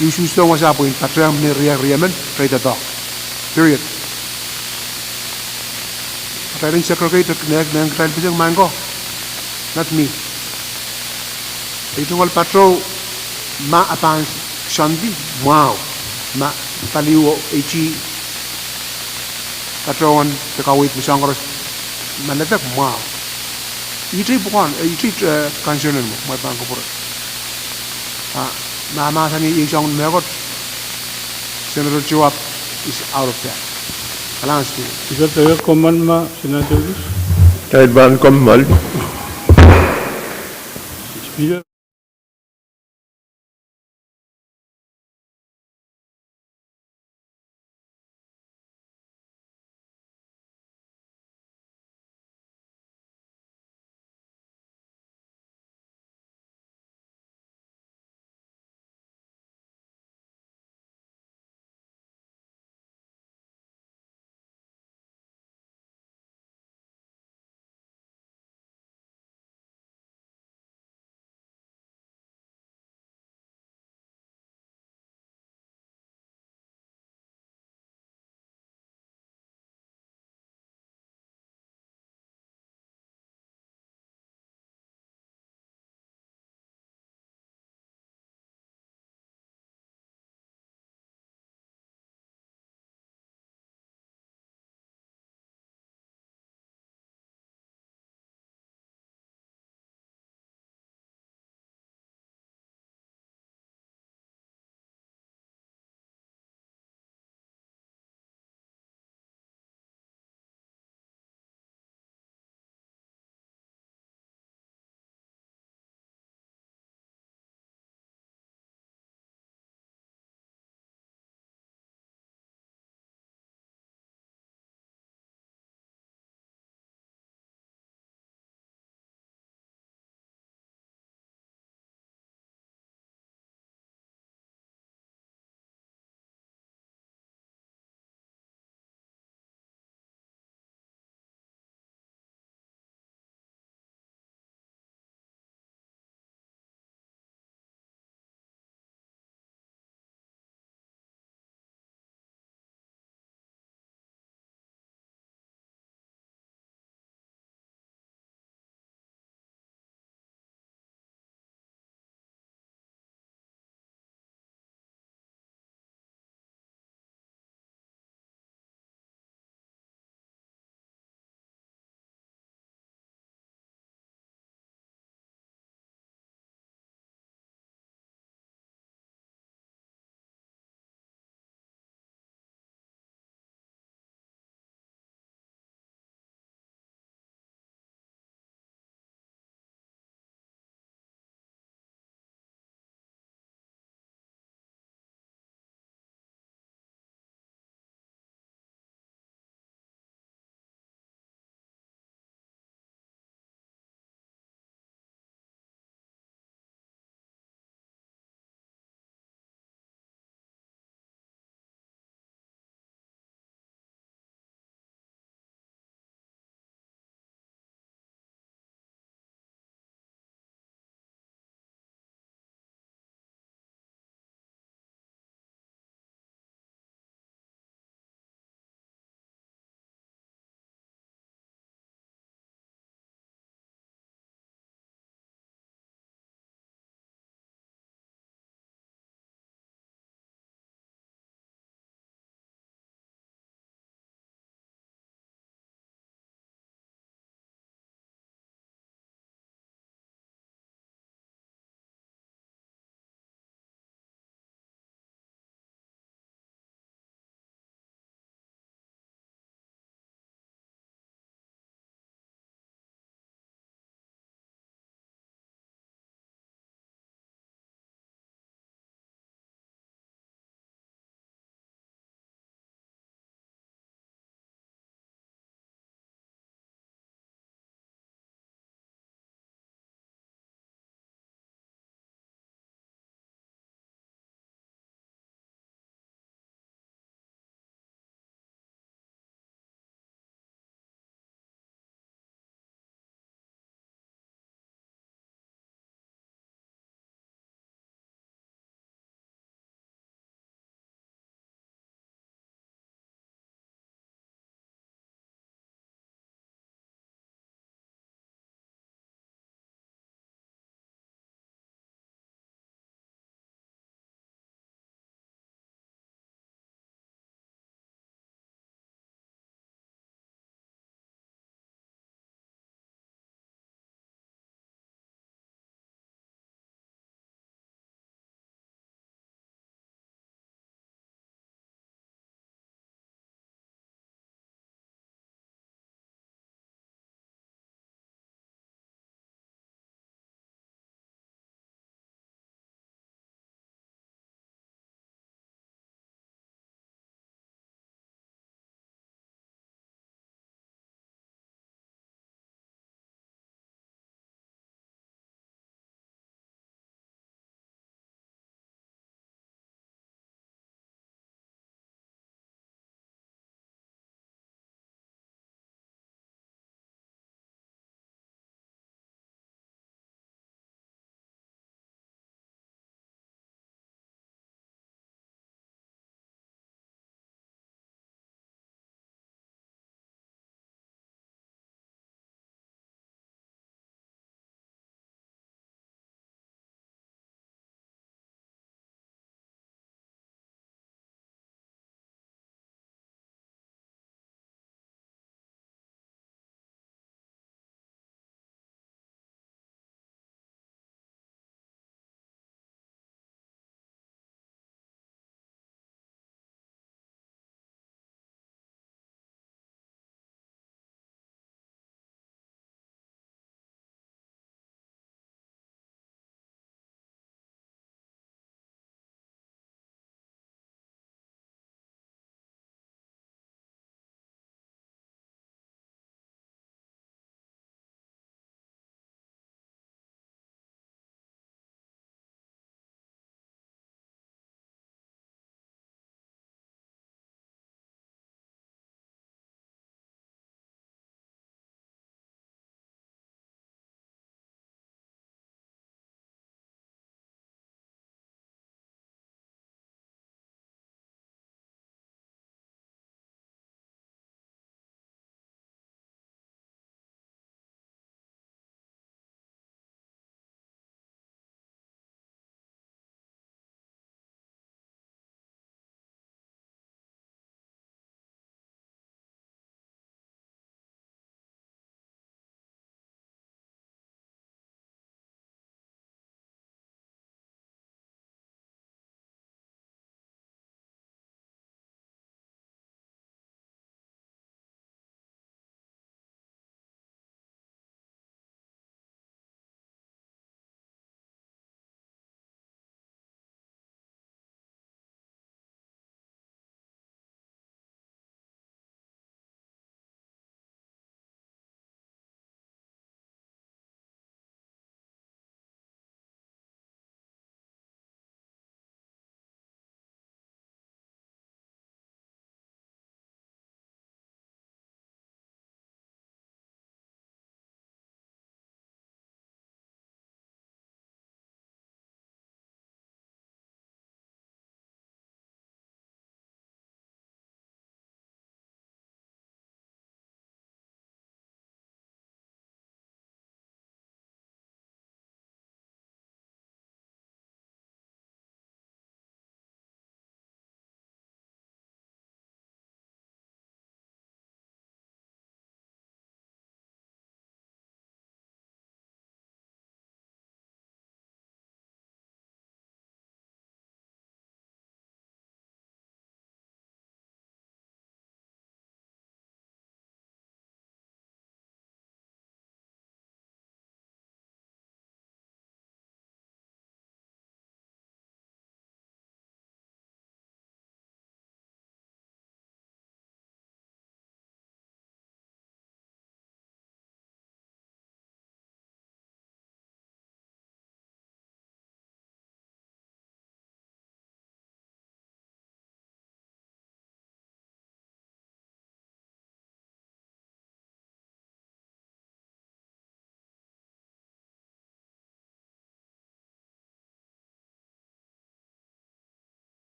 I usuhsohng wasa pwe I patehng me riak riemen, re doadoahk. Period. Kitail en segregate, ne, ne kitail pisek maing ko. Not me. I tungoal patoh ma e pahn soandi mwahu. Ma palio eiti patohwan de kaweid me soahng koaros ma letek mwahu. Ihte pwukoahn, eh, ihte, eh, concern en mwo, mwein pahn kupwure. A, ma, ma mahsanih iei soangen mehkot, Senator Towahp is out of that. Kalahngan, Speaker. Speaker, kitail kommoal ma Senator Towahp? Kitail pahn kommoal. Speaker.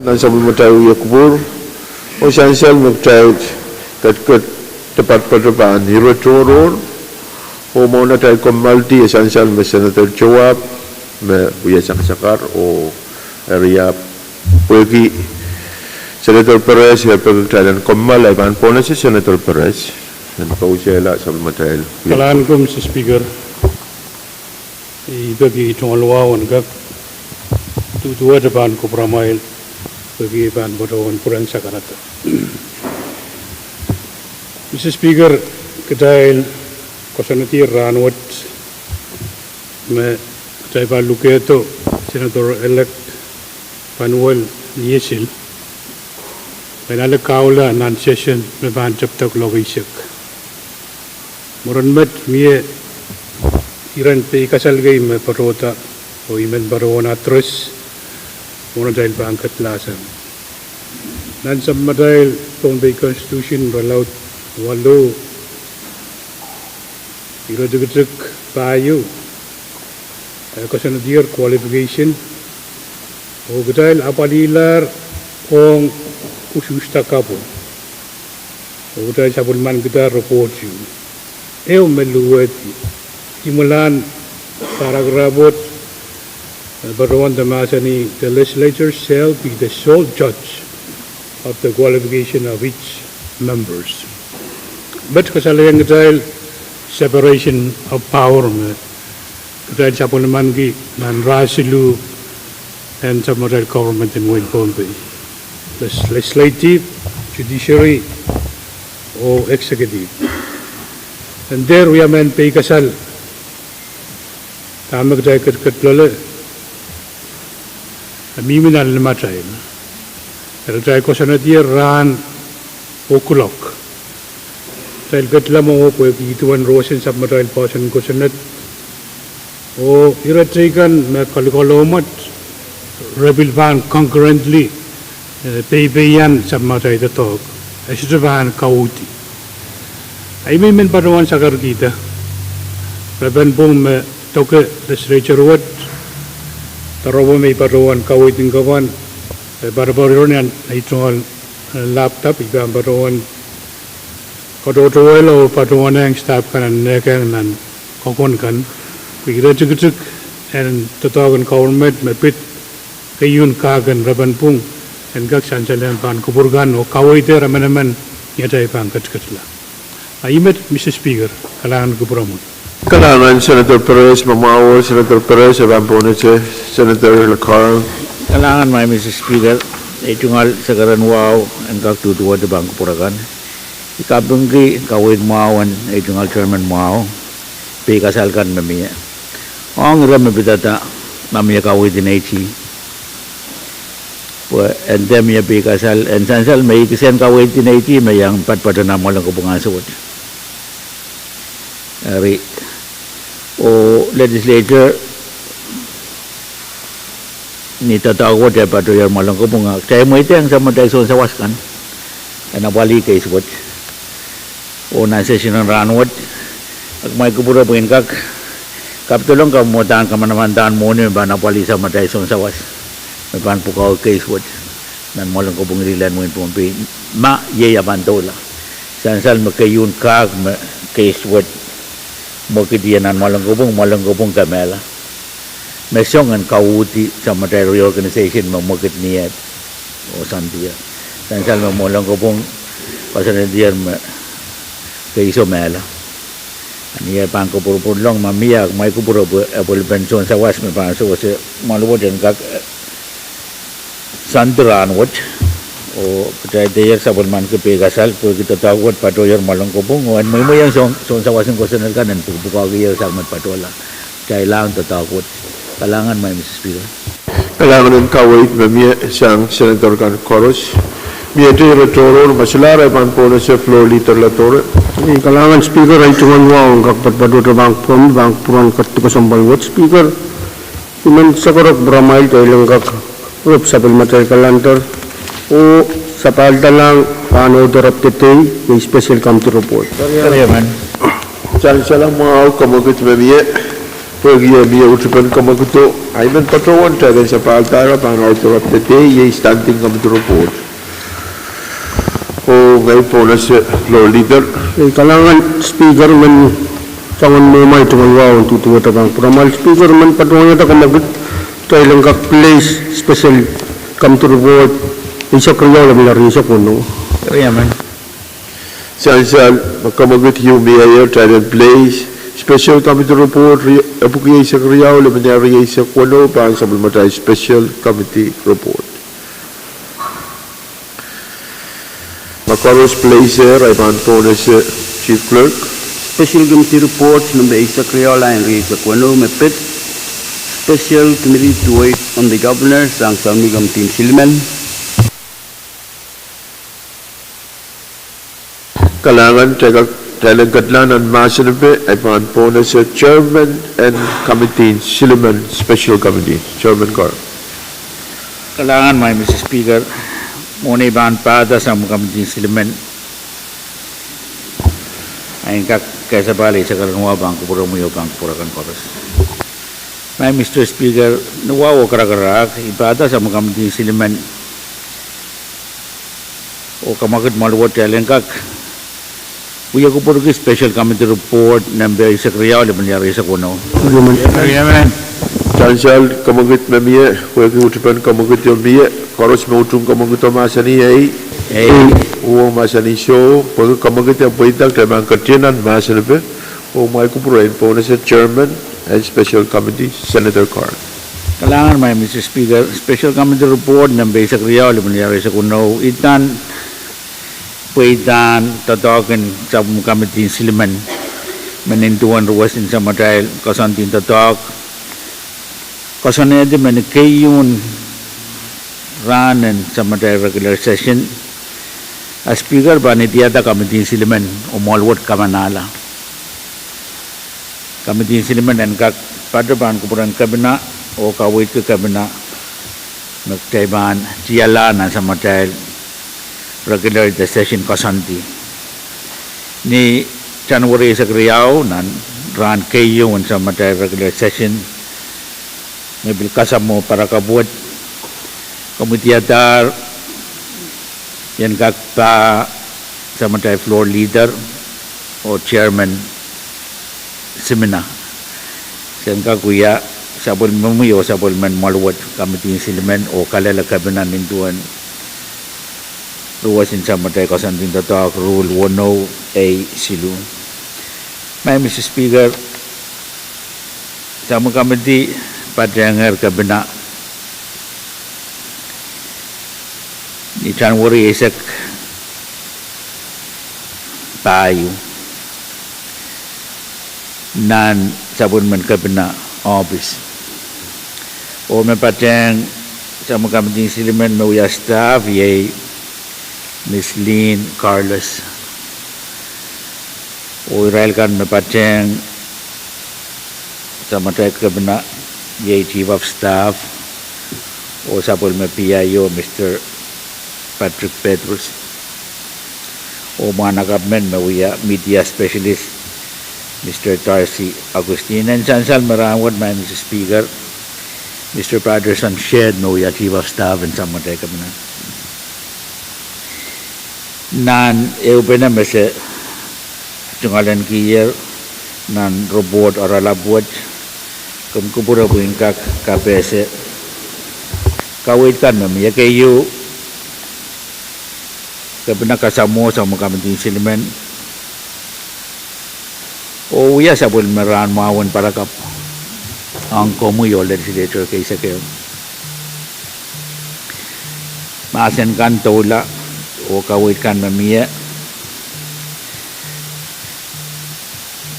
Nan sapwellimatail wia kupwur, oh sansal me kitail ketiket department pahn ire tohrohr, oh mwohn atail kommoaldi e sansal me Senator Towahp me wia sakasakar oh eri ahpw pwehki Senator Perez e peki kitail en kommoal, I pahn pohnese Senator Perez en kousehla sapwellimatail. Kalahngan ko, Mister Speaker. I peki tungoal wahu en kak duduwehte pahn kupwuramwail pwehki pahn patohwan pwurehng sakarada. Mister Speaker, kitail koasoanehdi rahnwet me kitail pahn lukehdo Senator-elect Panuel Nyesil me en ale kahula nan session me pahn tepda kuloak eisek. Mwurin met mie iren peikasal kei me patohda, oh I men patohwan address mwohn atail pahn kedlahsang. Nan sapwellimatail Pohnpei Constitution irelaud waluh, iretikitik pahieu, e koasoanehdier qualification, oh kitail apwalihlahr ong usuhsda kapw, oh kitail sapwellimankidahr report ieu. Ehu me luwet, imwilahn paragraph wet, e patohwan de mahsanih, the legislature shall be the sole judge of the qualification of its members. Met kasalehiong kitail separation of power me kitail sapwellimanki nan rah siluh en sapwellimatail government en wehin Pohnpei, legislative, judiciary, oh executive. En dehr wia mehn peikasal dahme kitail ketiket loale, e mihmi nan limatail. Eri kitail koasoanehdier rahn oh kuloak. Kitail kedla mwowe pwehki idawehn roson sapwellimatail poahsoan kosonned, oh ire teikan me kalokolomwet re pil pahn concurrently, eh, peipeian sapwellimatail doadoahk, e sohte pahn kauhdi. Ahi me I men patohwan sakarkihda, repen pwung me doke legislature wet, doaropwe me I patohwan kaweid en kapw kan, eh, poaropoaron nan ei tungoal laptop, I pahn patohwan katohtowehla oh patohwanehng staff kan en nehkehng nan kokon kan pwe iretikitik en doadoahk en government me pid keieun kahk en repen pwung en kak sansalehng pahn kupwur kan oh kaweidehr emenemen ni atail pahn ketiketla. Ahi met, Mister Speaker, kalahngan kupwuromwi. Kalahngan Senator Perez, me mwahu Senator Perez e pahn pohnese Senator Lekar. Kalahngan, Mister Speaker, ei tungoal sakaren wahu en kak duduwehte pahn kupwur akan. I kapingki kaweid mwahu en ei tungoal chairman mwahu, peikasal kan me mie, ong ire me pidada ma mie kaweid en eiti, pwe e nda mie peikasal en sansal me I kisehn kaweid en eiti me iang patpato nan mwoalen kopwung ansou wet. Eri, oh legislature ni doadoahk wet e patohier mwoalen kopwung, ah kitail mweidehng sapwellimatail sounsawas kan en apwalih keis wet. Oh nan session en rahnwet, ah kumwail kupwure pwe I en kak kapidolong kamwadahn kamanamandan mwohni me pahn apwalih sapwellimatail sounsawas me pahn pwukoa keis wet nan mwoalen kopwung lilahn wehin Pohnpei, ma iei e pahn doula. Sansal me keieun kahk me keis wet mwekid ie nan mwoalen kopwung, mwoalen kopwung kemehla me song en kauhdi sapwellimatail reorganization me mwekid ni oh soandier. Sansal me mwoalen kopwung koasoanehdier me keiso mehla. Ni e pahn kupwurpwurlong ma mie, ah kumwail kupwure pwe e pwelpen sounsawas me pahn sewese mwoalen wet en kak soandi rahnwet, oh kitail dehr sapwellimanki peikasal pwehki doadoahk wet patohier mwoalen kopwung oh en mweimweiong sounsawasen kosonned kan en pwukpwukoahkier sang me patohla. Kitail lahng doadoahk wet. Kalahngan, Mister Speaker. Kalahngan en kaweid me mie sang Senator kan koaros. Miehte ire tohrohr, ma solahr, I pahn pohnese Floor Leader Ledore. Kalahngan Speaker, ei tungoal wahu en kak patpatohte pahn kupwuromwi, pahn kupwuren ketikasomwpal wet, Speaker. I men sakarok pwuramwail kitail en kak rop sapwellimatail calendar oh sapahldalang rahn ohdo, rep dehdei, iei special committee report. Sansal mwahu, kamwekid me mie. Pwehki eh mie utupen kamwakido, I men patohwan kitail en sapahldahr pahn author of the day, iei standing committee report. Oh ngehi pohnese floor leader. Ei, kalahngan Speaker, men soangen mwohmw ahi tungoal wahu en duduwehte pahn kupwuramwail. Speaker, men patohwanohte kamwakid, kitail en kak place special committee report, eisek riau lemala rieisek weneu. Sansal, me kamwakid ieu mie, kitail en place special committee report, epwiki eisek riau lemala rieisek weneu, pahn sapwellimatail special committee report. Ma koaros place er, I pahn pohnese Chief Clerk. Special Committee Report nempe eisek riau, lain rieisek weneu me pid Special Committee to wait on the Governor, sang Salmi Committee en Silimen. Kalahngan, kitail en ketlahng nan mahsen epe, I pahn pohnese Chairman en Committee en Silimen, Special Committee, Chairman Kar. Kalahngan, Madam Speaker, mwohn ei pahn pahda sang Committee en Silimen, I en kak kesepahl eisek rongamwahu pahn kupwuromwi oh pahn kupwur akan koaros. Madam Speaker, ni wahu oh karakarahk, I pahda sang Committee en Silimen oh kamwakid mwahl wet kitail en kak wia kupwurki Special Committee Report nempe eisek riau lemala rieisek weneu. Sansal, kamwakid me mie, pwehki utupen kamwakido mie, koaros me utung kamwakido mahsanih ei. Ei. Oh mahsanih soh, pwehki kamwakido pweida, kitail pahn ketin nan mahsen epe, oh mwail kupwure, I pohnese Chairman en Special Committee, Senator Kar. Kalahngan, Madam Speaker, Special Committee Report nempe eisek riau lemala rieisek weneu, idahn pweidahn doadoahk en sapwellime Committee en Silimen, me nin duwen ruwesin samatail koasoandi doadoahk, koasoanehdi me ni keieun rahnen samatail regular session, a Speaker pahn idiada Committee en Silimen oh mwoahl wet kamanahla. Committee en Silimen en kak patoh pahn kupwuren Kepina oh kaweidki Kepina me kitail pahn tialahng nan samatail regular session koasoandi. Ni January eisek riau, nan rahn keieu en samatail regular session, me pil kasamwo parakapw wet, komwi idiadahr I en kak pah samatail floor leader oh Chairman Simina, sen kak wia sapwellimomwi oh sapwellimen mwoahl wet Committee en Silimen oh kalelehki Kepina nin duwen ruwesin samatail koasoandi doadoahk rule weneu A siluh. Madam Speaker, sapwellime committee patehngehr Kepina ni January eisek pahieu nan sapwellimen Kepina ohpis. Oh me patehng sapwellime Committee en Silimen me wia staff iei Miss Lynn Carlos. Oh irail kan me patehng samatail Kepina iei Chief of Staff oh sapwellime P I O, Mister Patrick Petrus. Oh mwahnakapw men me wia media specialist, Mister Darcy Augustine. En sansal me rahnwet, Madam Speaker, Mister Patterson Shedd me wia Chief of Staff en samatail Kepina. Nan ehupene me se tungoalenkier nan report oaralap wet, komw kupwure pwehn kak kapehse kaweid kan me mie keieu, Kepina kasamwo sapwellime Committee en Silimen oh wia sapwellime rahn mwahu en parakapw ong komwi oh legislature keisek ehu. Mahsen kan doula oh kaweid kan me mie,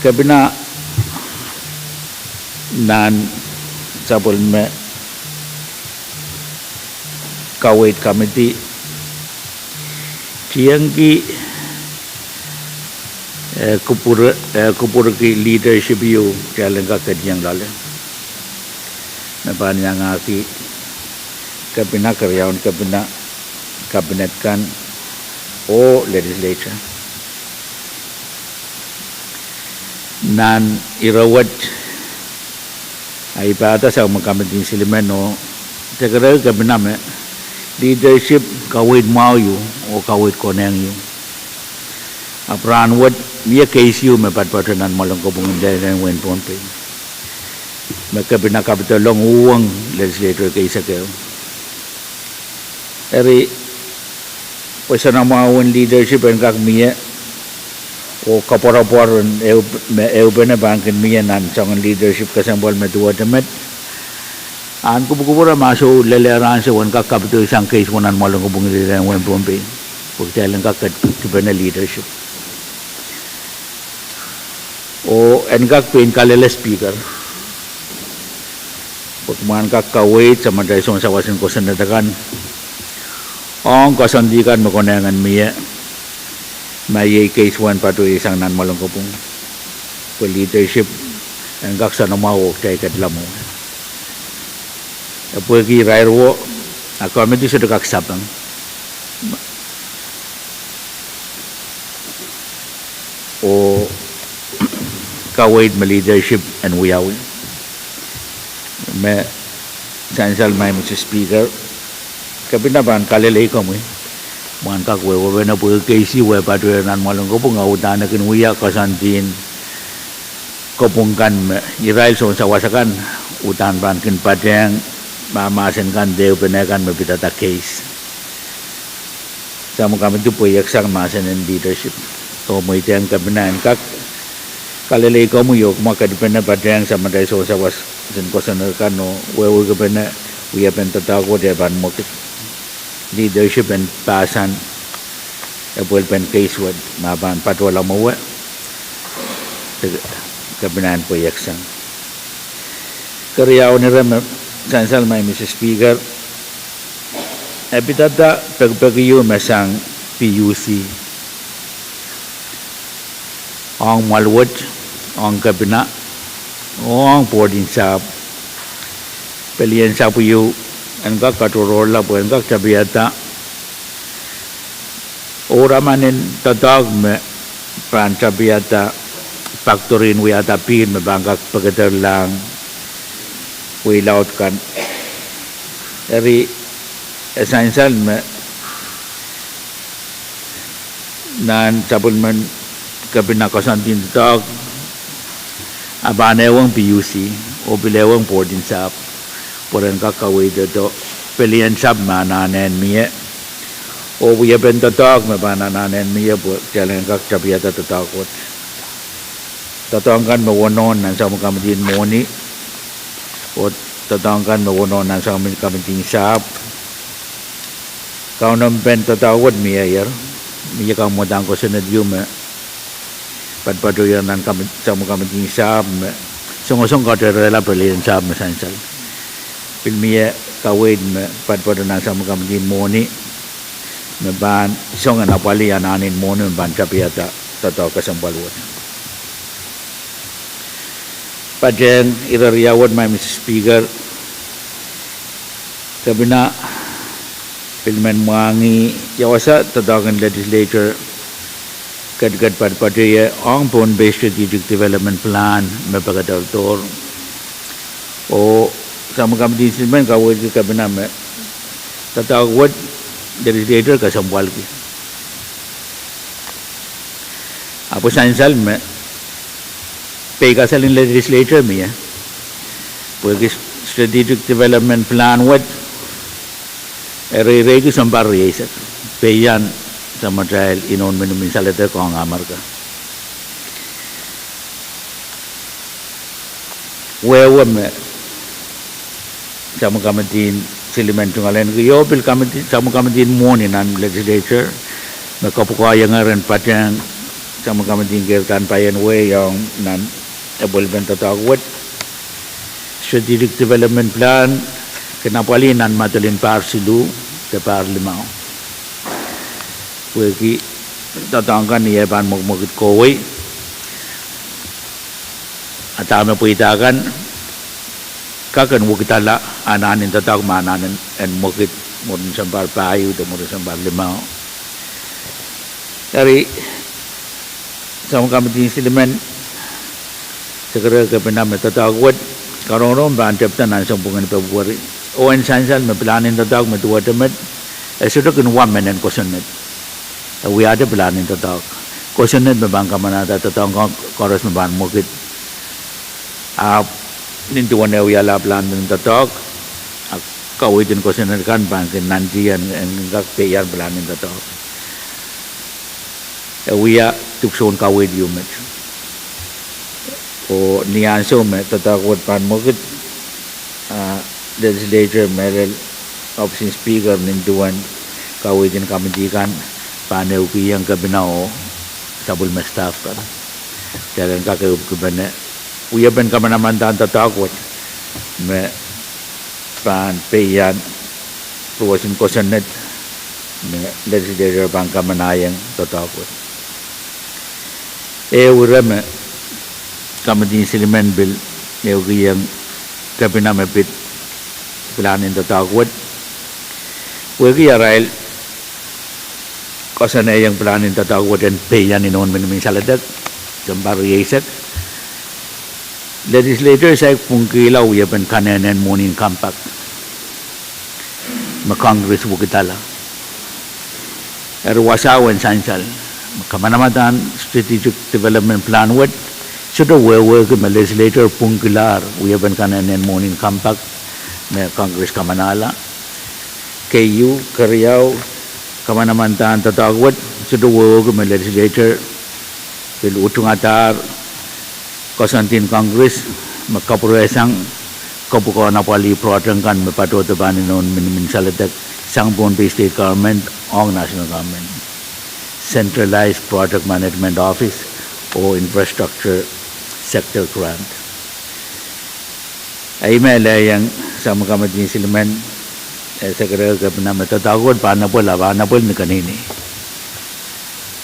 Kepina nan sapwellime kaweid committee tiengki, eh, kupwure, eh, kupwurki leadership ieu kitail en kak ketieng loale, me pahn iangahki Kepina, keriaun Kepina, cabinet kan oh legislature. Nan ire wet, Ahi pahda sang me committee silimen oh, dekerehu kepina me leadership kaweid mwahu ieu oh kaweid konehng ieu. Ahpw rahnwet mie case ieu me patopato nan mwoalen kopwung en lel en wehin Pohnpei, me kepina kapidolong uhwong legislator case ekehu. Eri, pwe soanamwahu en leadership en kak mie, oh koapworopwor en ehu, me ehupene pahn kin mie nan soangen leadership kesempwal me duwehte met, ahn kupwukupwure ma soh lelehr ansou en kak kapidoisang case wet nan mwoalen kopwung en lel en wehin Pohnpei, pwe kitail en kak ketipene leadership. Oh en kak pein kalele Speaker, pwe kumwail kak kaweid samatail sounsawas en kosonned akan ong koasoandi kan me konehng en mie, ma iei case wet patohsang nan mwoalen kopwung, pwe leadership en kak soanamwahu oh kitail ketilong mwowe. E pwehki irair wo, a committee sohte kak sapeng oh kaweid me leadership en wiawi. Me sansal mai Mr Speaker, kepina pahn kalelei komwi, mwein kak wehwehpene pwe case wet patohsang nan mwoalen kopwung a uhdahn e kin wia koasoandien kopwung kan me irail sounsawas akan uhdahn pahn kin patehng mahmahsen kan de ehupene kan me pidada case. Samwa committee pweieksang mahsen en leadership oh mweidehng kepina en kak kalelei komwi oh kumwa ketipene patehng samatail sounsawas en kosonned akan oh wehwehkipene wiepen doadoahk wet e pahn mwekid. Leadership en pahsan epwelpen case wet ma pahn patohla mwowe, kepina en pweieksang. Keriaun ire me sansal mai Mr Speaker, e pidada pekipek ieu me sang PUC ong mwoal wet, ong kepina, ong board en sahpw. Pelien sahpw ieu en kak katohrohrla pwe en kak tapihada ouraman en doadoahk me pahn tapihada pakdorin wiahda pihl me pahn kak pekederlahng wehi laud kan. Eri, e sansal me nan sapwellimen kepina koasoandien doadoahk, a pahn ehuong PUC oh pil ehuong board en sahpw pwe ren kak kaweidodo pelien sahpw me anahne en mie oh wiepen doadoahk me pahn anahne en mie pwe kitail en kak tapihada doadoahk wet. Doadoahk kan me wonohn nan samwa committee en mwohni oh doadoahk kan me wonohn nan samwa committee en sahpw, kaunopin doadoahk wet mieier. Mie kamwadang kosonned ieu me patpatohier nan samwa committee en sahpw me songosong katerehla pelien sahpw me sansal. Pil mie kaweid me patpato nan samwa committee en mwohni me pahn song en apwalih anahn en mwohni me pahn tapihada doadoahk kesempwal wet. Patehng ire riau wet mai Mr Speaker, kepina pil men mwahngih ia wasa doadoahk en legislature ketiket patpatohie ong Pohnpei Strategic Development Plan me pekederdohr. Oh samwa committee en silimen kaweidki kepina me doadoahk wet legislature kesempwalki. Ahpw sansal me peikasal en legislature mie pwehki Strategic Development Plan wet e reireiki sounpar rieisek, peian samatail inou minimin saledek ong Amerika. Wehwe me samwa committee en silimen tungoaleniki oh pil samwa committee en mwohni nan legislature me kapwukoahiengehr en patehng samwa committee en keirdahn paien wehi ong nan epwelpen doadoahk wet, Strategic Development Plan, kin apwalih nan madel en pahr siluh de pahr limau. Pwehki doadoahk kan ni e pahn mwekimwekid kohwei, a dahme pweida kan kak en wekidala anahn en doadoahk me anahn en mwekid mwurin sounpar pahieu de mwurin sounpar limau. Eri, samwa committee en silimen, dekerehu kepina me doadoahk wet Karongorong pahn tepda nan sounpwong en Pwehpwehri. Oh en sansal me pilahn en doadoahk me duwehte met, e sohte kin wa mehn en kosonned. E wiahte pilahn en doadoahk. Kosonned me pahn kamanahda doadoahk koaros me pahn mwekid. Ahpw nin duwen eh wiahla pilahn en doadoahk, a kaweid en kosonned kan pahn kin nantihong en, en kak peian pilahn en doadoahk. E wia dipwisoun kaweid ieu met. Oh ni ansou me doadoahk wet pahn mwekid, a legislature, mehlel ohpis en Speaker, nin duwen kaweid en committee kan pahn ehukihong kepina oh sapwellime staff kan. Kitail en kak ehukipene wiepen kamanamandan doadoahk wet me pahn peian ruwesin kosonned me legislature pahn kamanahiong doadoahk wet. Ehu ire me committee silimen pil ehukihong kepina me pid pilahn en doadoahk wet, pwehki arail koasoanehiong pilahn en doadoahk wet en peian inoun minimin saledek, sounpar rieisek, legislature saik pwungkihla wiepen kanehnen mwohnin compact me Congress wekidala. Eri wasa en sansal me kamanamandan strategic development plan wet, sohte wehwehki me legislature pwungkihlahr wiepen kanehnen mwohnin compact me Congress kamanahla. Keieu, keriau, kamanamandan doadoahk wet, sohte wehwehki me legislature pil utungadahr koasoandien Congress me kapwuresang kapwukoahn apwalih project kan me patohdo pahn inoun minimin saledek sang Pohnpei State Government ong National Government, Centralized Project Management Office oh Infrastructure Sector Grant. Ei me lelohng sapwellime committee silimen, eh, Secretary Kepina, me doadoahk wet pahn apwal, a pahn apwal ni keneinei,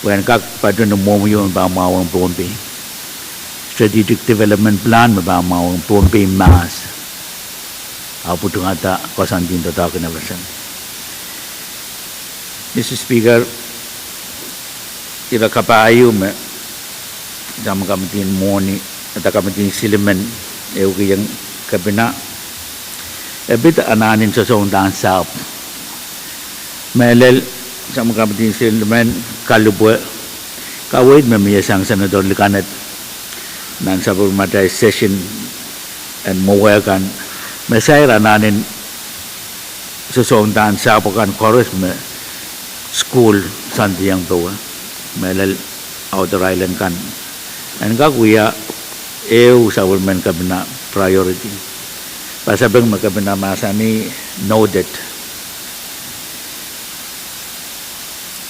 pwe en kak patohdo mwohmwi me pahn mwahuwong Pohnpei, strategic development plan me pahn mwahuwong Pohnpei mahs, ahpw utungada koasoandien doadoahk en FSM. Mr Speaker, ire kapahieu me sapwellime committee mwohni, ata committee silimen ehukihong Kepina, e pid anahnen sosoundahn sahpw. Mehlel, sapwellime committee silimen kalipwe kaweid me mie sang Senator Likaned nan sapwellimatail session en mwowehkan, me sair anahnen sosoundahn sahpw akan koaros me sukuhl soandiong powe, mehlel outer island kan, en kak wia ehu sapwellimen Kepina priority. Pasapeng me Kepina mahsanih, noted.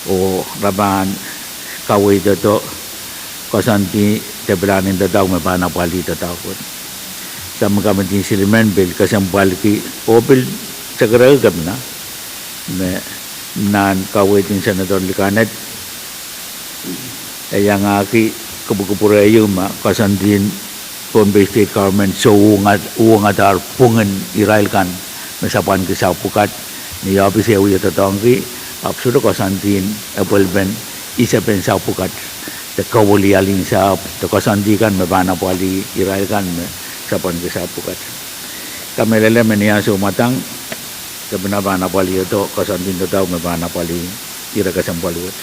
Oh re pahn kaweidohdo koasoandi de pilahn en doadoahk me pahn apwalih doadoahk wet. Sapwellime committee silimen pil kesempwalki oh pil sekerehki Kepina me nan kaweid en Senator Likaned, e iangahki kupwukupwure ieu me koasoandien Pohnpei State Government soh uhwongadahr pwungen irail kan me sapwanki sahpw pwukat ni ohpis e wie doadoahngki, ahpw sohte koasoandien epwelpen isepen sahpw pwukat de kawelialin sahpw de koasoandi kan me pahn apwalih irail kan me sapwanki sahpw pwukat. Kamehlele me ni ansou mwadang, Kepina pahn apwalihdo koasoandien doadoahk me pahn apwalih ire kesempwal wet.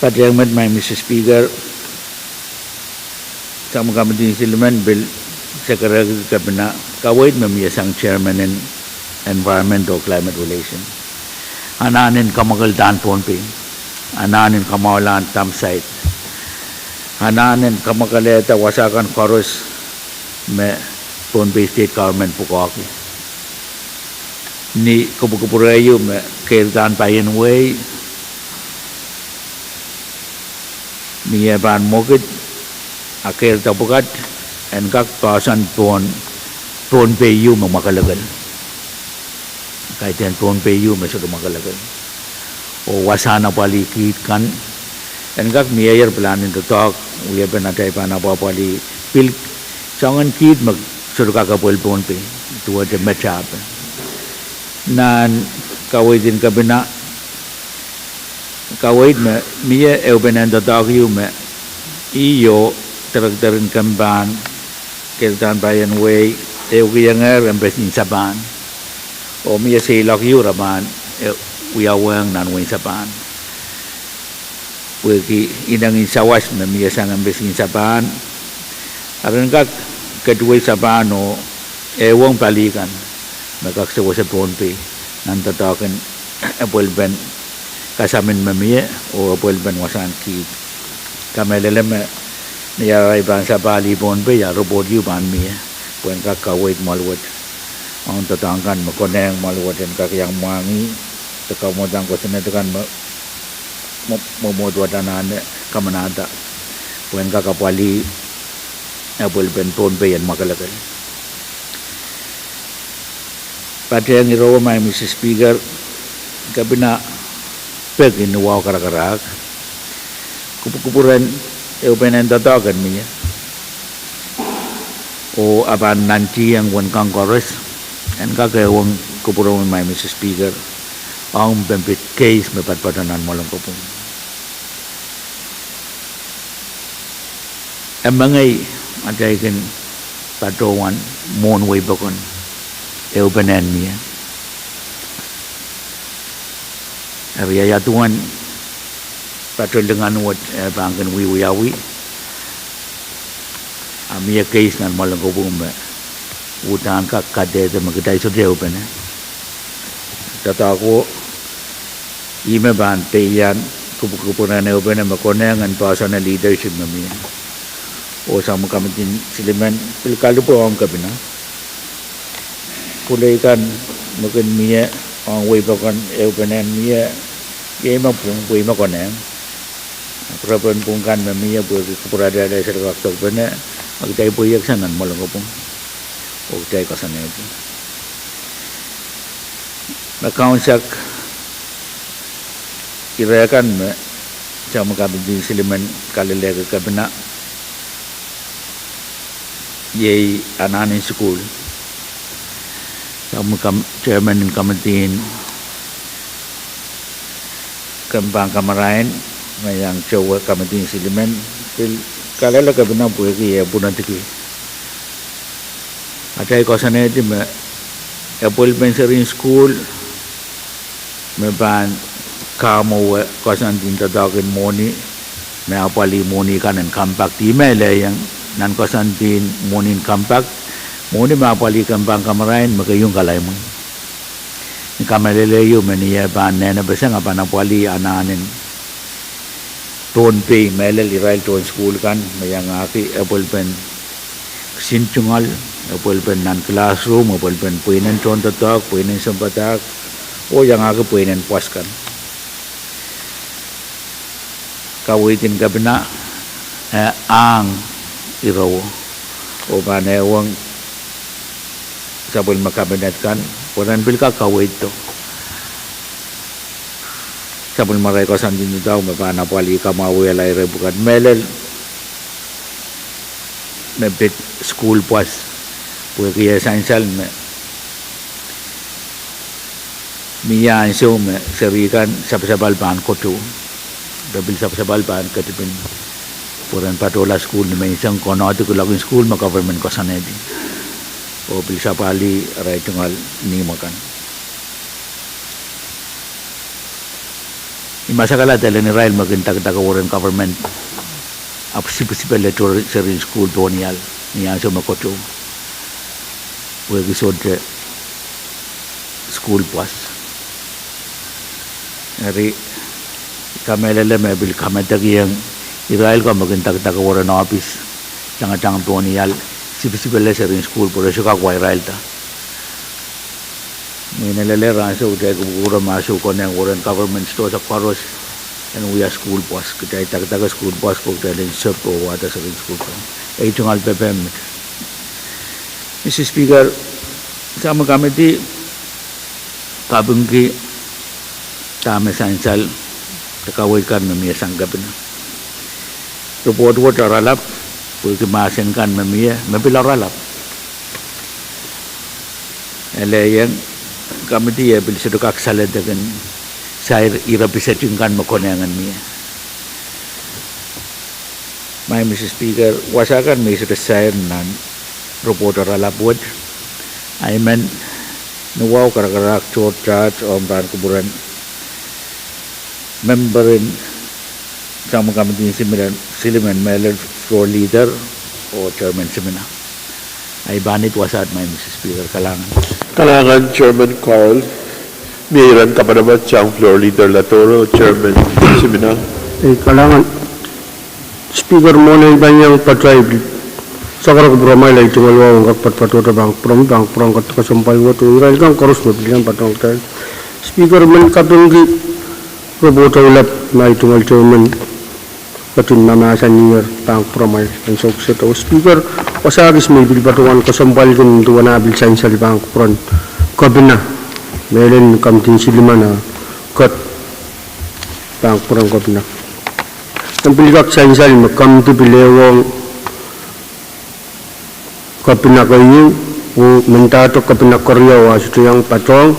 Patehng met, Madam Speaker, sapwellime committee silimen pil sekerehki Kepina kaweid me mie sang Chairman en Environment oh Climate Relation, anahnen kamwakeldahn Pohnpei, anahnen kamwahulahn dump site, anahnen kamwakelehda wasa kan koaros me Pohnpei State Government pwukoahki. Ni kupwukupwure ieu me keirdahn paien wehi, ni e pahn mwekid a keirda pwukat, en kak poahsoan pohn, Pohnpei ieu me mwakelekel. Kaidehn Pohnpei ieu me sohte mwakelekel. Oh wasahn apwalih kiht kan, en kak mieier pilahn en doadoahk wiepen atail pahn apwapwalih pil soangen kiht me sohte kak epwel Pohnpei, duwehte me tape. Nan kaweid en Kepina, kaweid me mie ehupene doadoahk ieu me ih oh director en kempahn Kitail pahn wehi, ehukihengehr embassy en Sapahn. Oh mie seiloak ehu re pahn, eh, wiawiong nan wehin Sapahn. Pwehki ineng en sawas me mie sang embassy en Sapahn. Eri re kak ketuwei Sapahn oh ehuong pali kan me kak sewese Pohnpei nan doadoahk en epwelpen kasamin me mie oh epwelpen wasahn kiht. Kamehlele me ni arail pahn sapahl Pohnpei, a report ehu pahn mie, pwehn kak kaweid mwahl wet ong doadoahk kan me konehng mwahl wet en kak iang mwahngih, de kamwadang kosonned kan me, me, mwomwohd wet anahne kamanahda, pwehn kak apwalih epwelpen Pohnpei en mwakelekel. Patehng ire wet, Maing Mister Speaker, Kepina peki ni wahu karakarahk kupwukupwuren ehupenen doadoahk en mie. Oh a pahn nantihong wehi kan koaros en kak ehuong kupwuren, Maing Mister Speaker, ong me pid case me patopato nan Mwoalen Kopwung. E mengei atail kin patohwan mwohn wei pokon ehupenen mie. Eri ia duwen pato lingan wet e pahn kin wiewiawi, a mie case nan Mwoalen Kopwung me uhdahn kak kadehde me kitail sohte ehupene. Doadoahko, ihme pahn peian kupwukupwuren ehupene me konehng en personal leadership me mie. Oh sang me Committee en Silimen pil kalipwe ong Kepina, pwulei kan me kin mie ong wei pokon ehupenen mie, iei me pwung, pwe ih me konehng. Repen pwung kan me mie pwehki kupwuralahng seri kak dokpene, a kitail pweiekisang nan Mwoalen Kopwung oh kitail koasoanehdi me kaunsak ire kan me sang me Committee en Silimen kalelehki Kepina, iei anahn en sukuhl. Sang me chairman en Committee en Kempahn Kamarain me iang towe Committee en Silimen pil kalelehki Kepina pwehki e pwunodiki atail koasoanehdi me epwelpen serien sukuhl me pahn kamwowe koasoandi en doadoahk en mwohni me apwalih mwohni kan en compact. Ihme e lelohng nan koasoandi en mwohni en compact, mwohni me apwalih Kempahn Kamarain me keieu kalaimwei. Ni kamehlele ehu me ni e pahn nehnepeseng a pahn apwalih anahn en Pohnpei mehlel, irail tohn sukuhl kan me iangahki epwelpen kisin tungoal, epwelpen nan classroom, epwelpen pweinen tohndoadoahk, pweinen sounpadahk, oh iangahki pweinen pwoas kan. Kaweid en Kepina e ahng irewo oh pahn ehuong sapwellime Cabinet kan pwe ren pil kak kaweid sapwellime arail koasoandi en doadoahk me pahn apwalih kamwahwihala ire pwukat mehlel me pid sukuhl pwoas, pwehki e sansal me mie ansou me seri kan sapwasapwal pahn kotou, de pil sapwasapwal pahn ketipin pwe ren patohla sukuhl ni menseng, konehng kuloak en sukuhl me government koasoanehdi oh pil sapwalih arail tungoal nihmw akan. I masakala dahlen irail me kin takitaki weren government, ahpw sipesipele tohn serien sukuhl pohn ial ni ansou me kotou, pwehki sohte sukuhl pwoas. Eri kamehlele me pil kamedekiong irail ko me kin takitaki weren ohpis tangatang pohn ial, sipesipele serien sukuhl pwe re sohte kak wa irailda. Mwein e lelehdi ansou kitail kupwukupwure me ansou konehng weren government sidohsa koaros en wia sukuhl pwoas, kitail takitaki sukuhl pwoas pwe kitail en sep oh wahda serien sukuhl pwoas. Ei tungoal pepehm met, Mister Speaker, sang me committee kapingki dahme sansal de kaweid kan me mie sang Kepina. Report wet oaralap, pwehki mahsen kan me mie me pil oaralap. E lelohng committee e pil sohte kak saledek en sair ire pisetin kan me konehng en mie. Maing Mister Speaker, wasa kan me I sohte sair nan Report oaralap wet. I men ni wahu karakarahk tohtaht omw pahn kupwuren member en Samwa Committee en Silimen, Silimen mehlel Floor Leader oh Chairman Simina. I pahn id wasaht, Mister Speaker. Kalahngan. Kalahngan Chairman Carl. Mie iren kapatapat sang Floor Leader Latoro, Chairman Simina. Ei, kalahngan. Speaker, mwohn ei pahn iang patohwan sakara kupwuromwail, ei tungoal wahu en kak patpatohte pahn kupwuramwail, pahn kupwuramwail kat kesempwal wet oh irail kan koaros me pil iang patohwan kitail. Speaker, I men kapingki report oaralap me ei tungoal chairman ketin mahmahsanier pahn kupwuramwail ansou kiset. Oh Speaker, wasa kis me I pil patohwan kesempwalki duwen ah pil sansal pahn kupwuren Kepina, mehlel Committee en Silimen, ah, kat pahn kupwuren Kepina. Ahpw pil kak sansal me Committee pil ehuong Kepina keieu, oh mendahte Kepina keriau ah sohte iang patohwan,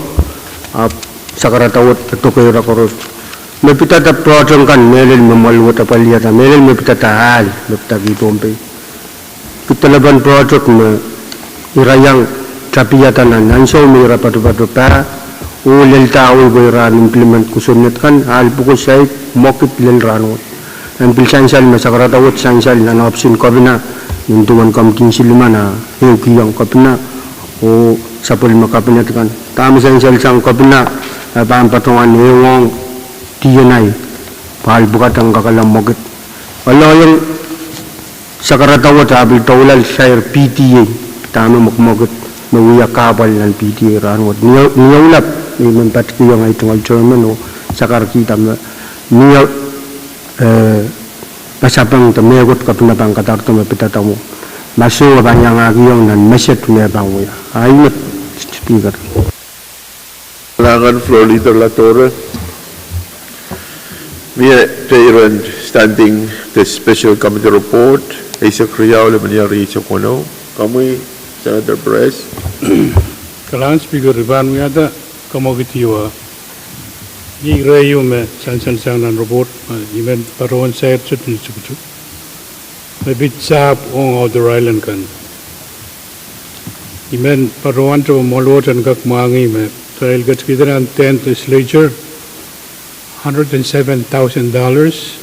ahpw sakarada wet e dokeira koaros. Me pidada project kan mehlel me mwaluwet apwaliada, mehlel me pidada ahl me pidaki Pohnpei. Kidelepen project me ira iang tapihada nan ansou me ira patopato pah, oh lel dahwei pwe ira en implement kosonned kan, ahl pwuko saik, mwekid lel rahnwet. En pil sansal me sakarada wet sansal nan option Kepina, nin duwen Committee en Silimen ah ehukiong Kepina oh sapwellime Cabinet kan. Dahme sansal sang Kepina, e pahn patohwan ehuong D and I, pwe ahl pwukat en kakala mwekid. Ohl iang sakarada wet ah pil doulahng sair P T A, dahme mwekimwekid me wia kahpwal nan P T A rahnwet. Ni, ni oaralap me I men patohwan iang ei tungoal chairman oh sakarkihda me, ni, eh, pasapeng de mehkot Kepina pahn kadarodo me pidada mwo. Ma soh e pahn iangahkiong nan meset me pahn wia. Ahi met, Speaker. Kalahngan Floor Leader Latoro. Mie iren standing de Special Committee Report eisek riau, lepin iang rieisek weneu. Komwi, Senator Perez. Kalahngan Speaker, I pahn wiahda komwekid ehu. Iei ire ehu me sansal sang nan report, me I men patohwan sair sohte ni tukutuk. Me pid sahpw ong Outer Island kan. I men patohwan tepin mwoaloal en kak mwahngih me kitail ketikihda nan tenth legislature hundred and seven thousand dollars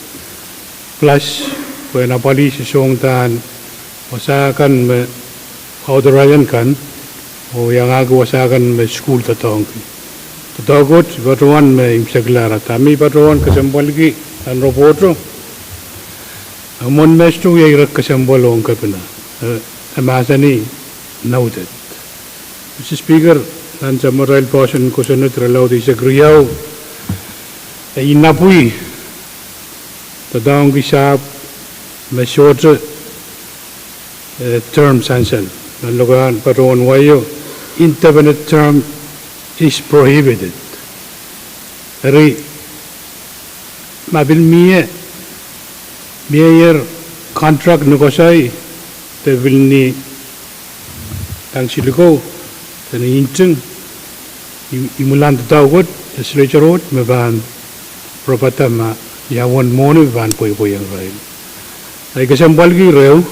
plus pwehn apwalih sohsohng dahn wasa kan me Outer Island kan, oh iangahki wasa kan me sukuhl doadoahngki. Doadoahk wet I patohwan me imwseklahda. Dahme I patohwan kesempwalki nan report o, e mwohn mehsdo wia ire kesempwal ong Kepina, e, e mahsanih noted. Mister Speaker, nan samatail poahsoan kosonned irelaud eisek riau, e inapwih doadoahngki sahpw me sohte, eh, term sansal. Nan lokaiahn patohwan wai o, indefinite term is prohibited. Eri, ma pil mie, mie ier contract ni koasoi, de pil ni Thanksgiving ko, de ni nting, i, imwilan doadoahk wet, legislature wet, me pahn pwurehda ma ia uwen mwohni me pahn pweipweiong irail. Ahi kesempwalki ire ehu,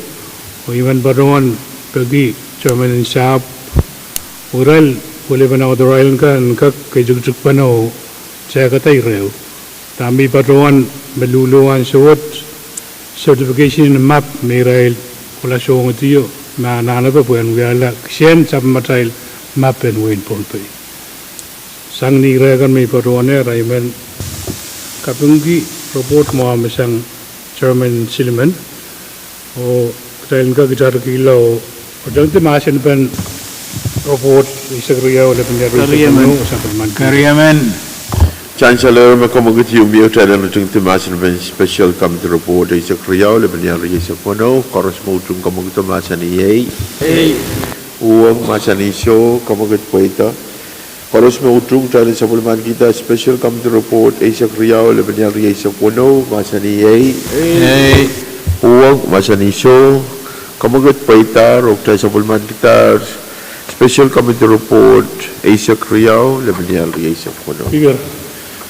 oh I men patohwan peki chairman en sahpw, oh irail, oh lepin Outer Island kan kak ketikihda pahn oh tehkada ire ehu. Dahme I patohwan me luhluh ansou wet, certification en map me irail kohla soangedio, me anahnepe pwehn wiahla kisehn sapwellimatail map en wehin Pohnpei. Sang ni ire kan me I patohwanehr, I men kapingki report mwahu me sang chairman Silimen, oh kitail en kak itarkihla oh otengdi mahsen pen report eisek riau lepin iang rieisek weneu, oh sapwellimen. Keriemen. Chancellor, me komwekid ieu mie, kitail en otengdi mahsen pen Special Committee Report eisek riau lepin iang rieisek weneu. Koaros me utung komwekido mahsanih ei. Ei. Uhwong, mahsanih soh. Komwekid pweida. Koaros me utung, kitail en sapwellimankihda Special Committee Report eisek riau lepin iang rieisek weneu, mahsanih ei. Ei. Uhwong, mahsanih soh. Komwekid pweida, oh kitail sapwellimankihda Special Committee Report eisek riau lepin iang rieisek weneu. Speaker.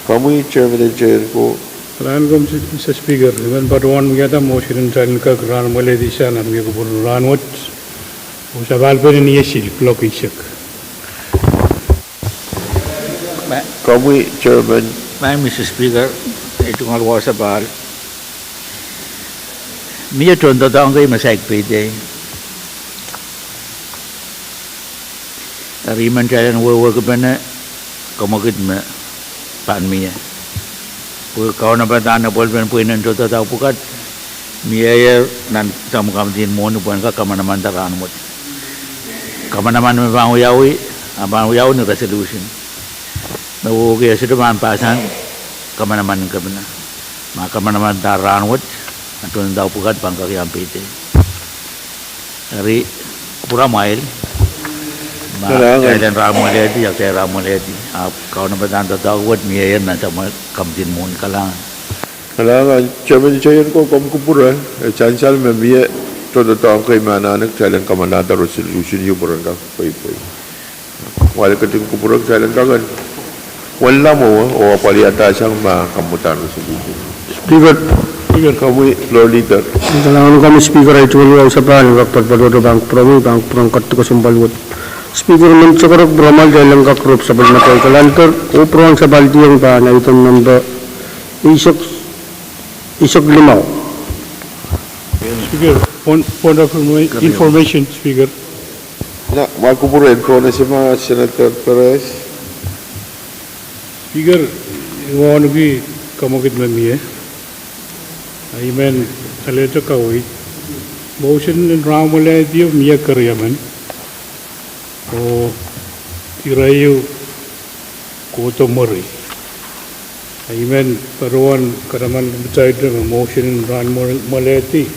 Komwi chairman en chair ko. Kalahngan komwi, Mister Speaker. I men patohwan wiahda motion en kitail en kak rahn mweledisang nan wia kupwuren rahnwet. Oh sapahl pene ni esil klok eisek. Komwi, Chairman. Madam Speaker, ei tungoal wahu sapahl. Mie tohndoadoahk kei me saik peidei. Eri I men kitail en wehwehkipene komwekid me pahn mie. Pwe kaunopada nan epwelpen pweinen tohndoadoahk pwukat, mieier nan sahm kamidin mwohni pwehn kak kamanamanda rahnwet. Kamanaman me pahn wiawi, a pahn wiawi ni resolution. Me wehwehki e sohte pahn pahsan kamanaman en kepina. Ma kamanamanda rahnwet, a tohndoadoahk pwukat pahn kak iang peidei. Eri, pwuramwail. Ma kitail en rahnmwelehdi, a kitail rahnmwelehdi. A kaunopada nan doadoahk wet mieier nan sahm kamidin mwohni. Kalahngan. Kalahngan, Chairman Cheyenne, ko komw kupwure, e sansal me mie tohndoadoahk kei me anahne kitail en kamanahda resolution ieu pwe ren kak pweipwei. Wahla ketin kupwure kitail en kak en wenla mwowe oh apwalihada sang ma kamwadahn resolution. Speaker. Speaker. Komwi Floor Leader. Kalahngan komwi Speaker, ei tungoal wahu sapahl, en kak patopato pahn kupwuromwi, pahn kupwuren ketiket kesempwal wet. Speaker, men sakarek pwuramwail kitail en kak rop sapwellimatail calendar, oh pwurohng sapahl diong pahn item number eisek, eisek limau. Speaker, point, point of informa-, information, Speaker. Na, wa kupwuren pohnese ma Senator Perez. Speaker, I wauneki komwekid me mie. A I men alehda kaweid. Motion en rahnmwelehdi mie keriemen. Oh ire ieu kohdo mwuri. A I men patohwan katamankiong kitail me motion en rahnmwelehdi,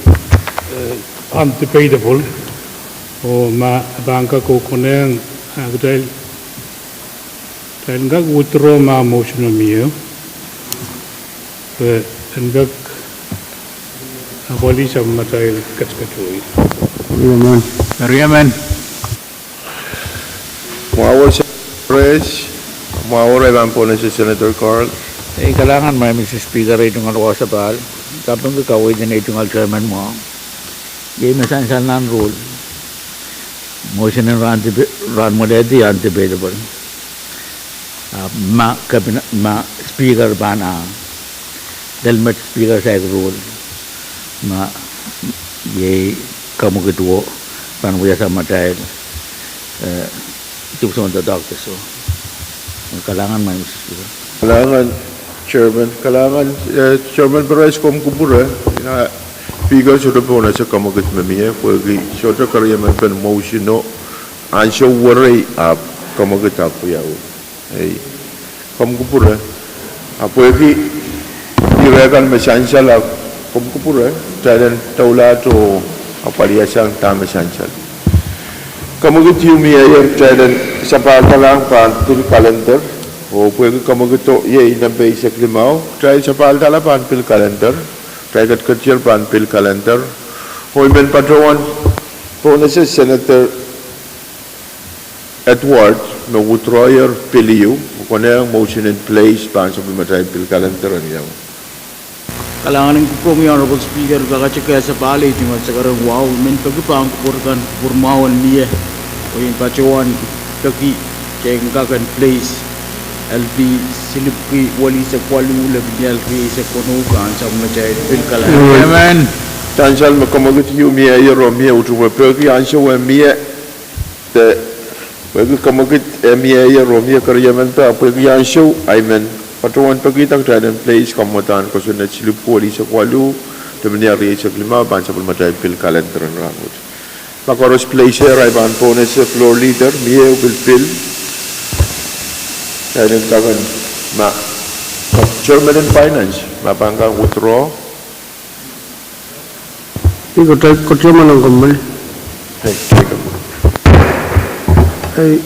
eh, undebatable. Oh ma pahn kak konehng, a kitail, kitail en kak withdraw ma motion o mie. Pwe en kak apwalih sahm matail ketiket wei. Riemen. Riemen. Mwahu Senator Perez, mwahu irail pahn pohnese Senator Carl. Ei kalahngan Madam Speaker, ei tungoal wahu sapahl, kapingki kaweid en ei tungoal chairman mwahu. Iei me sansal nan rule. Motion en rahn debe-, rahnmwelehdi undebatable. A ma kepina, ma Speaker pahn ah, lel met Speaker saik rule. Ma iei komwekid wet pahn wia sahm matail, eh, dipwisoun doadoahk de soh. Kalahngan Madam Speaker. Kalahngan Chairman, kalahngan, eh, Chairman Perez, komw kupwure, a Speaker sohte pohnese komwekid me mie, pwehki sohte keriemen pen motion o ansou werei ahpw komwekid ahpw wiawi. Ei, komw kupwure. A pwehki ire kan me sansal ahpw komw kupwure, kitail en doulahte oh apwalih sang dahme sansal. Komwekid ieu mieier kitail en sapahldahlahng pahn pil calendar, oh pwehki komwekido iei nempe eisek limau, kitail sapahldahl pahn pil calendar, kitail ketiketier pahn pil calendar, oh I men patohwan pohnese Senator Edward me withdrawyer pil ieu, oh konehng motion en place pahn sapwellimatail pil calendar en iang. Kalahngan en kupwuromwi Honorable Speaker, kakete kehn sapahl, ei tungoal sakarek wahu, I men peki pahn kupwur kan, kupwur mwahu en mie, oh I men patohwan peki kitail en kak en place, L P silipwki welisek waluh, lepin L P eisek weneu, pahn sapwellimatail pil calendar. Amen. Sansal me komwekid ieu mieier oh mie, I men peki ansou e mie, de pwehki komwekid e mieier oh mie keriemen, pwe pwehki ansou, I men patohwan pekihda kitail en place kamwadahn kosonned silipwki welisek waluh, lepin L P eisek limau, pahn sapwellimatail pil calendar en rahnwet. Ma koaros place, irail pahn pohnese Floor Leader, mie pil pil. Kitail en kak en, ma Chairman en Finance, ma pahn kak withdraw. Ih, kitail, kitail men en komwi. Ei, kitail. Ei.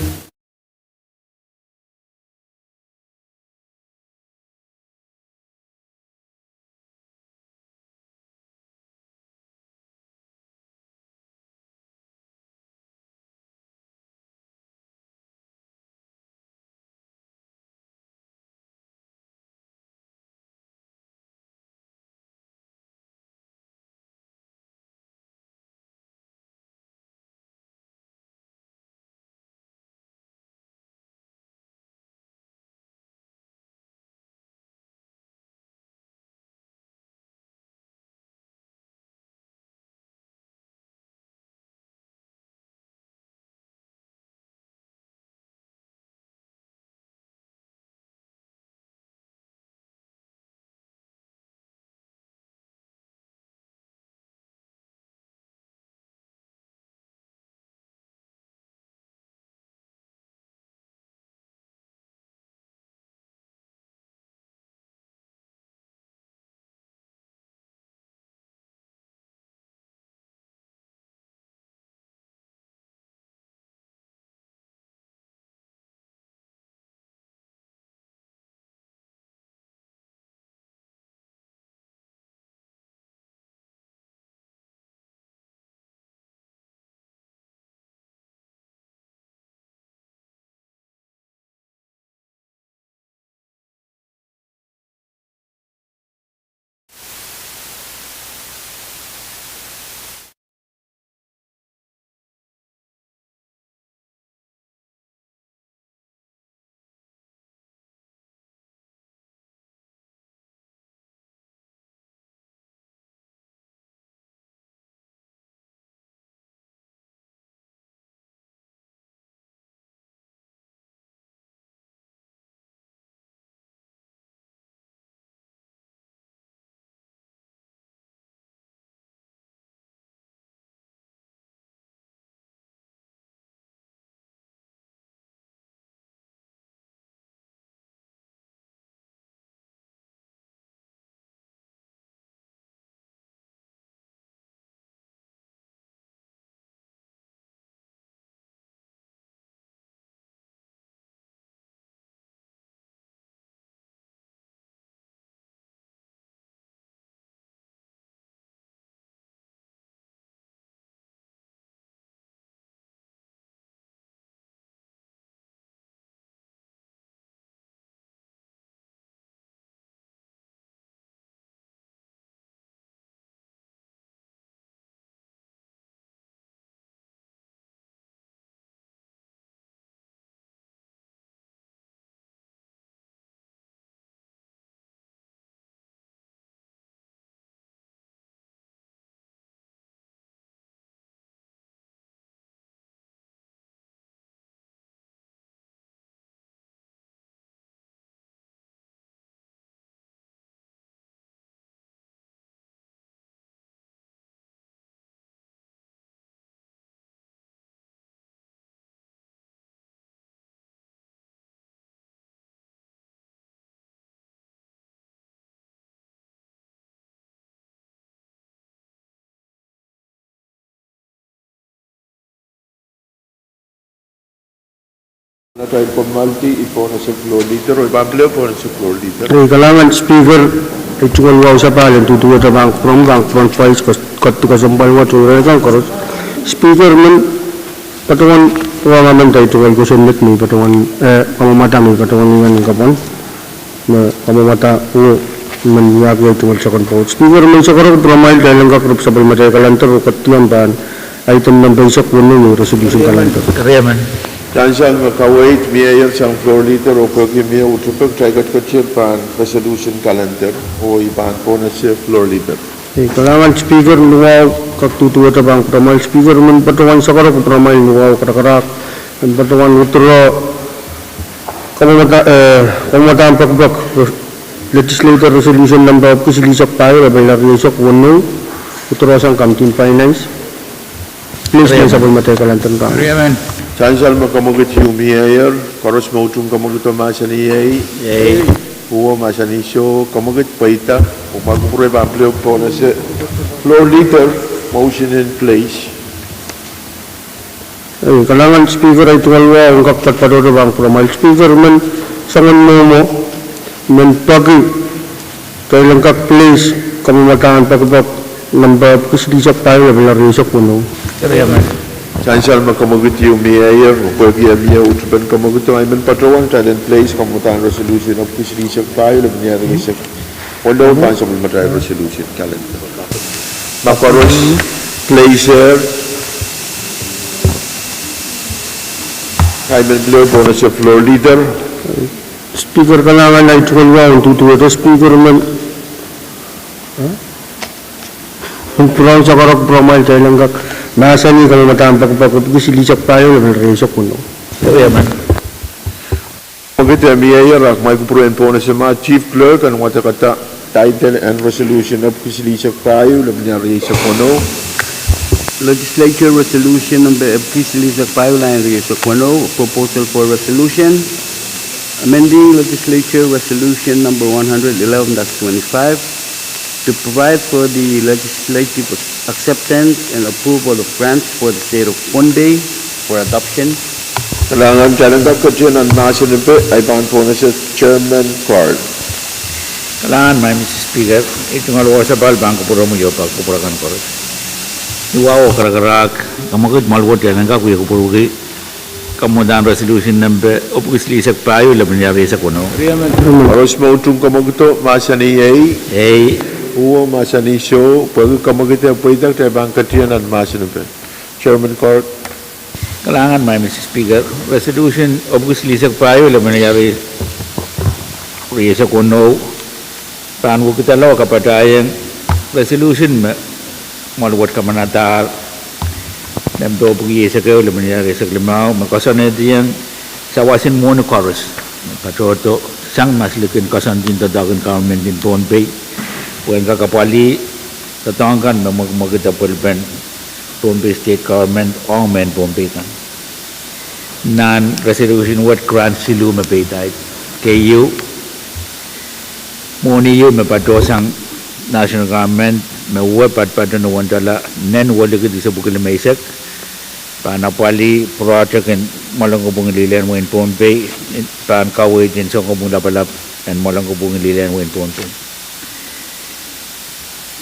Atail formality, I pwonese floor leader, oh I pahn pil pwonese floor leader. Ei, kalahngan Speaker, ei tungoal wahu sapahl en duduwehte pahn kupwuromwi, pahn kupwuren vice, kos-, ketiket kesempwal wet, oh irail kan koaros. Speaker, men patohwan, patohwan emen, ei tungoal kosonned me patohwan, eh, kamwomwada me patohwan inenen kapwan. Me kamwomwada oh men iang ei tungoal second vote. Speaker, men sohte kupwuromwail, kitail en kak ripw sapwellimatail calendar oh ketiket pahn item nempe eisek weneu, resolution calendar. Riemen. Sansal me kaweid, mie sang floor leader, oh pwehki mie utupe, kitail ketiket pahn resolution calendar, oh I pahn pwonese floor leader. Ei, kalahngan Speaker, ni wahu kak duduwehte pahn kupwuromwail. Speaker, men patohwan sohte kupwuromwail ni wahu karakarahk, men patohwan withdraw kamwomwada, eh, kamwomwadahn poakpoak, legislature resolution nempe epwiki silihsek pahieu, lepin lap rieisek weneu, withdraw sang Committee on Finance. Please, riemen. Sapwellimatail calendar. Riemen. Sansal me kamwekid ieu mieier, koaros me utung kamwekido mahsanih ei. Ei. Uwo mahsanih soh, kamwekid pweida, oh ma kupwure pahn pil pwonese floor leader, motion in place. Ei, kalahngan Speaker, ei tungoal wahu en kak patohdo pahn kupwuromwail. Speaker, men soangen mwomwo, men peki kitail en kak place kamwomwadahn poakpoak nempe epwiki silihsek pahieu, lepin lap rieisek weneu. Riemen. Sansal me kamwekid ieu mieier, oh pwehki mie utupen kamwekido, I men patohwan kitail en place kamwomwadahn resolution epwiki silihsek pahieu, lepin lap rieisek weneu, pahn sapwellimatail resolution calendar. Ma koaros place er, I men pil pwonese floor leader. Speaker, kalahngan, ei tungoal wahu en duduwehte, Speaker, men, eh? Pwurehng sohte kupwuromwail, kitail en kak mahsanih kamwomwadahn poakpoak epwiki silihsek pahieu, lepin lap rieisek weneu. Riemen. Kamwekid mieier, ahpw ma I kupwure en pwonese ma Chief Clerk en wadekada title en resolution epwiki silihsek pahieu, lepin lap rieisek weneu. Legislature Resolution nempe epwiki silihsek pahieu, lain rieisek weneu, proposal for resolution, amending Legislature Resolution number one hundred eleven dash twenty-five, to provide for the legislative acceptance and approval of grants for the state of Pohnpei for adoption. Kalahngan, kitail en kak ketin nan mahsen ipe, I pahn pwonese Chairman Card. Kalahngan, Madam Speaker, ei tungoal wahu sapahl pahn kupwuromwi oh pahn kupwur akan koaros. Ni wahu oh karakarahk, kamwekid mwahl wet, kitail en kak wie kupwurki kamwomwadahn resolution nempe epwiki silihsek pahieu, lepin lap rieisek weneu. Koaros me utung kamwekido mahsanih ei. Ei. Uwo mahsanih soh, pwehki kamwekid pweida, kitail pahn ketin nan mahsen ipe. Chairman Card. Kalahngan, Madam Speaker, resolution epwiki silihsek pahieu, lepin lap rieisek weneu, pahn wekidala oh kapatahieng resolution me mwahl wet kamanadahr, nempe epwiki eisek ehu, lepin lap rieisek limau, me koasoanehdiong sawas en mwohni koaros me patohdo sang maslikin koasoandi en doadoahk en government en Pohnpei, pwehn kak apwalih doadoahk kan me mwekimwekid apwalipen Pohnpei State Government ong mehn Pohnpei kan. Nan resolution wet, grant siluh me peidait. Keieu, mwohni ieu me patohsang national government me wia patpato ni wen tala nen welikid isepwiki limeisek, pahn apwalih project en mwoalen kopwung lilehn wehin Pohnpei, pahn kaweid en sounkopwung lapalap en mwoalen kopwung lilehn wehin Pohnpei.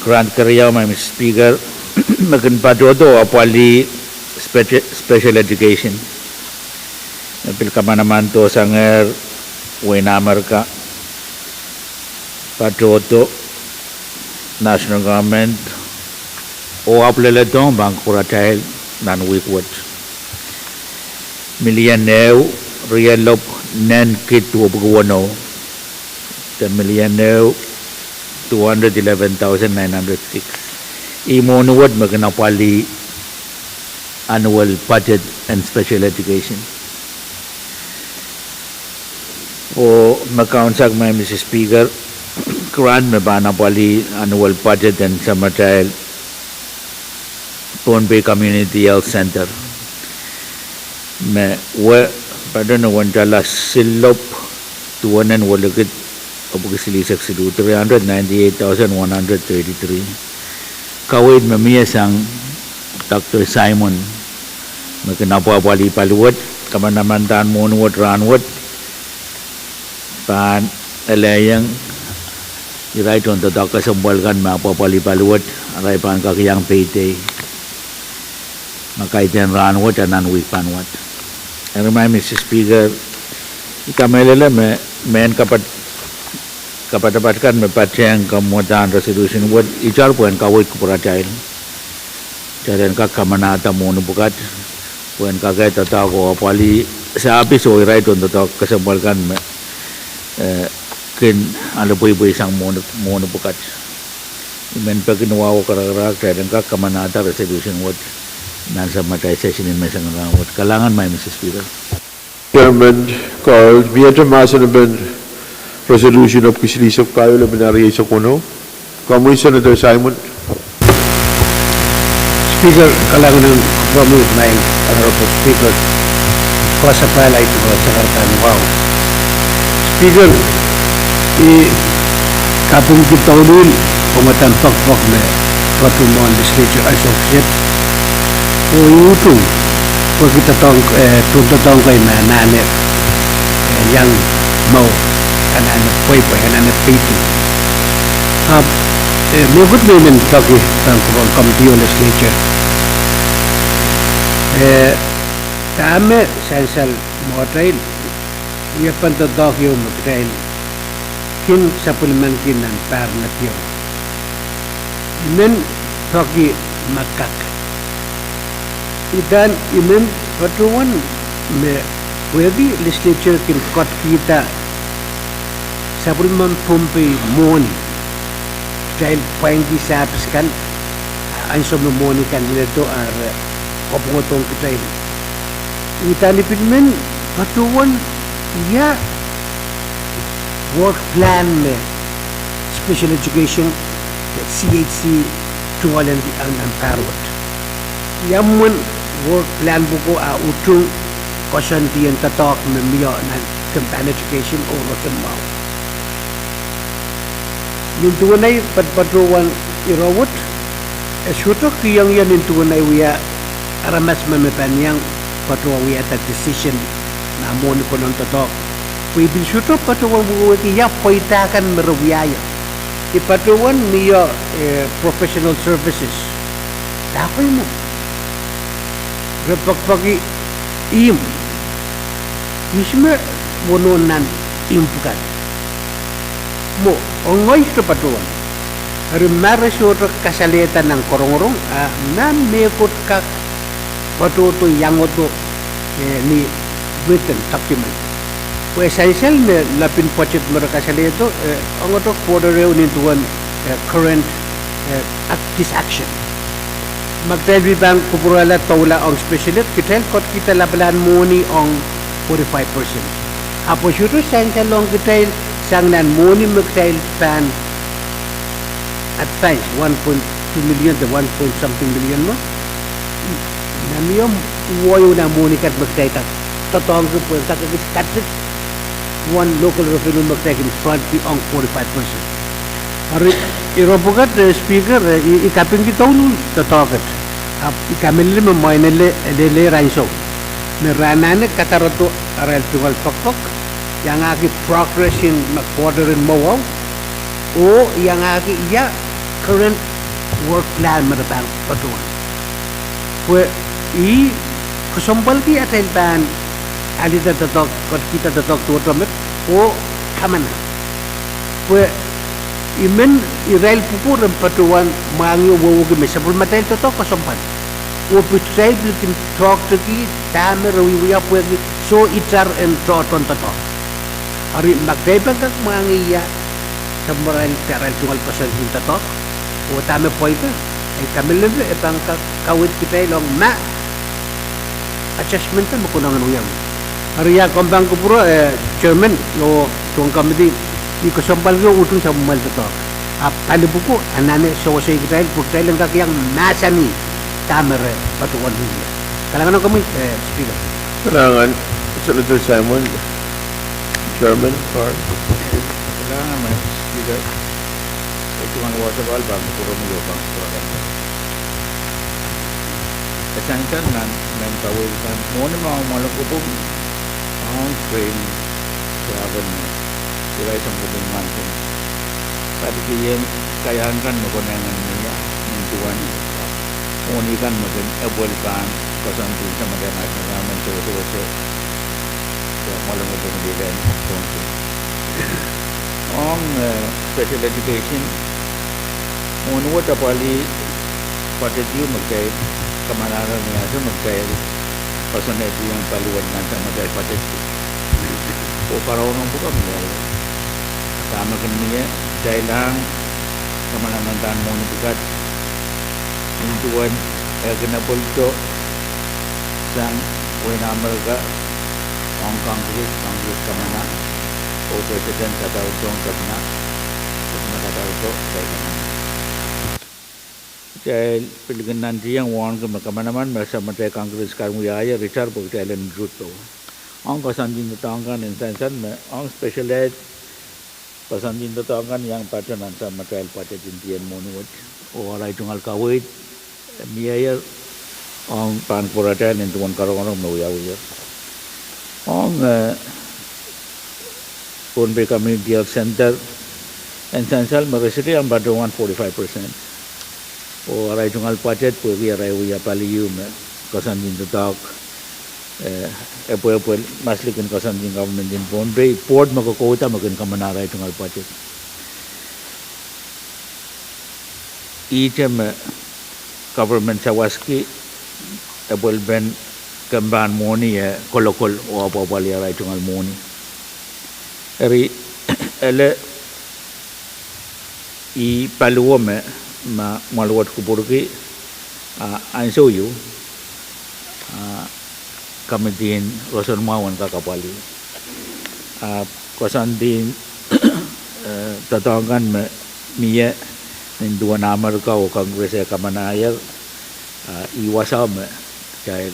Grant keriau, Madam Speaker, me kin patohdo apwalih special education me pil kamanamandohsangehr wehin Amerika, patohdo national government, oh ahpw leledohng pahn kupwuratail nan wihk wet, milion ehu, rielopw, nen kid duwepwiki weneu, de milion ehu, two hundred eleven thousand nine hundred six. Ih mwohni wet me kin apwalih annual budget en special education. Oh me kaunsak, Madam Speaker, grant me pahn apwalih annual budget en samatail Pohnpei Community Health Center me wia pato ni wen tala silopw duwen welikid epwiki silihsek siluh, three hundred ninety-eight thousand one hundred thirty-three. Kaweid me mie sang Doctor Simon me kin apwapwalih pali wet, Kamanamandan mwohni wet rahnwet pahn elehieng irail tohndoadoahk kesempwal kan me apwapwalih paliwet, arail pahn kak iang payday me kaidehn rahnwet a nan wihk pahn wad. Eri, Madam Speaker, I kamehlele me mehn kapat kapatapat kan me patehng kamwadahn resolution wet, itar pwehn kaweid kupwuratail. Kitail en kak kamanahda mwohni pwukat pwehn kak doadoahk oh apwalih sahpis oh irail tohndoadoahk kesempwal kan me, eh, kin ale pweipweisang mwohni, mwohni pwukat. I men peki ni wahu oh karakarahk kitail en kak kamanahda resolution wet nan samatail session en menseng rahnwet. Kalahngan, Madam Speaker. Chairman Carl, miehte mahsen en resolution epwiki silihsek pahieu lel eisek weneu. Komwi Senator Simon. Speaker, kalahngan en kupwuromwi, Madam Honorable Speaker, koasoapahlahr duwen sakaradahn wahu. Speaker, I kapingki douluhl pwongodan poakpoak me patohwan mwohn legislature ansou kiset. Oh I utung pwehki doadoahk, eh, tohndoadoahk kei me anahne, eh, iang mour, anahne pweipwei, anahne payday. Ahpw, eh, mehkot me I men peki pahn kupwuren committee oh legislature, eh, dahme sansal mwohtail, ia pahn doadoahk ieu me kitail kin sapwellimaniki nan pahr me diong. I men peki ma kak. Uhdahn I men patohwan me pwehki legislature kin kotkihda sapwellimen Pohnpei mwohni, kitail pwaingki sahpis kan, ansou me mwohni kan leledo, a re kapwungodohng kitail. Uhdahn I pil men patohwan ia work plan me special education, C H C, tungoalendi nan pahr wet. Ia mwomwen work plan pwuko a utung koasoandien doadoahk me mie nan kempen education oh roson mwahu. Nin duwen ei patohwan ire wet, e sohte kihong ie nin duwen ei wia aramas me me pahn iang patohwan wiahda decision nan mwohni konohn doadoahk. Pwe I pil sohte patohwan wehwehki ia pweida kan me re wiahiong. I patohwan mie, eh, professional services. Dahkot mwo. Re poakpoaki ihmw. Ihs me wonohn nan ihmw pwukat? Mwo, ong ngehi sohte patohwan. Eri ma re sohte kasalehda nan korongorong, a ma mehkot kak patohdo iangodo, eh, ni written document. Pwe sansal me lapin budget me re kasalehdo, eh, ongodo quarter ehu nin duwen, eh, current, eh, ac-, this action. Ma kitail pil pahn kupwurala doula ong special ed, kitail kotkihda lapalahn mwohni ong forty-five percent. Ahpw e sohte sansal ong kitail sang nan mwohni me kitail pahn advance one point two million de one point something million mwo. Ma mie mwohni, nan mwohni kat me kitail kak doadoahngki pwe kak ekis katik uwen local revenue me kitail kin frontki ong forty-five percent. Eri, ire pwukat, eh, Speaker, eh, I, I kapingki douluhl doadoahk et. Ahpw I kamehlele me mwein ele, eleleier ansou me re anahne kadarodo arail tungoal poakpoak, iangahki progress en me quarter en mwohwahu, oh iangahki ia current work plan me re pahn patohwan. Pwe I kesempwalki atail pahn alehda doadoahk, kotkihda doadoahk tohto met, oh kamana. Pwe I men irail pwuko ren patohwan mwahngih oh wehwehki me sapwellimatail doadoahk kesempwal. Oh pil kitail pil kin tohktohki dahme re wiewia pwehki soh itar en tohtohn doadoahk. Eri ma kitail pahn kak mwahngih ia sapwellimarail de arail tungoal koasoandi en doadoahk, oh dahme pweida, I kamehlele e pahn kak kaweid kitail ong ma adjustment me konehng en wiawi. Eri ia komw pahn kupwure, eh, Chairman, oh duwen committee, I kesempwalki oh utung sapwellimarail doadoahk. Ahpw pali pwuko anahne sewese kitail pwe kitail en kak iang mahsanih dahme re patohwan wiewia. Kalahngan ong komwi, eh, Speaker. Kalahngan, Senator Simon. Chairman Carl. Kalahngan, Madam Speaker. E tungoal wasapahl pahn kupwuromwi oh pahn kupwuren E sansal nan mehn kaweid kan, mwohni me ong mwoalen kopwung, ong training, se akan me irail sang kopwung kan kin patikihong kaiahn kan me konehng en mie, nin duwen mwohni kan me kin epwel pahn koasoandi samat en national government sewesewese, mwoalen kopwung lih en Pohnpei. Ong, eh, special education, mwohni wet apwalih budget ieu me kitail kamanahla ni ansou me kitail koasoanehdiong paliwar nan samat en budget. Oh karaunong pwukat mie, dahme kin mie, kitail ahng kamanahn nan mwohni pwukat, nin duwen e kin epweldo sang wehin Amerika, ong Congress, Congress kamana, oh President kadarodohng Kepina, Kepina kadarodo, kitail kamana. Kitail pil kin nantihong wauneki me kamanaman me samatail Congress kan wiahier itar pwe kitail en rutpo. Ong koasoandi doadoahk kan, e sansal me ong special ed, koasoandi doadoahk kan iang patoh nan samatail budget en dien mwohni wet. Oh arail tungoal kaweid mieier ong pahn kupwuratail nin duwen karaunong me wiawiher. Ong, eh, Pohnpei Community Health Center, e sansal me re sohte iang patohwan forty-five percent. Oh arail tungoal budget pwehki arail wia paliu me koasoandi doadoahk, eh, epwepwel maslikin koasoandi en government en Pohnpei, board me kokouda me kin kamana arail tungoal budget. Ihte me government sawaski epwelpen kempahn mwohni e kolokol oh apwapwalih arail tungoal mwohni. Eri, ele ih paliwar me, ma mwoaluwet kupwurki, ah, ansou ieu, ah, committee en roson mwahu en kak apwalih. Ah, koasoandi, eh, doadoahk kan me mie nin duwen Amerika oh Congress e kamanahier, ah, ih wasao me kitail,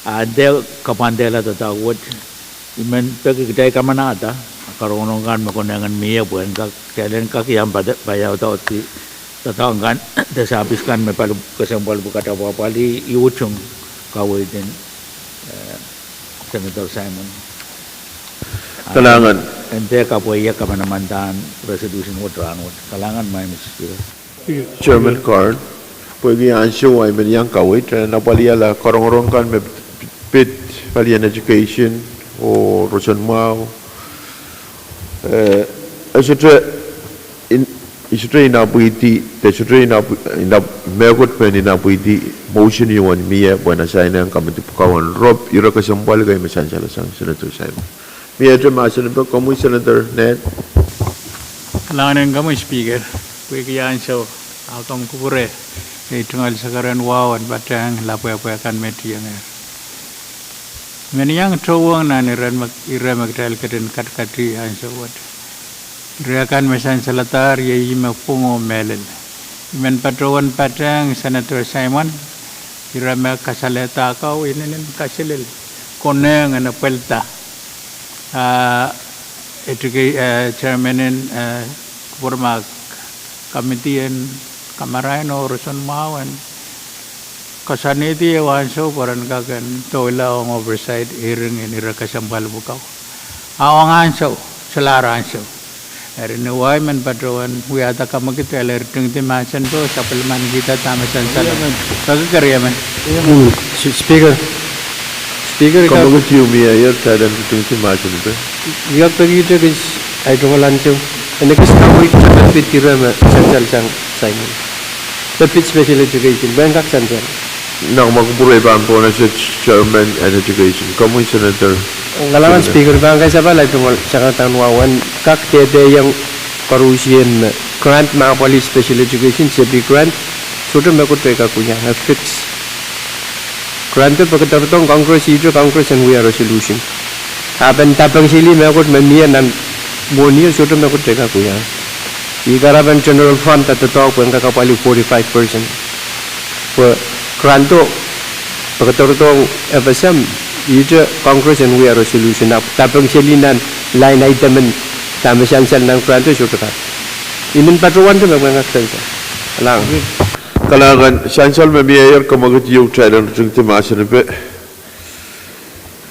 ah, dehr kapwandehla doadoahk wet, I men peki kitail kamanahda karaunong kan me konehng en mie pwe en kak, kitail en kak iang paiaudaudki doadoahk kan, de service kan me pali, kesempwal pwukat apwapwalih, I utung kaweid en, eh, Senator Simon. Kalahngan. En dehr kapwaiada kamanaman en resolution wet rahnwet. Kalahngan, Madam Speaker. Chairman Carl, pwehki ansou ahi men iang kaweid, e apwalihala karaunong kan me pid palien education oh roson mwahu. Eh, e sohte, I sohte inapwidi, de sohte inap, inap, mehkot me inapwidi motion ieu en mie pwehn assign ong committee pwukat en rop ire kesempwal kei me sansal sang Senator Simon. Miehte mahsen en pwukat, komwi Senator Ned. Kalahngan en komwi Speaker, pwehki ansou, ah, komw kupwure, eh, tungoal sakaradahn wahu en patehng lapwehpwe kan me tiengehr. Men iang tohwong nan ire me, ire me kitail ketin kadkadih ansou wet. Ire kan me sansaladahr iei ih me pwung oh mehlel. I men patohwan patehng Senator Simon, ire me kasalehda kau inenen kaselel, konehng en epwelda, ah, educa-, eh, chairman en, eh, kupwurmahk committee en kamarain oh roson mwahu en koasoanehdi ehu ansou pwe ren kak en doula ong oversight hearing en ire kesempwal pwukat. Ah ong ansou, solahr ansou. Eri ni wai men patohwan wiahda kamwekid, e ler tingdi mahsen pwe sapwellimanikihda dahme sansal. Peki keriemen. Speaker. Speaker, I kak, komwekid ieu mieier, kitail en tingdi mahsen pwe I kak pekihte kis ahi tungoal ansou en ekis kaweid pid ire me sansal sang Simon, pid special education pwehn kak sansal. Nan ma kupwure pahn pwonese chairman en education, komwi Senator. Kalahngan Speaker, pahn kasapahl ahi tungoal sakaradahn wahu en kak dehdehiong koaruhsie me grant me apwalih special education, SETI grant, sohte mehkot e kak wia, e fix. Grant o pekederdohng Congress, ihte Congress en wia resolution. Ahpw en dapengseli mehkot me mie nan mwohnio, sohte mehkot e kak wia. Ih kahrepen general fund e doadoahk pwehn kak apwalih forty-five percent. Pwe grant o pekederdohng FSM, ihte Congress en wia resolution ahpw dapengseli nan line item en dahme sansal nan grant o sohte kak. I men patohwante me pwehn kak sansal. Kalahngan. Kalahngan, sansal me mieier, kamwekid ieu kitail en ritingdi mahsanipe.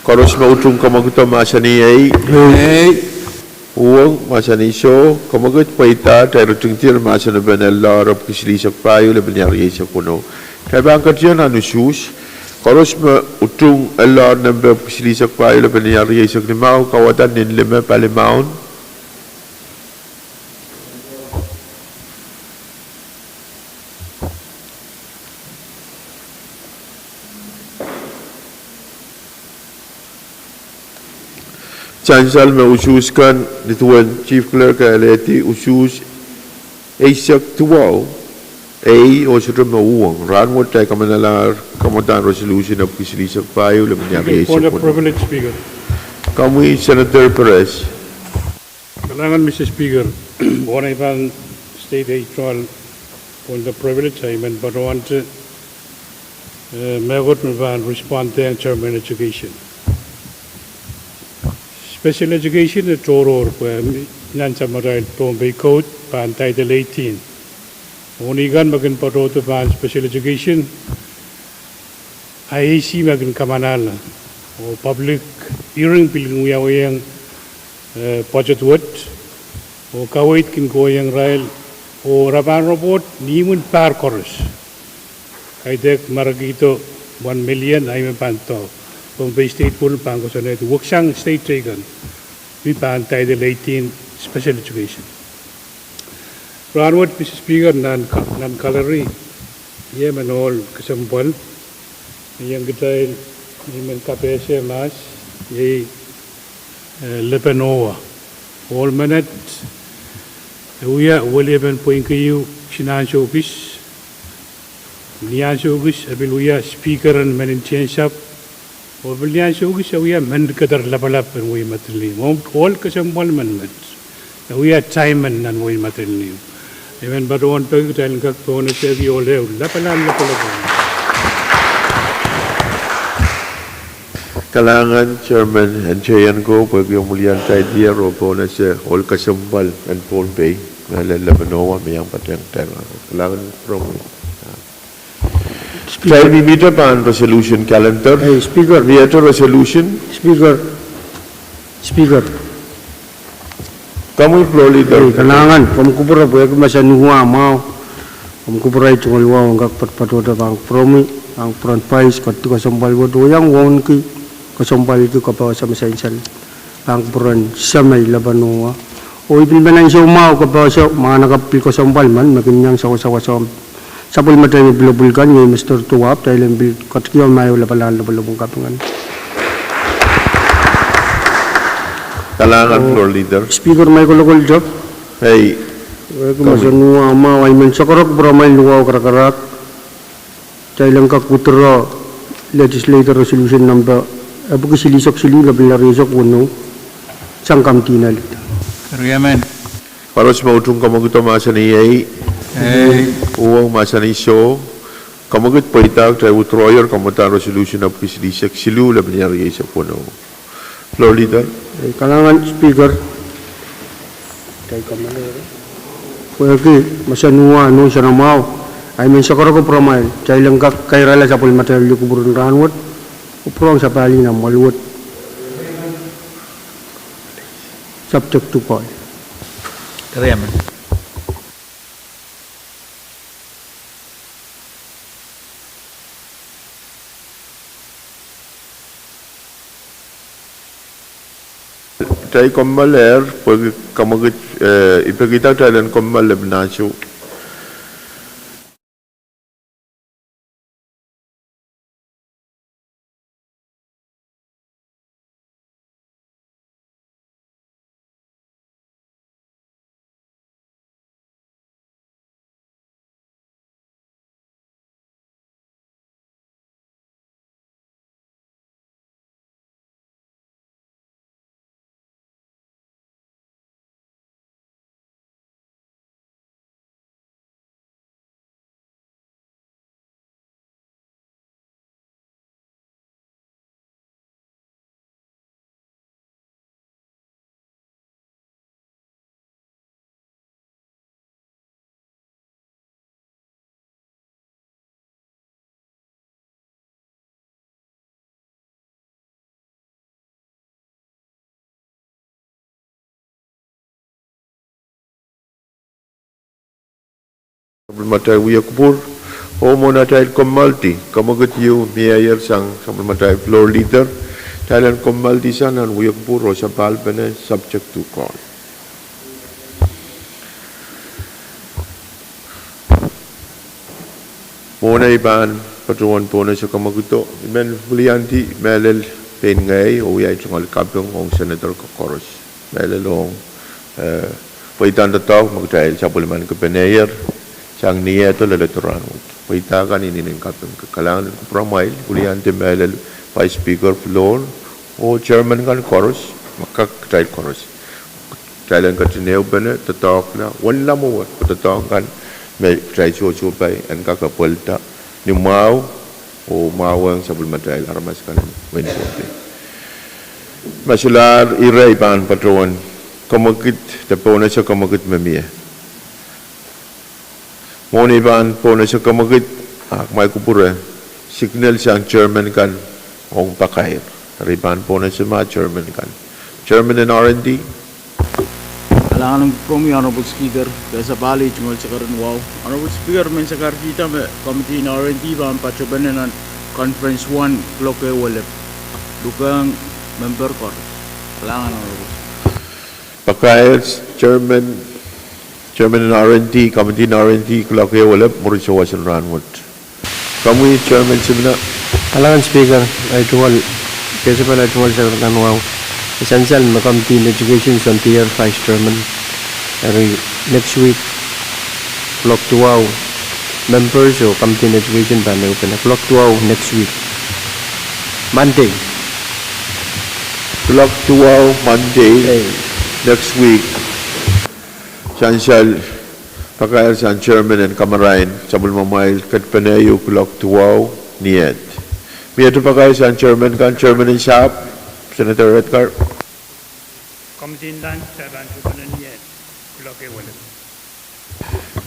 Koaros me utung kamwekido mahsanih ei. Ei. Uhwong, mahsanih soh. Kamwekid pweida, kitail ritingdi mahsanipen eldohr epwiki silihsek pahieu, lepin iang rieisek weneu. Kitail pahn ketin nan usuhs. Koaros me utung eldohr nempe epwiki silihsek pahieu, lepin iang rieisek limau, kauwada nin lime pali maun. Sansal me usuhs kan, nin duwen Chief Clerk e alehdi usuhs eisek duwau, ei oh sohte me uhwong. Rahnwet kitail kamanalahr kamwadahn resolution epwiki silihsek pahieu, lepin iang rieisek weneu. Point of privilege, Speaker. Komwi Senator Perez. Kalahngan, Mister Speaker, oh I pahn state ei tohn point of privilege, I men patohwante, eh, mehkot me pahn respond ong Chairman Education. Special education e tohrohr pwe nan samatail Pohnpei Code pahn Title eighteen. Oh ni kan me kin patohdo pahn special education, I A C me kin kamanala, oh public hearing pil kin wiawiong, eh, budget wet, oh kaweid kin kohiong irail, oh re pahn report ni imwin pahr koaros. Kaidehk marekihdo one million, ahi me pahn doh. Pohnpei State pwon pahn koasoanehdi weksang state teikan me pahn Title eighteen special education. Rahnwet, Mister Speaker, nan, nan gallery, iei emen ohl kesempwal me iang kitail, me I men kapehse mahs, iei, eh, Lepenowa. Ohl menet, e wia weliepen pwehn keieu, kisin ansou kis, ni ansou kis e pil wia Speaker en men ntihensapw, oh pil ni ansou kis e wia men keder lapalap en wehi Madolenihmw. Ohl kesempwal men met. E wia diamond nan wehi Madolenihmw. I men patohwan peki kitail en kak pohnese ohl ehu lapalap, lapalap. Kalahngan Chairman N J N ko pwehki omw wiliandi title oh pohnese ohl kesempwal en Pohnpei, Lepenowa, me iang patehng kitail. Kalahngan Rong. Speaker. Kitail mihmihte pahn resolution calendar. Eh, Speaker. Miehte resolution. Speaker. Speaker. Komwi Floor Leader. Eh, kalahngan, komw kupwure pwehki mahsen wah mwahu. Komw kupwure tungoal wah, en kak patohdo pahn kupwuromwi, pahn kupwuren Vice, kohdihdi kesempwal wet oh iang wauneki kesempwalki kapehse me sansal pahn kupwuren Semei Lepenowa. Oh I pil men ansou mwahu kapehse mwahnakapw pil kesempwal men me kin iang sawasawa sapwellimatail me pwulopwul kan, iei Mister Tuwap, kitail en pil ketikihong mahu lapalahn lopwolopwon kapingen. Kalahngan Floor Leader. Speaker, mei kolokol tep. Ei. Wehki mahsen wah mwahu, I men sakarek pwuromwail ni wahu karakarahk. Kitail en kak withdraw legislative resolution number epwiki silihsek siluh, lepin iang rieisek weneu, sang komw tihnelihda. Koaros me utung kamwekido mahsanih ei. Ei. Uhwong mahsanih soh. Kamwekid pweida, kitail withdrawyer kamwadahn resolution epwiki silihsek siluh, lepin iang rieisek weneu. Floor Leader. Eh, kalahngan Speaker. Pwehki mahsen wah nohn soanamwahu, I men sakarek pwuromwail, kitail en kak kairala sapwellimatail lih kupwur en rahnwet, oh pwurehng sapahl nan mwoahl wet. Subject to call. Kitail kommoalehr, pwehki kamwekid, eh, I pekihda kitail en kommoal lepin ansou. Sapwellimatail wia kupwur, oh mwohn atail kommoaldi, kamwekid ieu miehier sang sapwellimatail floor leader, kitail en kommoaldisang nan wia kupwur oh sapahl pene subject to call. Mwohn ei pahn patohwan pohnese kamwekido, I men wiliandi mehlel pein ngehi oh wia ei tungoal kaping ong senator koaros. Mehlel ong, eh, pweidahn doadoahk me kitail sapwellimen kepenehier sang ni ehdo leledo rahnwet. Pweida kan inenen kaping. Kalahngan en kupwuramwail, wiliandi mehlel Vice Speaker Floor oh chairman kan koaros, me kak kitail koaros. Kitail en ketin ehupene doadoahkla, wenla mwowe, doadoahk kan me kitail sohsohpai en kak epwelda ni mwahu oh mwahuwehng sapwellimatail aramas kan en wehin Pohnpei. Ma solahr ire, I pahn patohwan kamwekid, de pohnese kamwekid me mie. Mwohn ei pahn pohnese kamwekid, a kumwail kupwure, signal sang chairman kan ong pakair. Eri I pahn pohnese ma chairman kan. Chairman en R and D. Kalahngan en kupwuromwi Honorable Speaker, kesepahl ei tungoal sakar en wahu. Honorable Speaker, men sakarkihda me committee en R and D pahn patopene nan conference one kuloak ehu welep. Lukehng member koaros. Kalahngan Honorable. Pakair, chairman, chairman en R and D, committee en R and D kuloak ehu welep mwurin sawas en rahnwet. Komwi chairman Simina. Kalahngan Speaker, ei tungoal, kesepahl ei tungoal sakar en wahu. I sansal me committee en education soandier vice chairman. Eri next week, kuloak duwau, members oh committee en education pahn ehupene kuloak duwau next week, Monday. Kuloak duwau Monday, ei, next week. Sansal pakair sang chairman en kamarain sapwellimamwail ketpene ieu kuloak duwau ni ehd. Miehte pakair sang chairman kan, chairman en sahpw, Senator Redcar. Committee en lunch, kitail pahn tuhpene ni ehd kuloak ehu welep.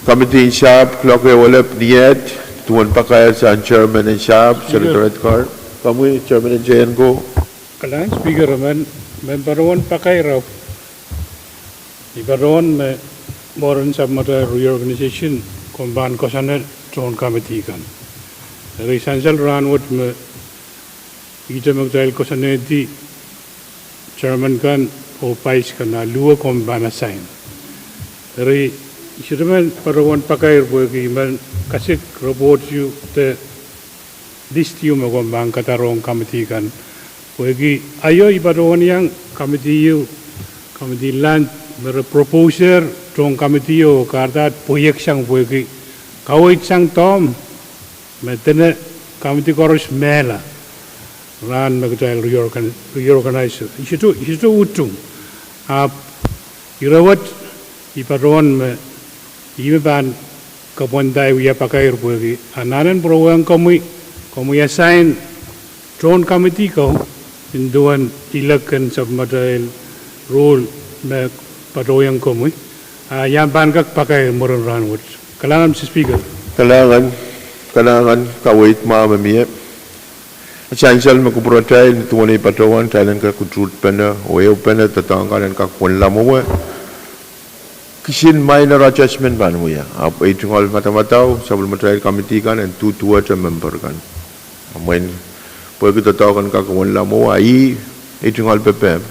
Committee en sahpw kuloak ehu welep ni ehd, duwen pakair sang chairman en sahpw, Speaker. Senator Redcar. Komwi chairman en J N C O. Kalahngan Speaker, men, men patohwan pakair ahpw I patohwan me mwurin sapwmatail reorganization komw pahn koasoane tohn committee kan. Eri sansal rahnwet me ihte me kitail koasoanehdi chairman kan oh vice kan, a luo komw pahn assign. Eri I sohte men patohwan pakair pwehki I men kasik report ieu de list ieu me komw pahn kadarohng committee kan. Pwehki aio I patohwan iang committee ieu, committee en lunch, me re proposer tohn committee oh kahrdahte pweieksang pwehki kaweid sang doahmw me dene committee koaros mehla rahn me kitail reorgan-, reorganize. I sohte, I sohte utung. Ahpw ire wet I patohwan me ih me pahn kapwandai wia pakair pwehki anahnen pwurowehng komwi, komwi assign tohn committee ko, nin duwen ilek en sapwmatail rule me patohwan komwi, a I ahpw pahn kak pakair mwurin rahnwet. Kalahngan Mister Speaker. Kalahngan, kalahngan, kaweid mwahu me mie. Sansal me kupwuratail, duwen ei patohwan, kitail en kak utuhtpene oh ehupene doadoahk kan en kak wenla mwowe. Kisin minor adjustment pahn wia, ahpw ei tungoal madamadau, sapwellimatail committee kan en duduwehte member kan. Mwein, pwehki doadoahk en kak wenla mwowe, a ih ei tungoal pepehm.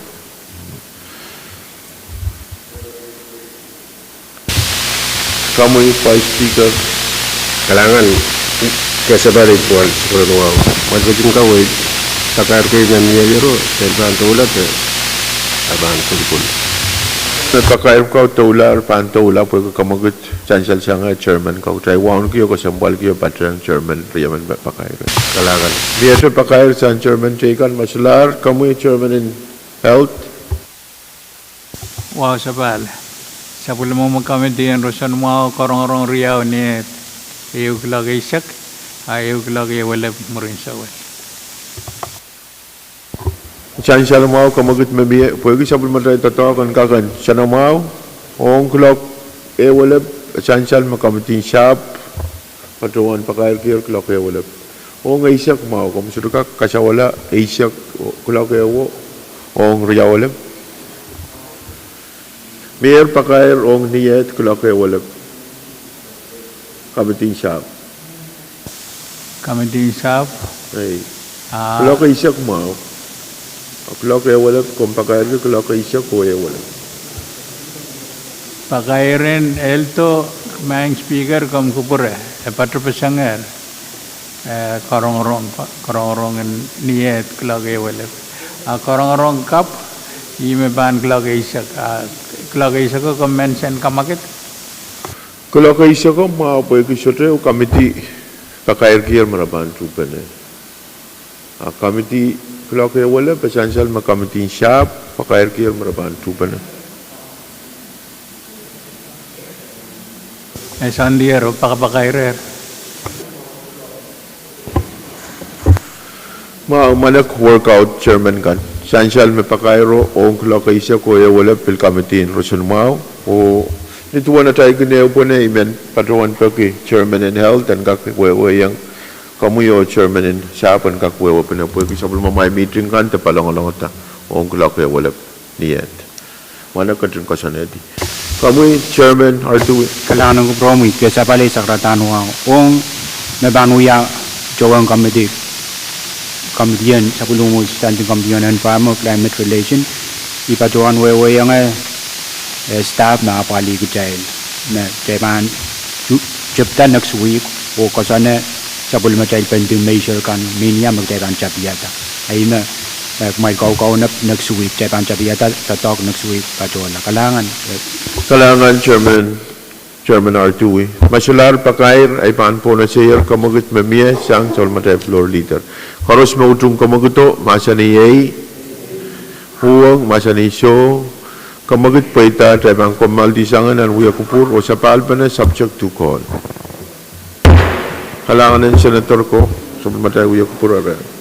Komwi Vice Speaker. Kalahngan, kesepahl ei tungoal sakar en wahu. Mwein ketin kaweid, pakair kei me mieiero, kitail pahn doula de, a pahn kolkol. Me pakair ko doula, pahn doula, pwehki kamwekid sansal sang chairman ko, kitail wauneki oh kesempwalki oh patehng chairman riemen pakair. Kalahngan. Miehte pakair sang chairman teikan, ma solahr, komwi chairman en health. Wahu sapahl. Sapwellimomwi committee en roson mwahu, karongorong riau ni ehd, ehu kuloak eisek, a ehu kuloak ehu welep mwurin sawal. Sansal mwahu, kamwekid me mie, pwehki sapwellimatail doadoahk en kak en sanamwahu, ong kuloak ehu welep, sansal me committee en sahpw patohwan pakairkier kuloak ehu welep. Ong eisek mwahu, komw sohte kak kasawala eisek kuloak ehu, ong riau welep. Mier pakair ong ni ehd kuloak ehu welep. Committee en Sahpw. Committee en Sahpw. Ei. Ah. Kuloak eisek mwahu. Kuloak ehuelep, komw pakairki kuloak eisek oh ehuelep. Pakairen Eldo, Madam Speaker, komw kupwure, e patohpesengehr, eh, karongorong, karongorong en ni ehd kuloak ehuelep. A karongorong kapw, ih me pahn kuloak eisek, a kuloak eiseko komw men sen kamwakid? Kuloak eiseko mwahu pwehki sohte committee pakairkier me re pahn tuhpene. A committee kuloak ehuelep, e sansal me committee en Sahpw pakairkier me re pahn tuhpene. E soandier oh pakapakairer. Mwahu, mwanek workout chairman kan. Sansal me pakairo ong kuloak eisek oh ehuelep pil committee en roson mwahu. Oh ni duwen atail kin ehupene, I men patohwan peki chairman en health en kak wehwehiong komwi oh chairman en Sahpw en kak wehwehpene pwehki sapwellimamwail meeting kan de palongolongda ong kuloak ehuelep ni ehd. Mwanek ketin koasoanehdi. Komwi, Chairman Artui. Kalahngan en kupwuromwi, ke sapal eisek, rahnwet kan, ong me pahn wia towe committee, committee en sapwellimomwi, Standing Committee on Environment, Climate Relation. I patohwan wehwehiongehr, eh, staff me apwalih kitail, me kitail pahn tepda next week, oh koasoane sapwellimatail pending measure kan, mehnia me kitail pahn tapihada. Ahi me, eh, kumwail kaukaunop next week, kitail pahn tapihada doadoahk next week patohla. Kalahngan, eh. Kalahngan, Chairman, Chairman Artui. Ma solahr pakair, ahi pahn pwonese komwekid me mie sang sapwellimatail floor leader. Koaros me utung komwekido, mahsanih ei. Uhwong, mahsanih soh. Komwekid pweida, kitail pahn kommoaldi sang nan wia kupwur oh sapahlpene subject to call. Kalahngan en Senator ko, sapwellimatail wia kupwur aren.